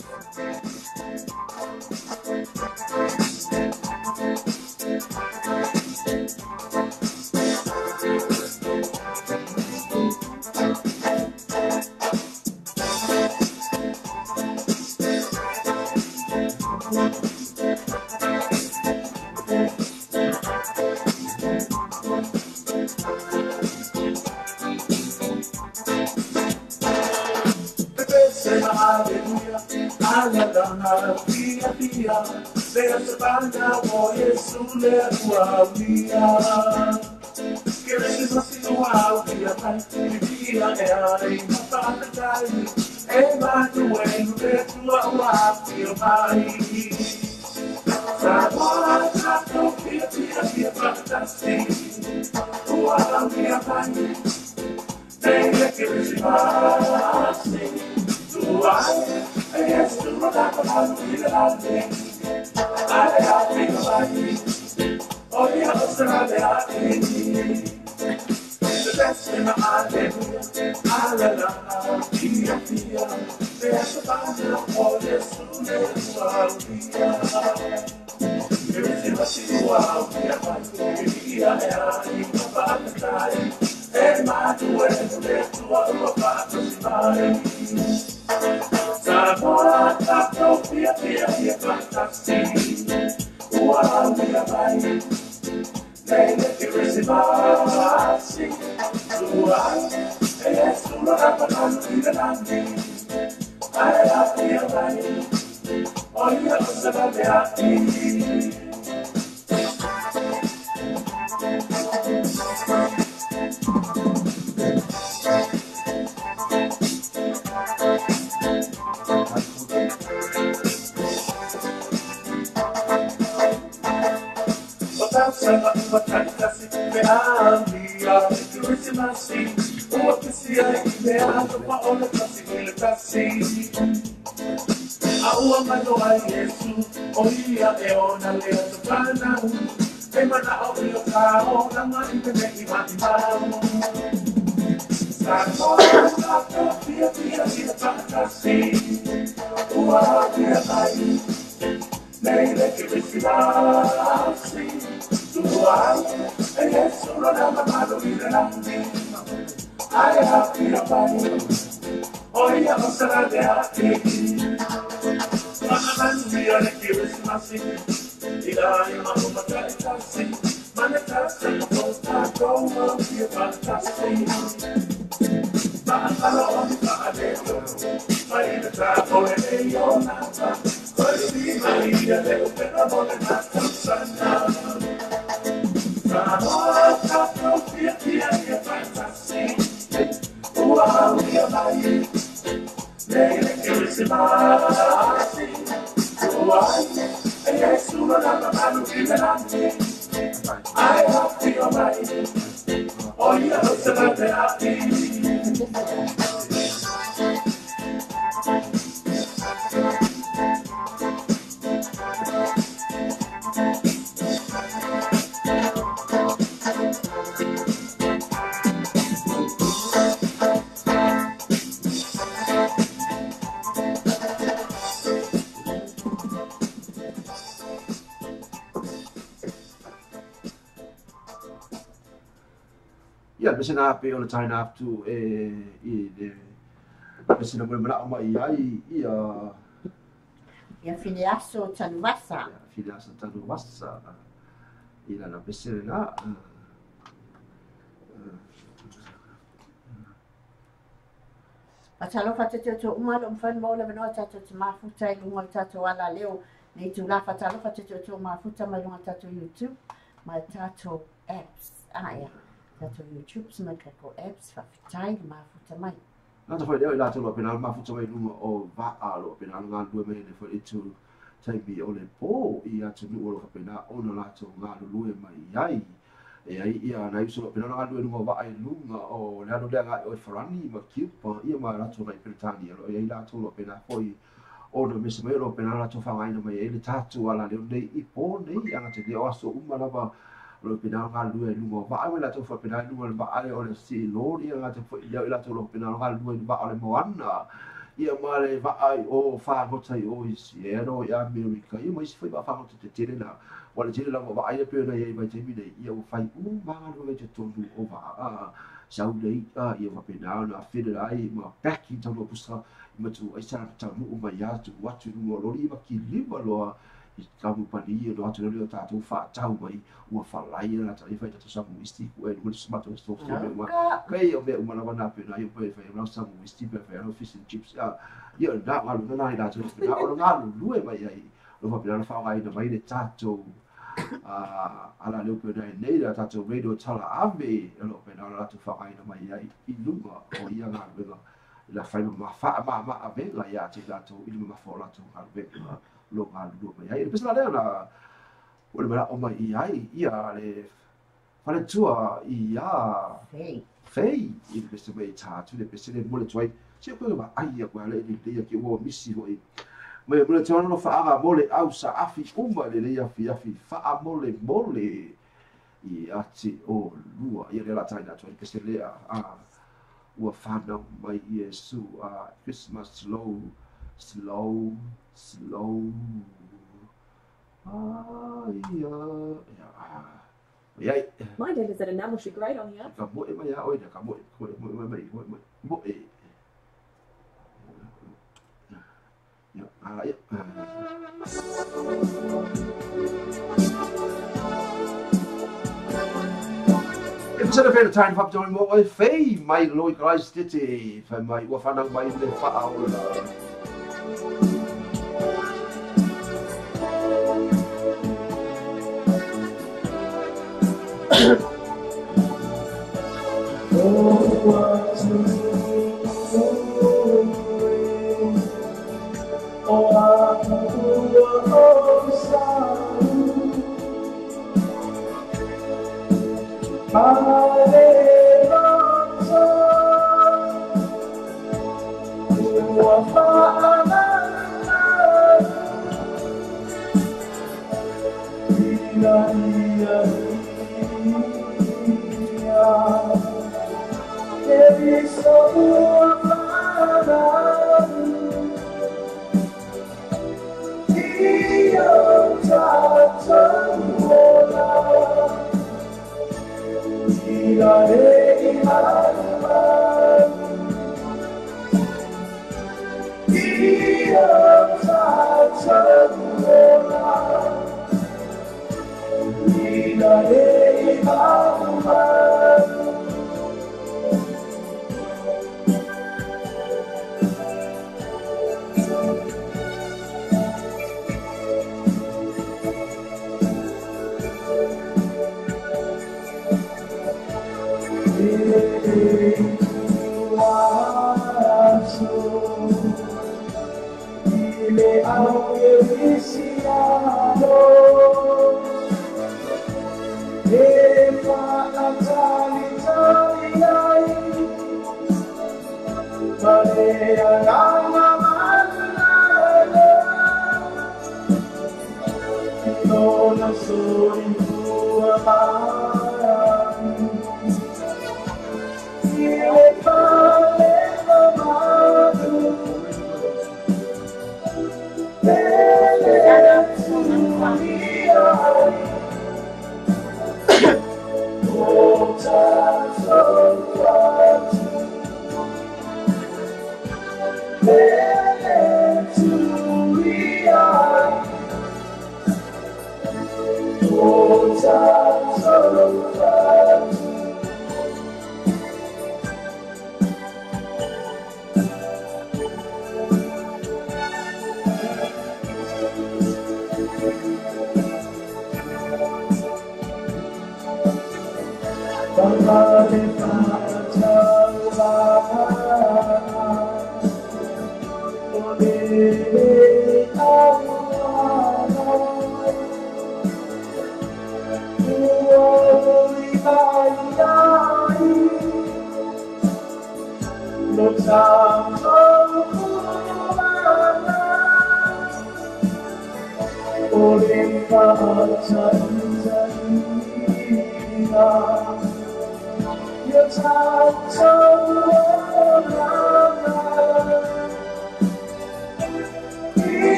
Ia pese na pe o le taina atu e i le pese na mole manao mai ai ia ia Filiaso Tanuvasa. Ia Filiaso Tanuvasa i lana pese lena. Fatalofa te te o uma lo mfan mo le venoa tatou te mafuta i lunga o tatou ala leo nei tula. Fatalofa te te o mafuta mai lunga tatou YouTube mai tatou apps. Ah ia tatou YouTube ma tatou apps fafitai le mafuta mai. Nā te whai leo i lātou loa pena mafuta mai lunga o va'a loa pena ngā lue mai le whai itu taimi o le pō i atu o loa pena ona lātou ngā lue mai ai. E ai ia nai uso loa pena ngā lue lunga o va'a i lunga o le anu lea ngai o Farani ma Cuba ia ma lātou ngai Peretania loa i lātou loa pena foi ona mese mai loa pena lātou whangaina mai e le tātou ala leo nei i pō nei anga te leo aso uma lava lo pena ngā lue lunga o va'a mai lātou whai pena lunga le va'a le o le si lori ia ngā te whai leo i lātou loa pena ngā lue le va'a le moana ia ma le va'a i o whāngota i o i Seattle i Amerika ia ma isi whai va'a whāngota te tere na wa le tere lava va'a ia pēna ia i mai te mine ia o whai u mā ngā lue te tonu o va'a sau nei ia whapena na whire ai ma paki tau pusa i matu ai sa tau nuu mai atu atu lunga lori ma ki lima loa i kamu pani no atu leo tātou whātau mai ua whalai na tāi whai tātou samu isti ku e nunga smato sto sto me uma kai o me uma lava nā pena i pe whai rau samu isti pe whai rau fish and chips ia nā ngā luna nā i rātou pena o ngā lue mai ai lo whapena na whaongai na mai le tātou ala leo pena e nei la tātou radio tala ave lo pena na rātou whaongai na mai ai i lunga o ia ngā luenga la whai ma wha ma ma avenga ia te rātou i lunga ma wha rātou ngā luenga lo ngā lua mai ai. Le pese la lea na o le mara o mai i ai ia le whaletua i a Fei i le pese mai tātu le pese le mole tuai se koe ma ai a koe ale le ia ki ua misi hoi mai mole te ono whaaga mole au sa afi uma le lea afi afi whaa mole mole i ati o lua ia le la taina tuai pese lea a ua whanau mai Iesu a Christmas slow slow slow ai ai My dad is at enamel great on the app. Ka moe mai a oe ka moe moe moe moe moe moe ia a ia E pasana pēna taina whapitoa mo oe fei mai loi Christ te whai mai ua whanau mai le whaa o la.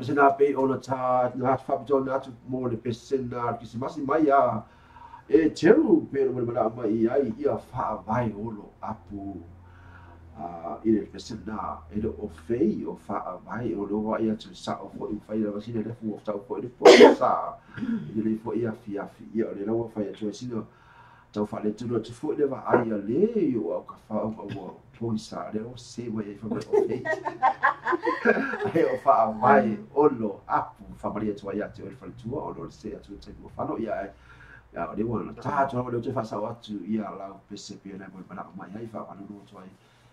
Sina pe ona ta na whapito atu mō le pesena kisimasi mai a e teru pe mo le mai ai ia whaawai olo apu i le pesena e le o fei o whaawai o loa ia tu sa o fo i whai la sina le fu o tau fo i le po sa i le fo ia fia fi ia o le lawa whai atu sina Tau faaletonu atu foʻi le vaai a lē i o au kafaauga ua pogisa lea o se mai ai famai o fei ae o faavae ono apu faamalie atu ai ia te oe le faletua ona o le se atu i le taimi ua fano ia ae ia o lea ua ta atu lava lea ou te faasao atu ia lau pese pei ona e moemanao mai ai faamalulu atu ai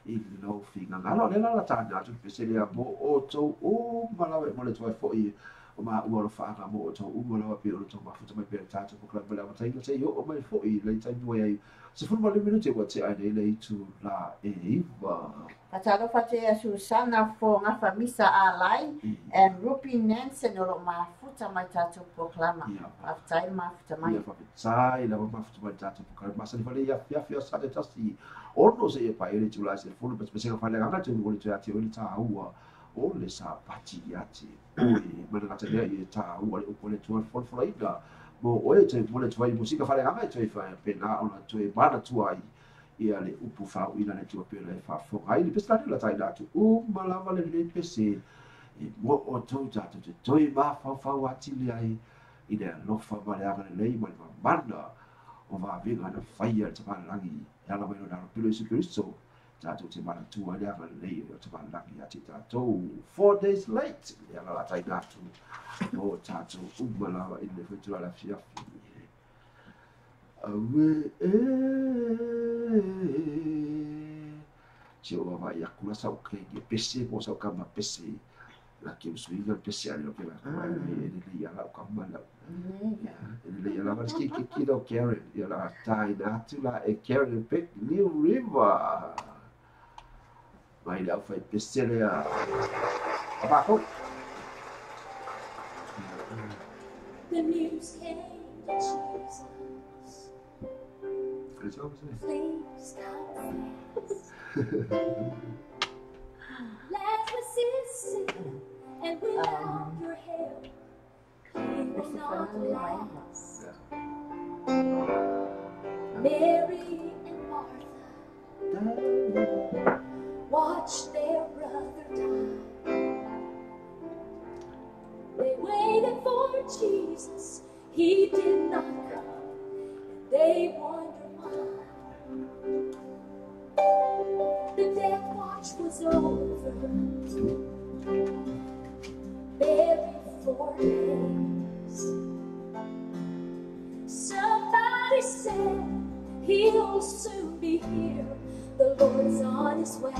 i lou finagalo. O lea la ta atu le pese lea mo outou uma lava e momoli atu ai foi o maua alofaaga mo outou uma lava pei ona outou mafuta mai pea i le tatou polokalame mai le amataina seia oo mai foi i le taimi ua i ai 15 minute ua tea ai nei le itula e 9. Faatalofa atu ia Susana Fogafa Misa Alai and Rupi Nansen o lo o mafuta mai tatou polokalama. Faafetai le mafuta mai. Ia faafetai lava mafuta mai le tatou polokalame. Masani fale i afiafi o Sate tasi ono seia paia le itula e 10 pesepesega faaleagaga te momoli atu ia te oe le taua o le Sapati ia te oe. Ma le gata lea i e taua le upu a le Atua le folafolaina mo oe e toe momoli atu ai i musika faaleagaga e toe faapena ona toe manatua ai ia le upu faauuina a le Atua pei ona e faafofoga ai. Le pese la lea taina atu uma lava lenei pese e mo outou tatou te toe mafaufau atili ai i le alofa ma le agalelei ma le mamana o vavega na faia e le Tamalagi e ala mai lona Alopilo Iesu Keriso tatou te manatua ai le agalelei o le Tamalagi ia te tatou. 4 days late le ala la taina atu mo tatou uma lava i le foi le afiafi. Aue e se o vaavaai aku la sau keiki e pese po o sau kama pese la ke usuiga le pese ale o ke la e lelei a lau kama lau e lelei a lava le keiki o Karen ia la taina atu la e Karen e Big New River mai le aufai pese lea a mākou. The news came to Jesus. Please come fast. Lazarus is sick, and without your help, he will not last. Mary and Martha watched their brother die. They waited for Jesus, he did not come, and they wondered why. The death watch was over, buried 4 days. Somebody said he'll soon be here, the Lord's on his way.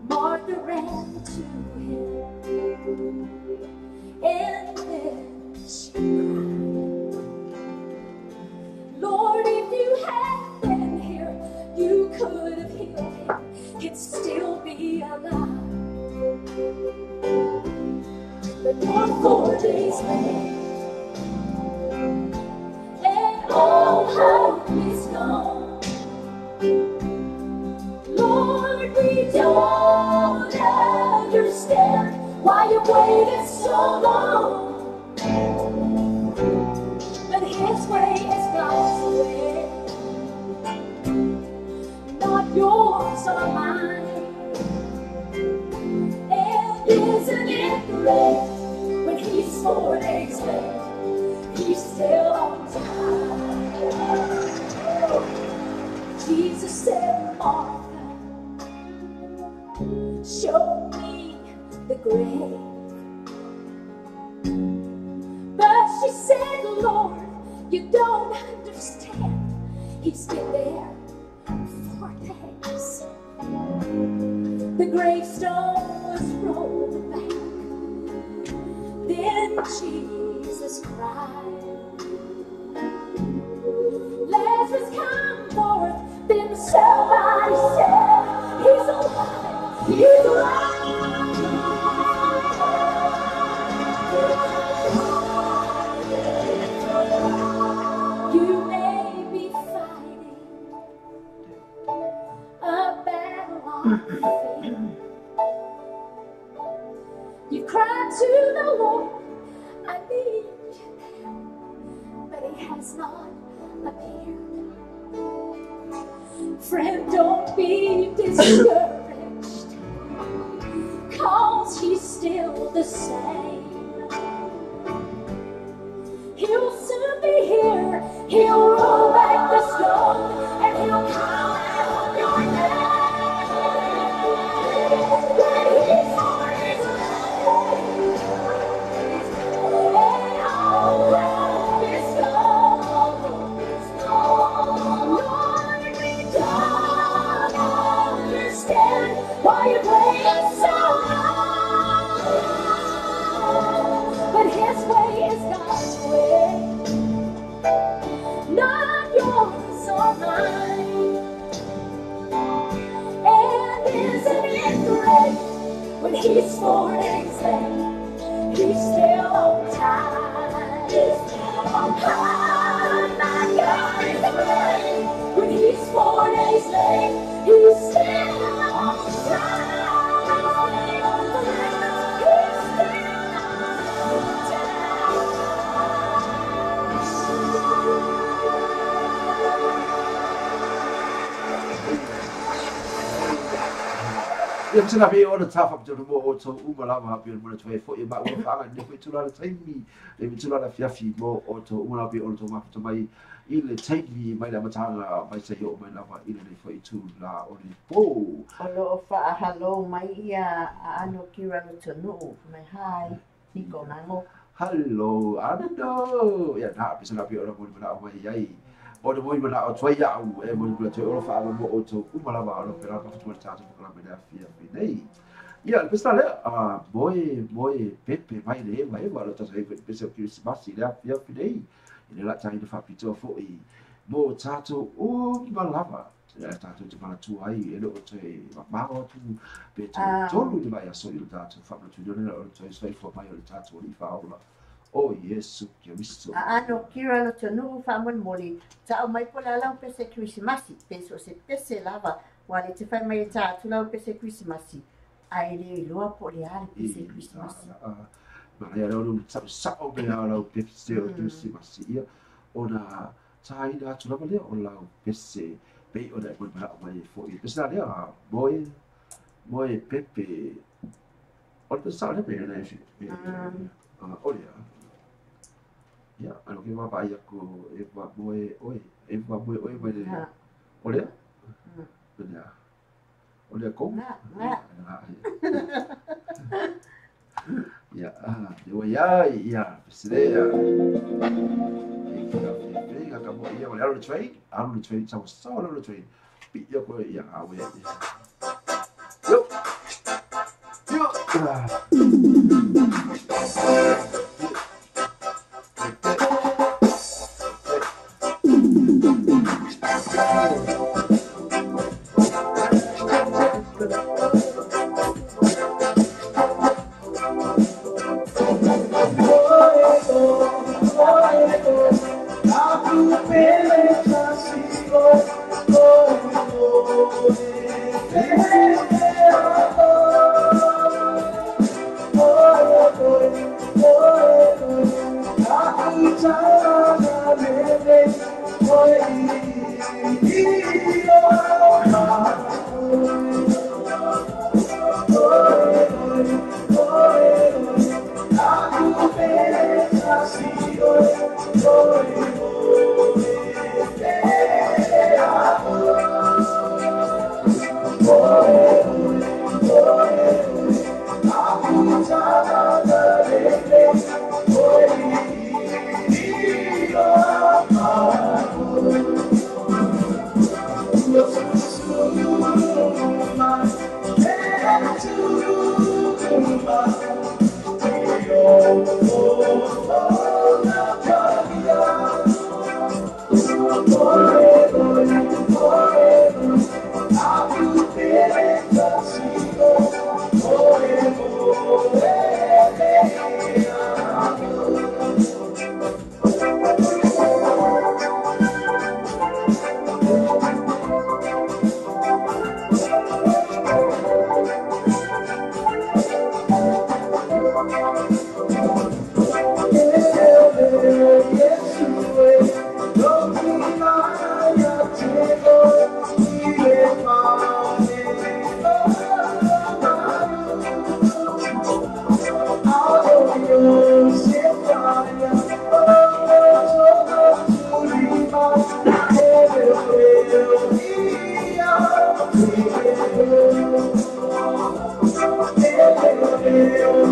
Martha ran to him, and then she cried, Lord, if you had been here, you could have healed him. He'd still be alive. But you're 4 days late, and all hope is gone. Lord, we don't understand why you waited so long. But his way is God's way, not yours or mine. And isn't it great when he's 4 days late, he's still on time. Jesus said, Martha, show me the grave. But she said, Lord, you don't understand. He's been there 4 days. The gravestone was rolled back. Then Jesus cried, Lazarus, come forth. Then somebody said, he's alive, he's alive. You may be fighting a battle of faith. You cried to the Lord, I need you now, but he has not appeared. Friend, don't be discouraged, 'cause he's still the same. He'll soon be here. he's 4 days late, he's still on time. He's still on time. My God is great. When he's 4 days late, he's still on time. He's still on time. Ia pese pe o le tafa pe mo o to uma lava pe mo le toe fo i ma ua whaanga ne fo tula le taimi le tula le fiafi mo o to uma lava pe o le to mafuta mai i le taimi mai le matanga mai se o mai lava i le fo i tula o le po. O lo o whaahalo mai ia a ano kira lo tonu mai hai Niko Nango. Hello ano. Ia na pese pe o le mo mana o mai ai. O le moi mana o toi au e mo le toi o whaanga mo o to uma lava o le pera mafuta mai tātou whakala mai le fiafi nei. Ia, le pese lea, moe pepe mai le ema ema lo tātou hei pese o Kirisimasi le fiafi nei. I le la tāi le whapitoa foi mo tātou uma lava. Le tātou te manatua ai e lo o te mamao atu pe te tolu te mai aso i le tātou whapitoa nuna o le toi soifua mai o le tātou o le whaola. O Iesu Keriso. A ano kira lo tonu whaamon Tao mai po la lau pese Kirisimasi. Pese o se pese lava. Wa le te whai mai e tātu lau pese Kirisimasi. Ai le iloa po le ale pese Kirisimasi. Manaia leo lu sao mea lau pese o Kirisimasi ia. Ona tāina atu lava lea o lau pese pei ona e moe mana o mai e fo i. Pese la lea moe pepe. O le pese sao lea pe ona e fi. O lea. Ia, ano ke wapa ai ako e wapa moe oe. E wapa moe oe mai le. O lea? Lea. O lea kou? Nga, nga. Ia, ia, ia, ia, pese lea. Ia, ka mo ia, o le alo le train, sao sao alo le train. Pi ia koe, ia, awe, ia. Yo! Yo!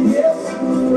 Yes.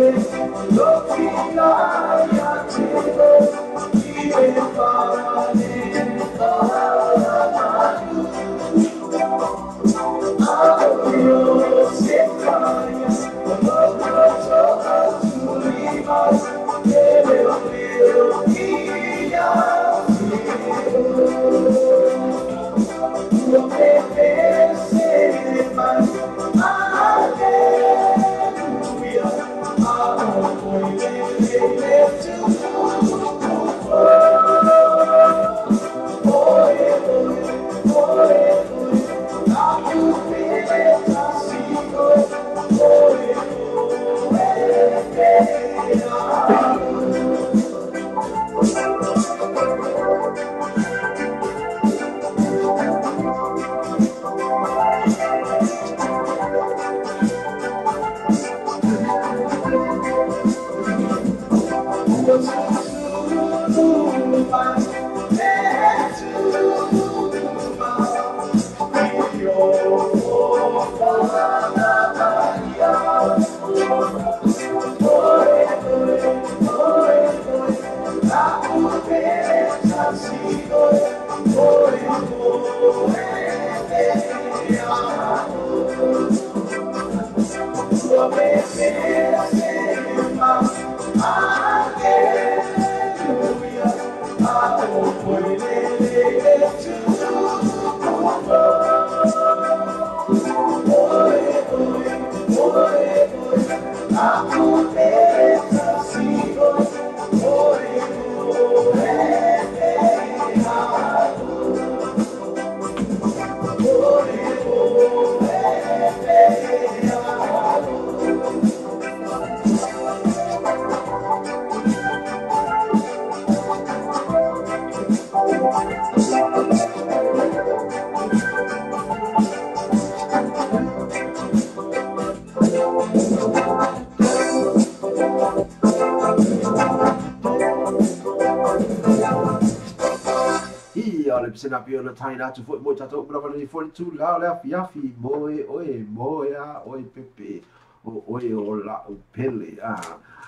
Sena pio na tai nā tu foi mo tātou umana ni foi tu la le afi afi moe oe moe a oe pepe o oe o la o pele a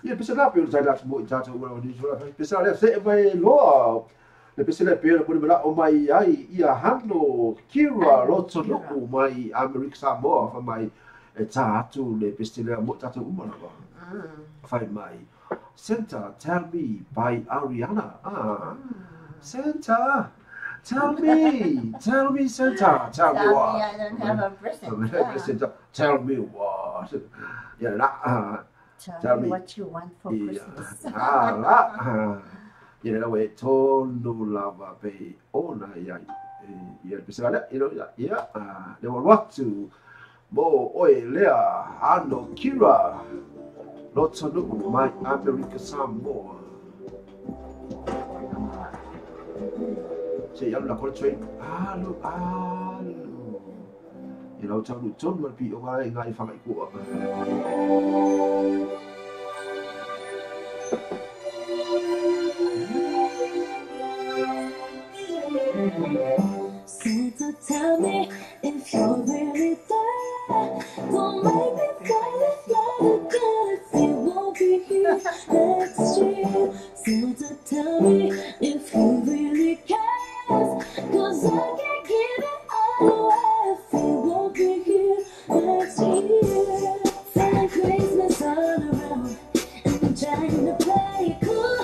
ia pese la pio na tai nā tu mo tātou umana ni foi pese la se mai loa le pese la pio na mo mala o mai ai ia hano Kira loto no mai Amerika Samoa fa mai e tā atu le pese la mo tātou umana ba fai mai Santa Tell Me by Ariana. Ah, Santa, tell me, Santa, tell me what. I don't have a present. Tell me what. Yeah, tell me what you want for Christmas. Ah, yeah, la we tonu lava pe ona ia ia pesala ia ia le watu mo oe lea ano Kira Lotonu mai Amerika Samoa. Se alu la kore train alu alu ia lau tau tonu al pi o ngai ngai whangai kua. Santa, tell me if you're really there. Don't make me fall in love again if you won't be here next year. Santa, tell me if you really cares, 'cause I can't give it all away if you won't be here next year. Feeling Christmas all around, and I'm trying to play it cool,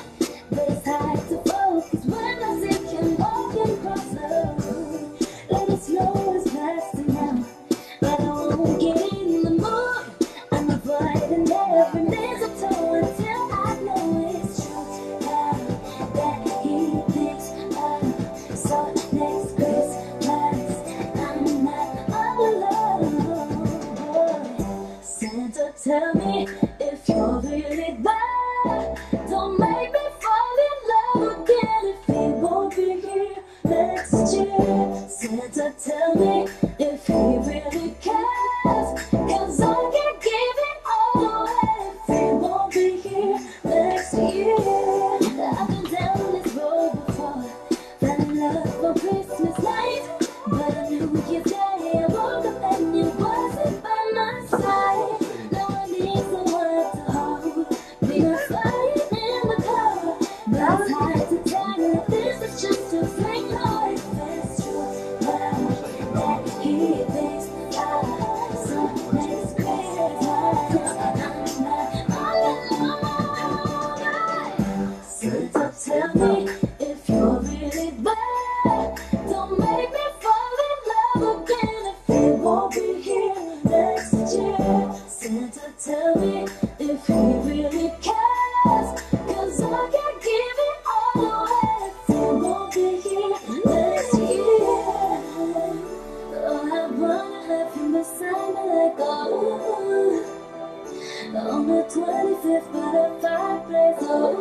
but it's hard to focus when I see him walking across the room. Let it snow is blasting now, but I won't get in the mood. I'm avoiding every mistletoe until I know it's true. Now that he thinks I'm so next Christmas, I'm not all alone. Boy, Santa, tell me if you're really there. Don't make me fall in love again if he won't be here next year. Santa, tell me if he really cares, 'cause I can't give it all away if he won't be here next year. I've been down this road before, fell in love on Christmas night, but on New Year's Day I woke up and you wasn't by my side. Now I need someone to hold me, not flying in the car, but it's hard to tell if this is just a fling or if it's true love that he thinks I'm so next Christmas I'm not all alone. Santa, tell me if you're really there. Don't make me fall in love again if he won't be here next year. Santa, tell me if he really cares, 'cause I can't give it all away if he won't be here next year. Oh, I wanna have him beside me like oh, on the 25th by the fireplace. Oh,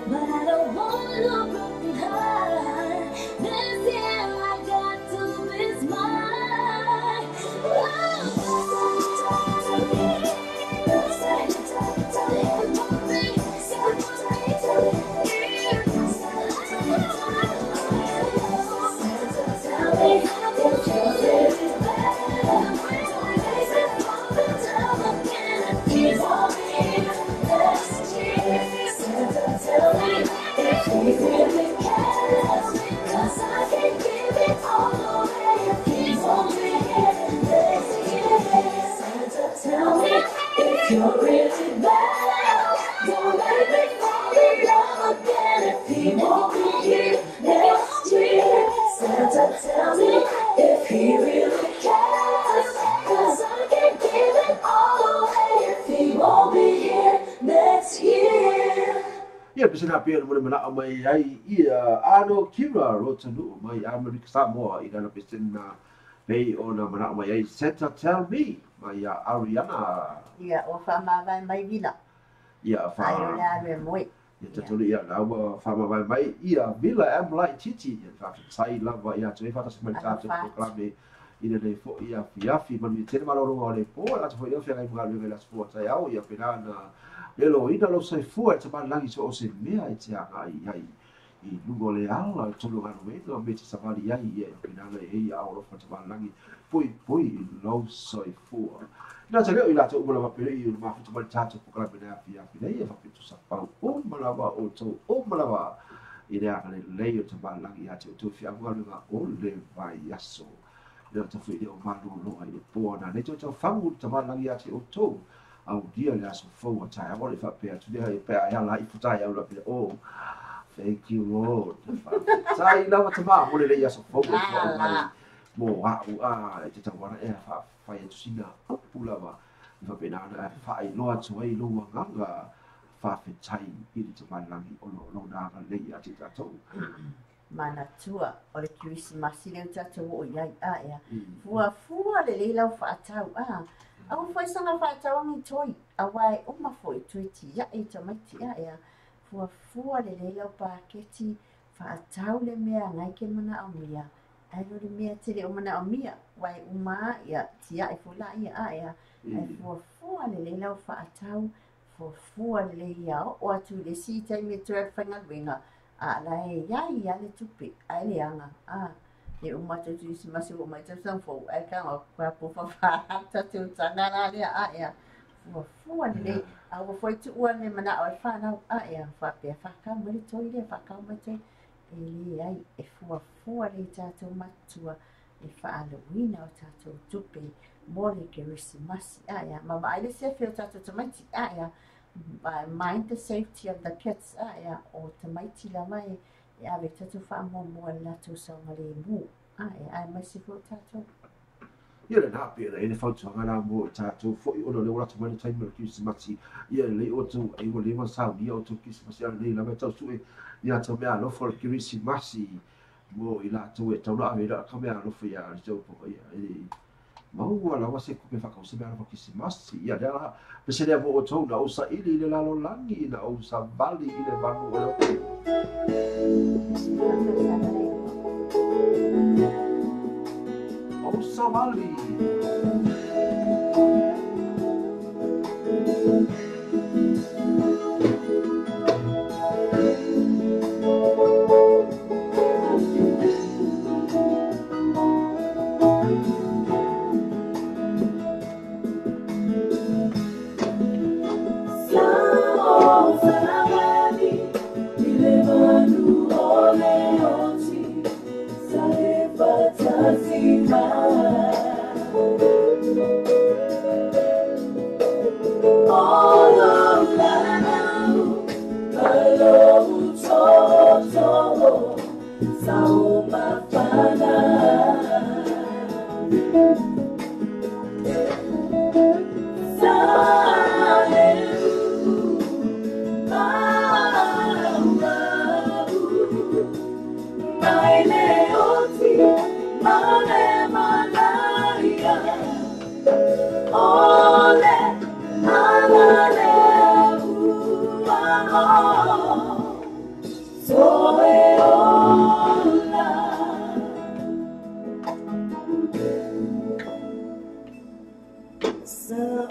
but I don't want no broken heart. This year I got to be smart. you're really there, don't make me fall in love again if he won't be here next year. Santa, tell me if he really cares, 'cause I can't give it all away if he won't be here next year. Ia pesena pia na mana mai ai ia ano Kira Rotanu mai Amerika Samoa i lana pesena pei ona mana mai ai Santa Tell Me mai Ariana. Ia o whamawai mai vila. Ia wha. Ai o le awe moe. Ia tatoli ia laua whamawai mai ia vila am titi ia whawhitai lava ia tui whatasi mai tātou programme i le nei fo ia fiafi manu i tene malolo o le po la te fo ia whiangai mga luenga la te fo tai au ia pena na lelo ina lo sai fua e te malangi so o se mea e te anga i ai i lungo le ala e tolu galuega me te savali ai ia e pena na e ia au te malangi pui pui lo sai fua. Nā te leo i lātou umala wapere i ulu mafuta mai tātou programme na fiafi nei e whapitu sa pau o malawa o tau o malawa i le anga le lei o te malangi a te o tau whiangai luenga o le vai aso. Nā te whi o malolo i le pōna. Nei tau tau whangu te malangi a te o tau. Au dia le aso fau a tai. Awa le whapea tu lea e pea ia la i putai au la pea. Oh, thank you Lord. Tai lawa te maa mole le aso fau o tua mai. Mō au a e te tauana ea whai atu sina upu lawa. I whapena ana e whai loa atu ai loa nganga whawhetai i le te malangi o lo nā lei a te tātou. Manatua o le Krisimasi leo tātou o iai a ea. Fua fua le leilau whaatau a. Au fai sanga whaatau angi toi. A wai uma fo i tui ti ia e tamaiti a ea. Fua fua le leilau pāketi whaatau le mea ngai ke mana au mea. Ai lo le mea te le o mana au mea. Wai uma ia tia e fula ia a ea. Ai fua fua le leilau whaatau. Fua fua le leia o atu le si tai me tua whangaluenga. A la e ia ia le tupe ai le anga a e uma te tu si masi o mai te sang fo ai ka o kwa po fa fa ta te tanga la le a ia fua fua le a o foi tu ua me mana o fa na a ia fa pe fa ka mo le toi le fa ka mo te e le ai e fua fua le tātou matua e fa aluina o tātou tupe mo le Krisimasi a ia ma ai le se fe o tātou tamaiti a ia. Mind the safety of the kids a ia o tamaiti lava e ave tātou whaamua le latou saogalemu le a e ai mai se fo tātou. Ia le nā pera e le whautuanga nā mō tātou foi ona le ora tamai le taimi o le Krisimasi ia le o tau e ua lewa saunia o tau Krisimasi ana nei lava tau sue ia tau mea alofa o le Krisimasi mō i lātou e tau la ave la ka mea alofa ia le tau poka ia e maua lawa se kupe whakau se mea alofa Krisimasi ia lea la pese lea mō o tau na o sa ili i le lalo langi na o sa vali i le vanu o le ote. O sa vali.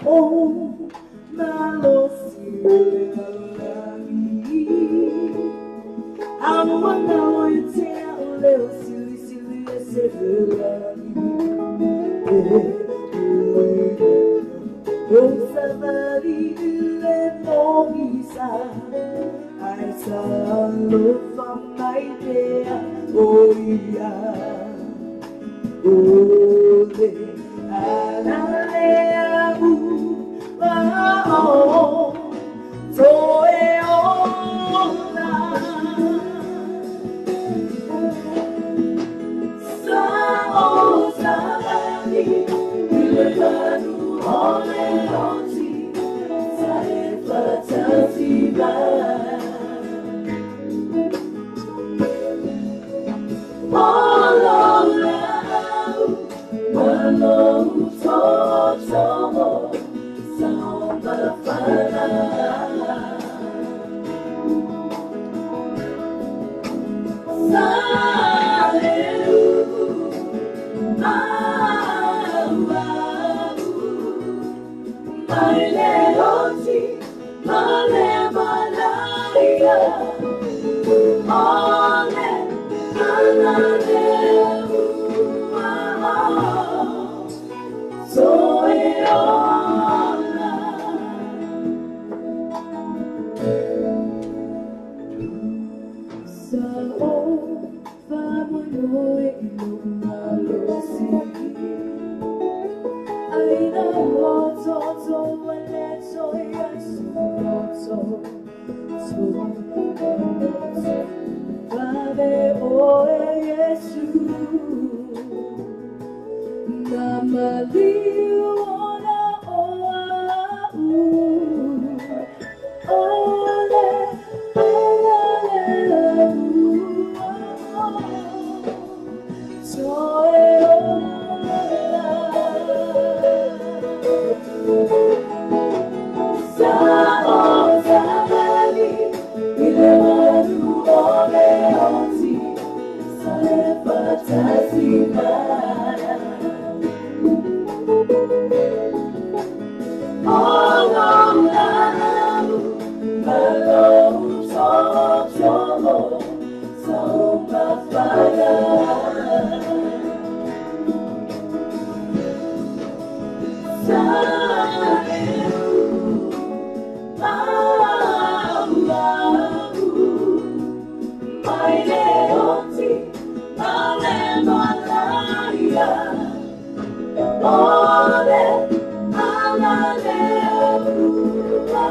Oh, Mai le oti ma le malaia Ole ala le ua Soe ola Sa o whamoe i malosi Aina o toto wale toi asu roto Vave oe Yesu Na maliu ona o au Ole ala le ua Toe ola Sa o savali i le malu o le oti Sa le fatasi mai Olo lau malo toto Sa umafaya Sa Mai le oti ma le malaia Ole ala le ua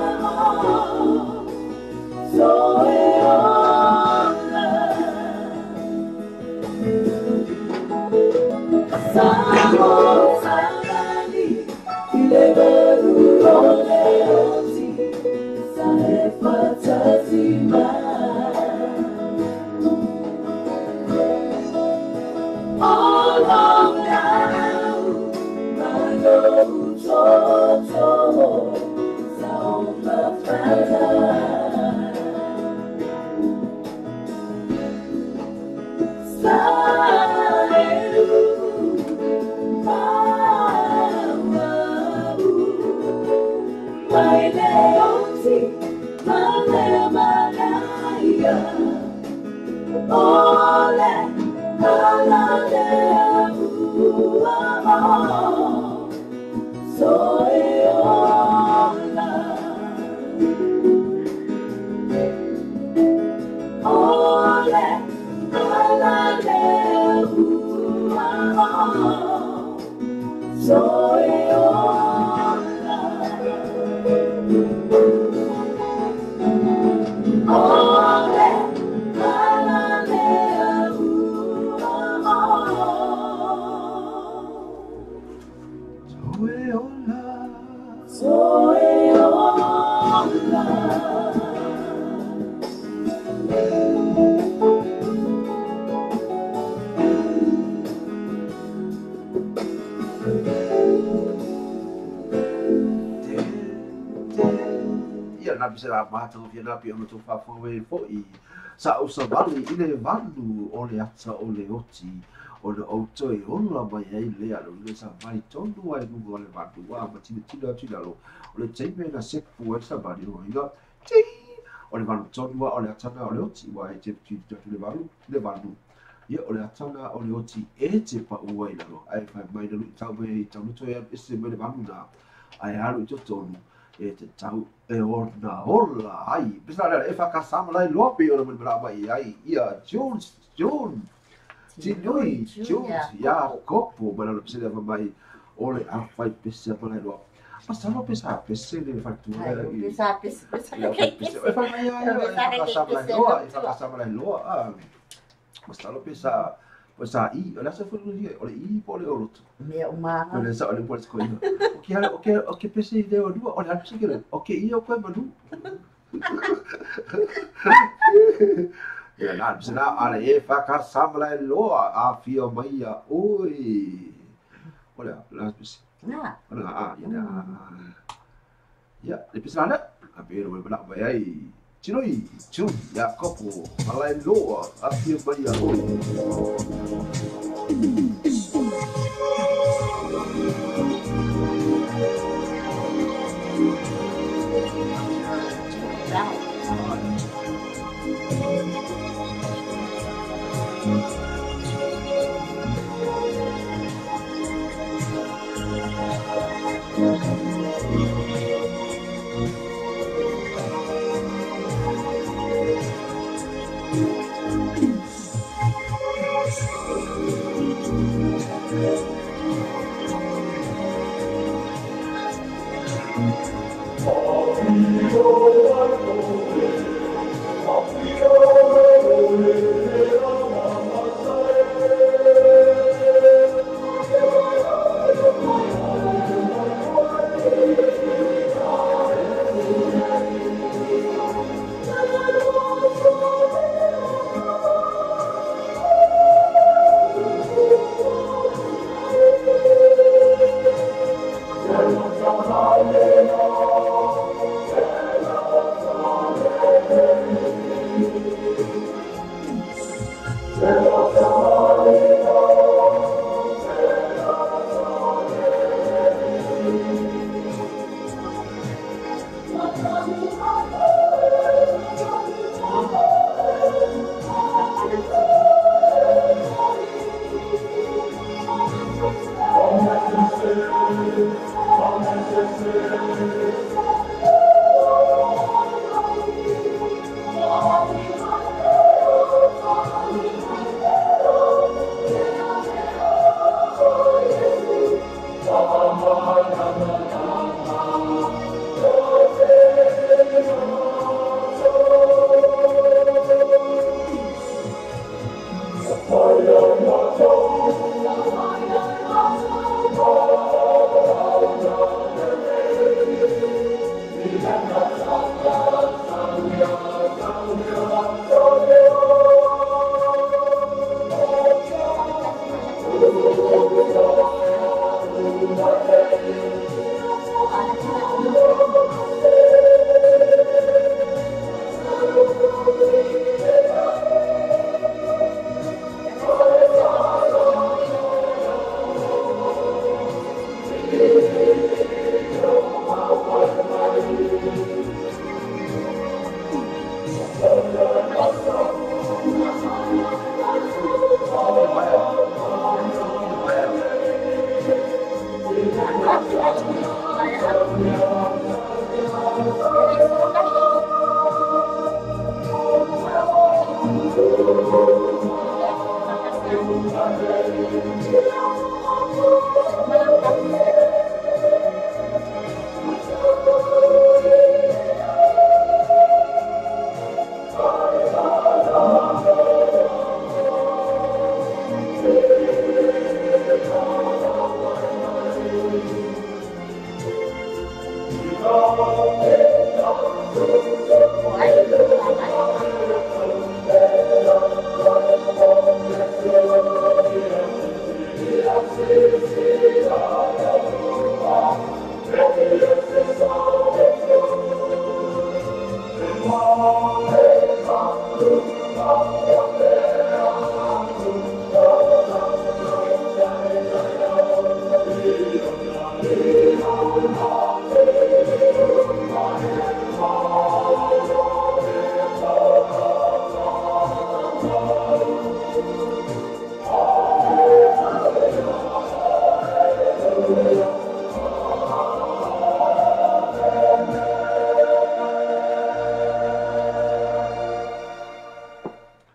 Soe ola Sa o savali i le malu o le oti Sa e fatasi mai Olo lau malo toto Sa umafaya Sa eru mau Mai le oti ma le malaia Ole ala le ua Soe ola Ole ala le ua Soe ola Ole ala le ua Soe ola. Soe ola Ia na pese la mata o fia na pi ona tō whawhawe fo'i. Sa o sa vali i le valu o le ata o le oti o le auto e ola mai ai le alo i le sa vali tonu ai nunga o le valu wa ma tino tino atu i lalo o le teime na sepu ai sa vali o inga ti o le valu tonu o le atana o le oti wa e te tino atu le valu le valu ia o le atana o le oti e te pa ua i lalo ai whai mai na lui tau me i tau nuto e ese mai le valu na ai alu i totonu e te tau e ona ola ai. Pesa lea e whakasama lai loa pe ona mani mai ai ia Jones John Tinui Jones Iakopo mana le pese lea mai ole a whai pese malai loa. Masalo pesa pese le whatua Ai, pesa pese pesa ia whai pese e whai mai ai e whakasama lai loa e whakasama lai loa. Masalo pesa pesa i o le asa fulu o le i po le oroto. Mea umanga. O le sa o le po le skoina. O ke o ke o ke pese i leo lua o le pese ke o ke i o koe manu. Ia na pese na ale e whakasama lai loa a fia mai ia oi. O le la pese. Na. O le a ia na. Ia le pese na a pe ro mai mai ai. Tinui, Tui, Iakopo, malai loa, a fia mai ia oi.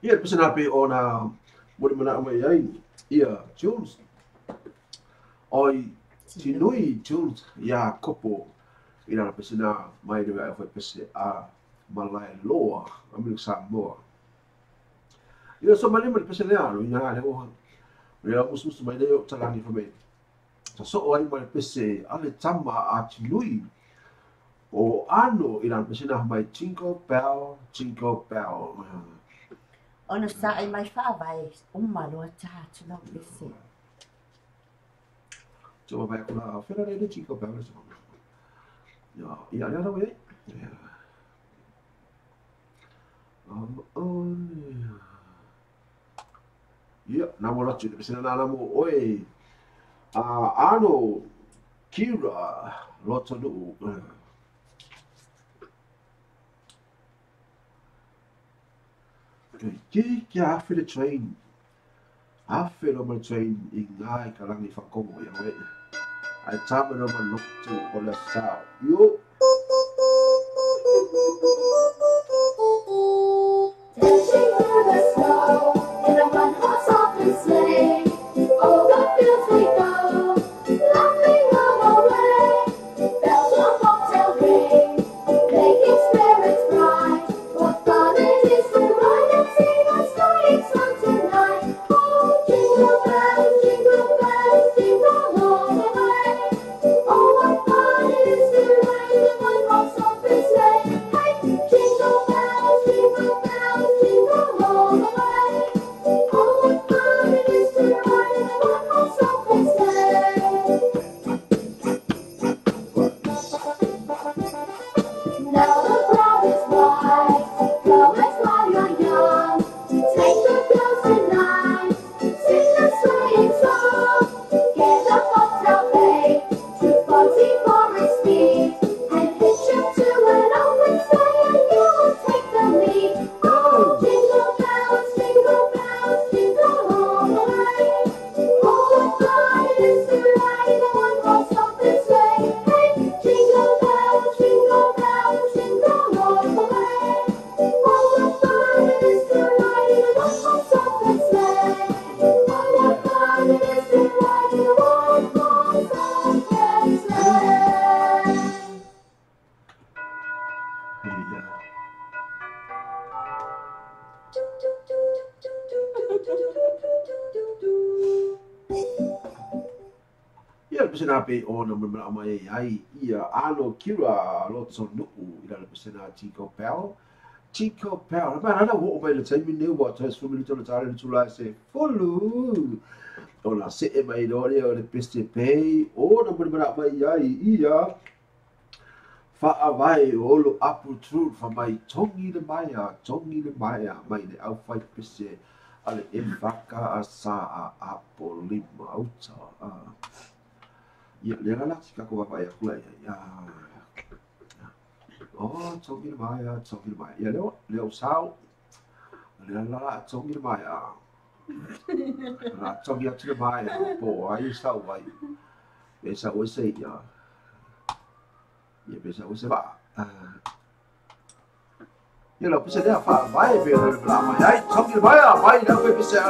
Ia pe ona moli mana mai ai ia Jules oi tinui Jules ia kopo ina na pesina mai le ai foi pese a malai loa a mi Samoa ia so mali mali pese le alo ina le o ia musu mai le o talangi fa mai sa so ai mai pese ale tama a tinui o ano ina pesina mai jingle bell jingle bell. Ona sa ai mai whaawai, umaloa tātu lau pese. Tō mai kula, whira re re jingle bell. Ia, ia rau e. Ia, nā mo ratu, pese nā mo oe. Ano, Kira, Lotanuu. Ki ki afe le train. Afe lo ma le train i ngā i ka langi whakongo ia oe. Ai tama lo ma lotu o le sao. Yo! Dashing through the snow in a one-horse open sleigh. O'er the fields we go, laughing all the way. Bells on bobtail ring, making spirits bright. What fun it is to ride and sing a sleighing song tonight! Oh, jingle bells, jingle all the way. Oh, what fun it is to ride in a one-horse open sleigh! Hey, jingle bells, jingle all the way. Oh, what fun it is to ride in a one-horse open sleigh! Now the ground is wide, go it while you're young. Take the girls tonight, sing a sleighing song. Get a bobtail bay, 240 for its speed, and hitch up to an open sleigh, and you will take the lead. Oh, jingle bells, jingle all the way. Oh, what fun it is to ride in a one-horse open sleigh! Hey, jingle bells, jingle all the way. Oh, what fun it is to ride in a one-horse open sleigh! Oh, what fun it is to ride in a one-horse open sleigh! Ia. Ia le pesena pe o na mena mai ai ia ano kira loto nuu i la pesena Chico Pell. Chico Pell. Na na wo mai le taimi ne wa ta su minuto le tare tula se fulu. O la se e mai lo le o le peste pe o na mena mai ai ia whaawai o lo apu tru wha mai tongi le maia mai le au whai pese a le e whaka a sa a apo lima auta. Ia le la tika ko wapa ia kula ia. Oh, tongi le maia, tongi le maia. Ia leo, leo sao. Le la tongi le maia. La tongi atu le maia. Po ai sao ai. E sao se ia. Ia pesa o se va. Ia la pesa lea wha mai pe le la mai ai tongi le maia mai la pe pesa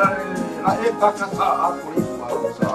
la e whakata apo lima auta.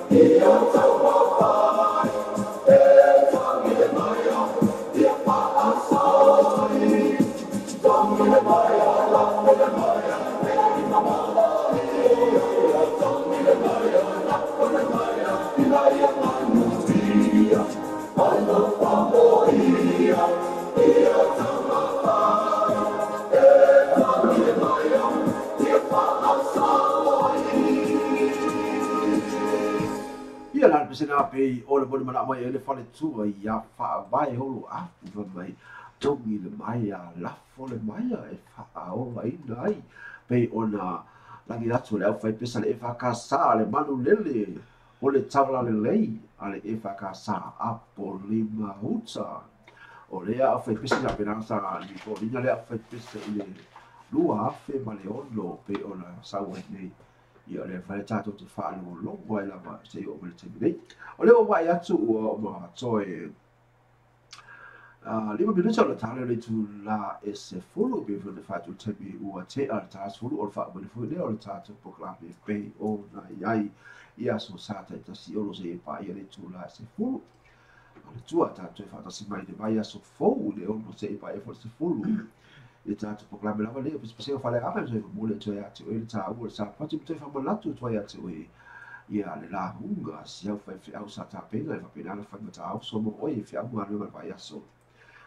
Yeah. pese na pe o le moni mana mai ele fale tua ia faavae olo afu fai mai togi le mai a lafo le mai e faaola ina ai pei ona lagi atu le au fai pesa le EFKS le manu lele o le tavala lelei a le EFKS apo lima uta o lea au fai pesa na pena sa ni ko lina le au fai pesa i le 2006 pei ona sau ai nei. Ia le fale tatou te faalogologo ai lava se i oo mai le taimi nei. O lea ua vaai atu ua uma toe 5 minuta o le tala le itulā e 10 pe foi le faatu le taimi ua tea le ta 10 o le faamoemoe foi lea o le tatou polokalame pei ona i ai i aso sa taitasi ono se i paia le itulā e 10. O le tua tatou e faatasi mai le vaiaso fou i le 6 se i paia foi le 10 i le tatou polokalame lava lea o pesepesega faaleagaga e toe momoli atu ai ia te oe le taua o le sapati ma toe faamanatu atu ai ia te oe ia le lauga si au faifeau sa tapena e faapena ona fai mataoso mo oe e feau galuega o le vaiaso.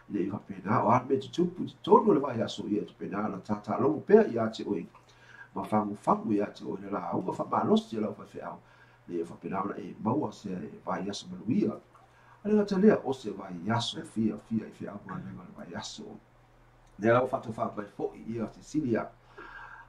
Ina ia faapena o a le mea tutupu i totonu o le vaiaso ia faapena ona tatalogo pea ia te oe ma fagufagu ia te oe le lauga faamalosi a lau faifeau ina ia faapena ona e maua se vaiaso manuia. A le gata lea o se vaiaso fiafia i feau galuega o le vaiaso. Lea lau faatofa mai foi ia Cecilia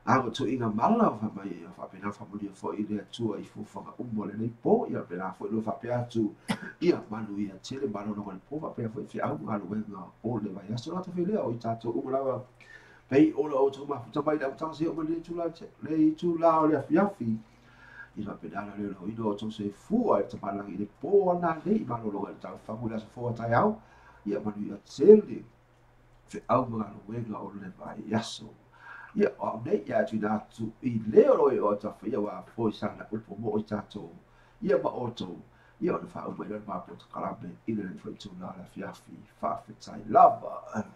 a tuiga mala o mai faapena faamanuia foi i le Atua i fuafuaga uma o lenei po ia faapena foi lo faapea atu ia manuia tele malologa o le po faapea foi feau galuega o le vaiaso la tafe lea o i tatou uma lava pei o le outou mafuta mai le amataga seia oo mai le itulā o le afiafi i faapena ona leoleoina o outou soifua e le tamalagi i le po ana nei malologa i le taufagu i le aso fou a taeao ia manuia tele feau ma galuega o le vaiaso. Ia, o au nei, ia tuina atu i le o lo e o tafa ia wa foi sana upo mo i tātou. Ia ma outou, ia ona faauma i le mapo takalame i le foi tūnā le afiafi faafetai lava.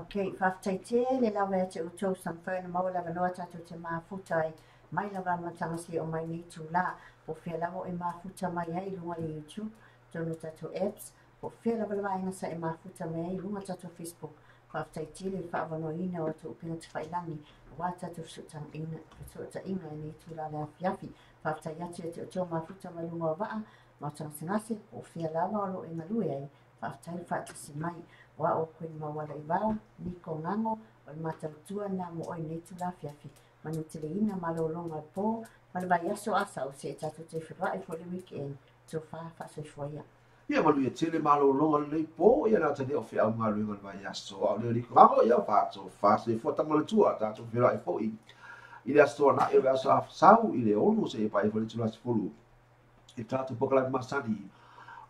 Ok, faafetai tele lava ia te outou sa mafai ona maua le avanoa tatou te mafuta ai mai lava amataga seia oo mai nei itulā. Po o fea lava o e mafuta mai ai i luga o le YouTube, totonu o tatou apps, po o fea lava le vaega sa e mafuta mai ai i luga o tatou Facebook. Faafetai tele i le faaavanoaina o a outou upega tafailagi aua tatou fesootaiga i lenei itula le afiafi. Faafetai atu ia te outou mafuta mai luga o vaa ma o tagasegase, po o fea lava o lo o e galue ai. Faafetai le faatasi mai. O au o Queen Mauala Ivao, Niko Gago, o le matautua lena mo oe i lenei itula afiafi. Manuteleina malologa o le po ma le vaiaso a sau seia tatou toe feiloai foi le weekend. Tofa faasoifua ia. Ia manuia tele malologa lenei po ia na tane o feau galuega o le vaiaso a o le liko gago ia faatofa soifua tama le tua tatou feiloai foi i le aso anae o le aso sau i le 6 seia paia foi le itula 10 i tatou polokalame masani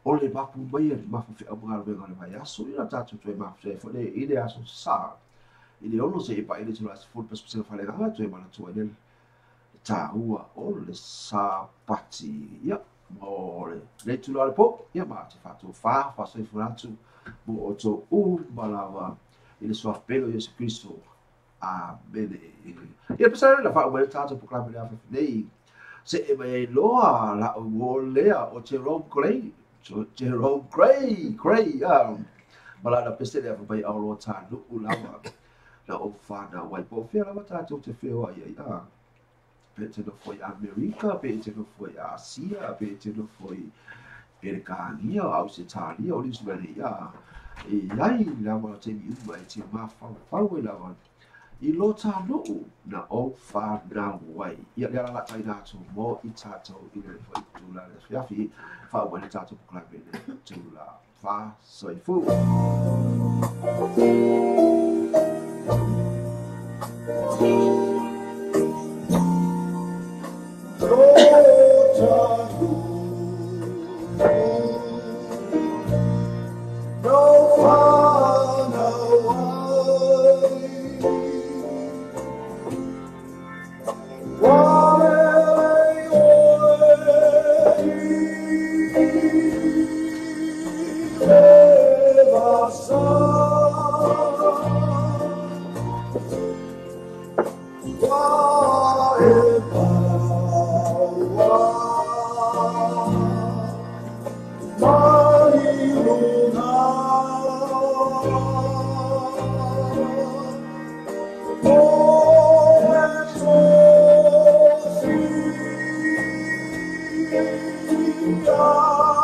o le mapu mai le mafu feau galuega o le vaiaso ia tatou toe mafu ai foi i le aso sa i le 6 seia paia le itula 10 pesepesega faaleagaga toe manatua i le taua o le sapati ia mo le itula o le po ia ma te faatofa faasoifua atu mo outou uma lava i le suafa pele o Iesu Kristo. Amene. Ia pesa le faauma le tatou polokalame le afiafi nei se e mai ai loa la'u uō lea o Jerome Gray Jerome Gray Gray ma lana pese lea fai mai aoloa tānu'u lava na ou whānau ai po o fea lava tatou te feoai ai a pe te nofo i Amerika, pe te nofo i Asia, pe te nofo i Perekānia, Ausetalia, o Niu Silani, a e iai lava taimi uma e te mafaufau ai lava i lo tānu'u na ou whānau ai. Ia le alalatai atu mo i tātou i le foi tūla le afiafi, faauma ai le tatou polokalame le tūla faasoifua. Yeah.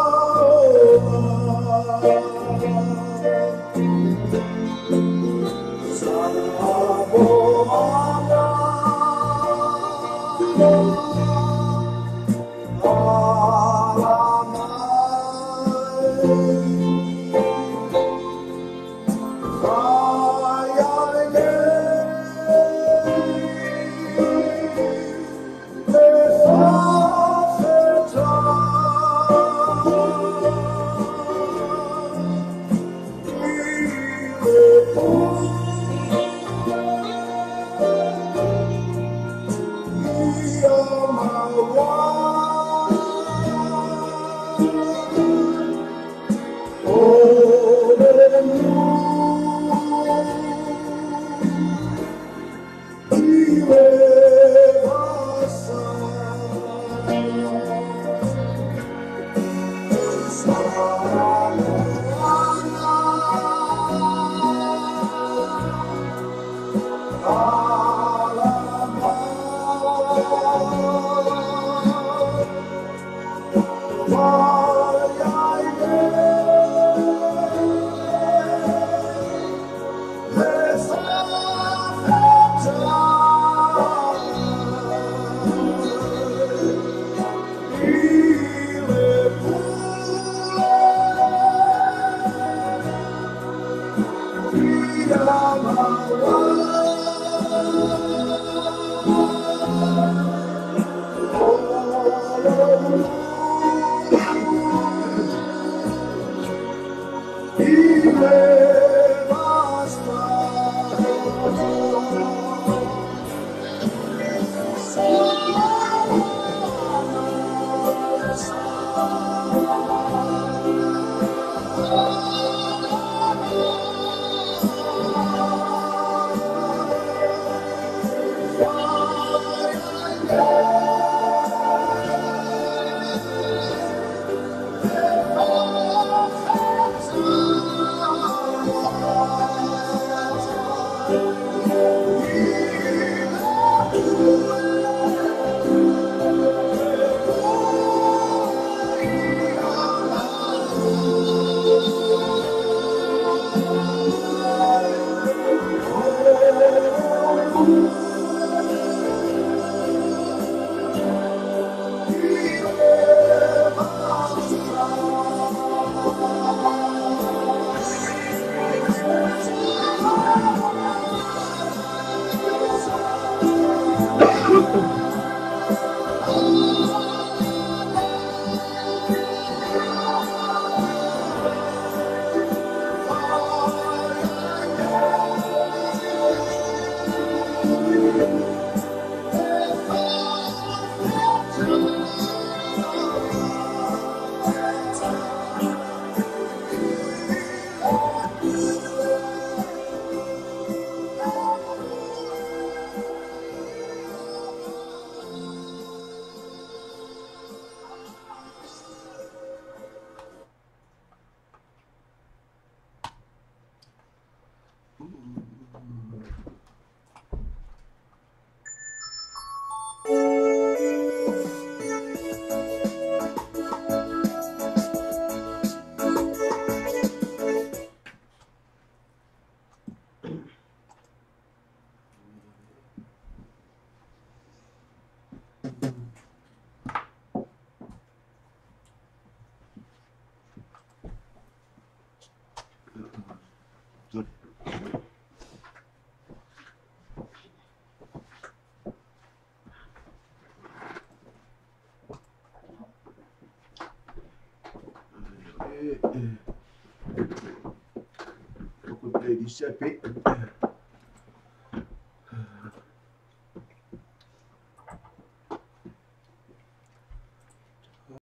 Playlist.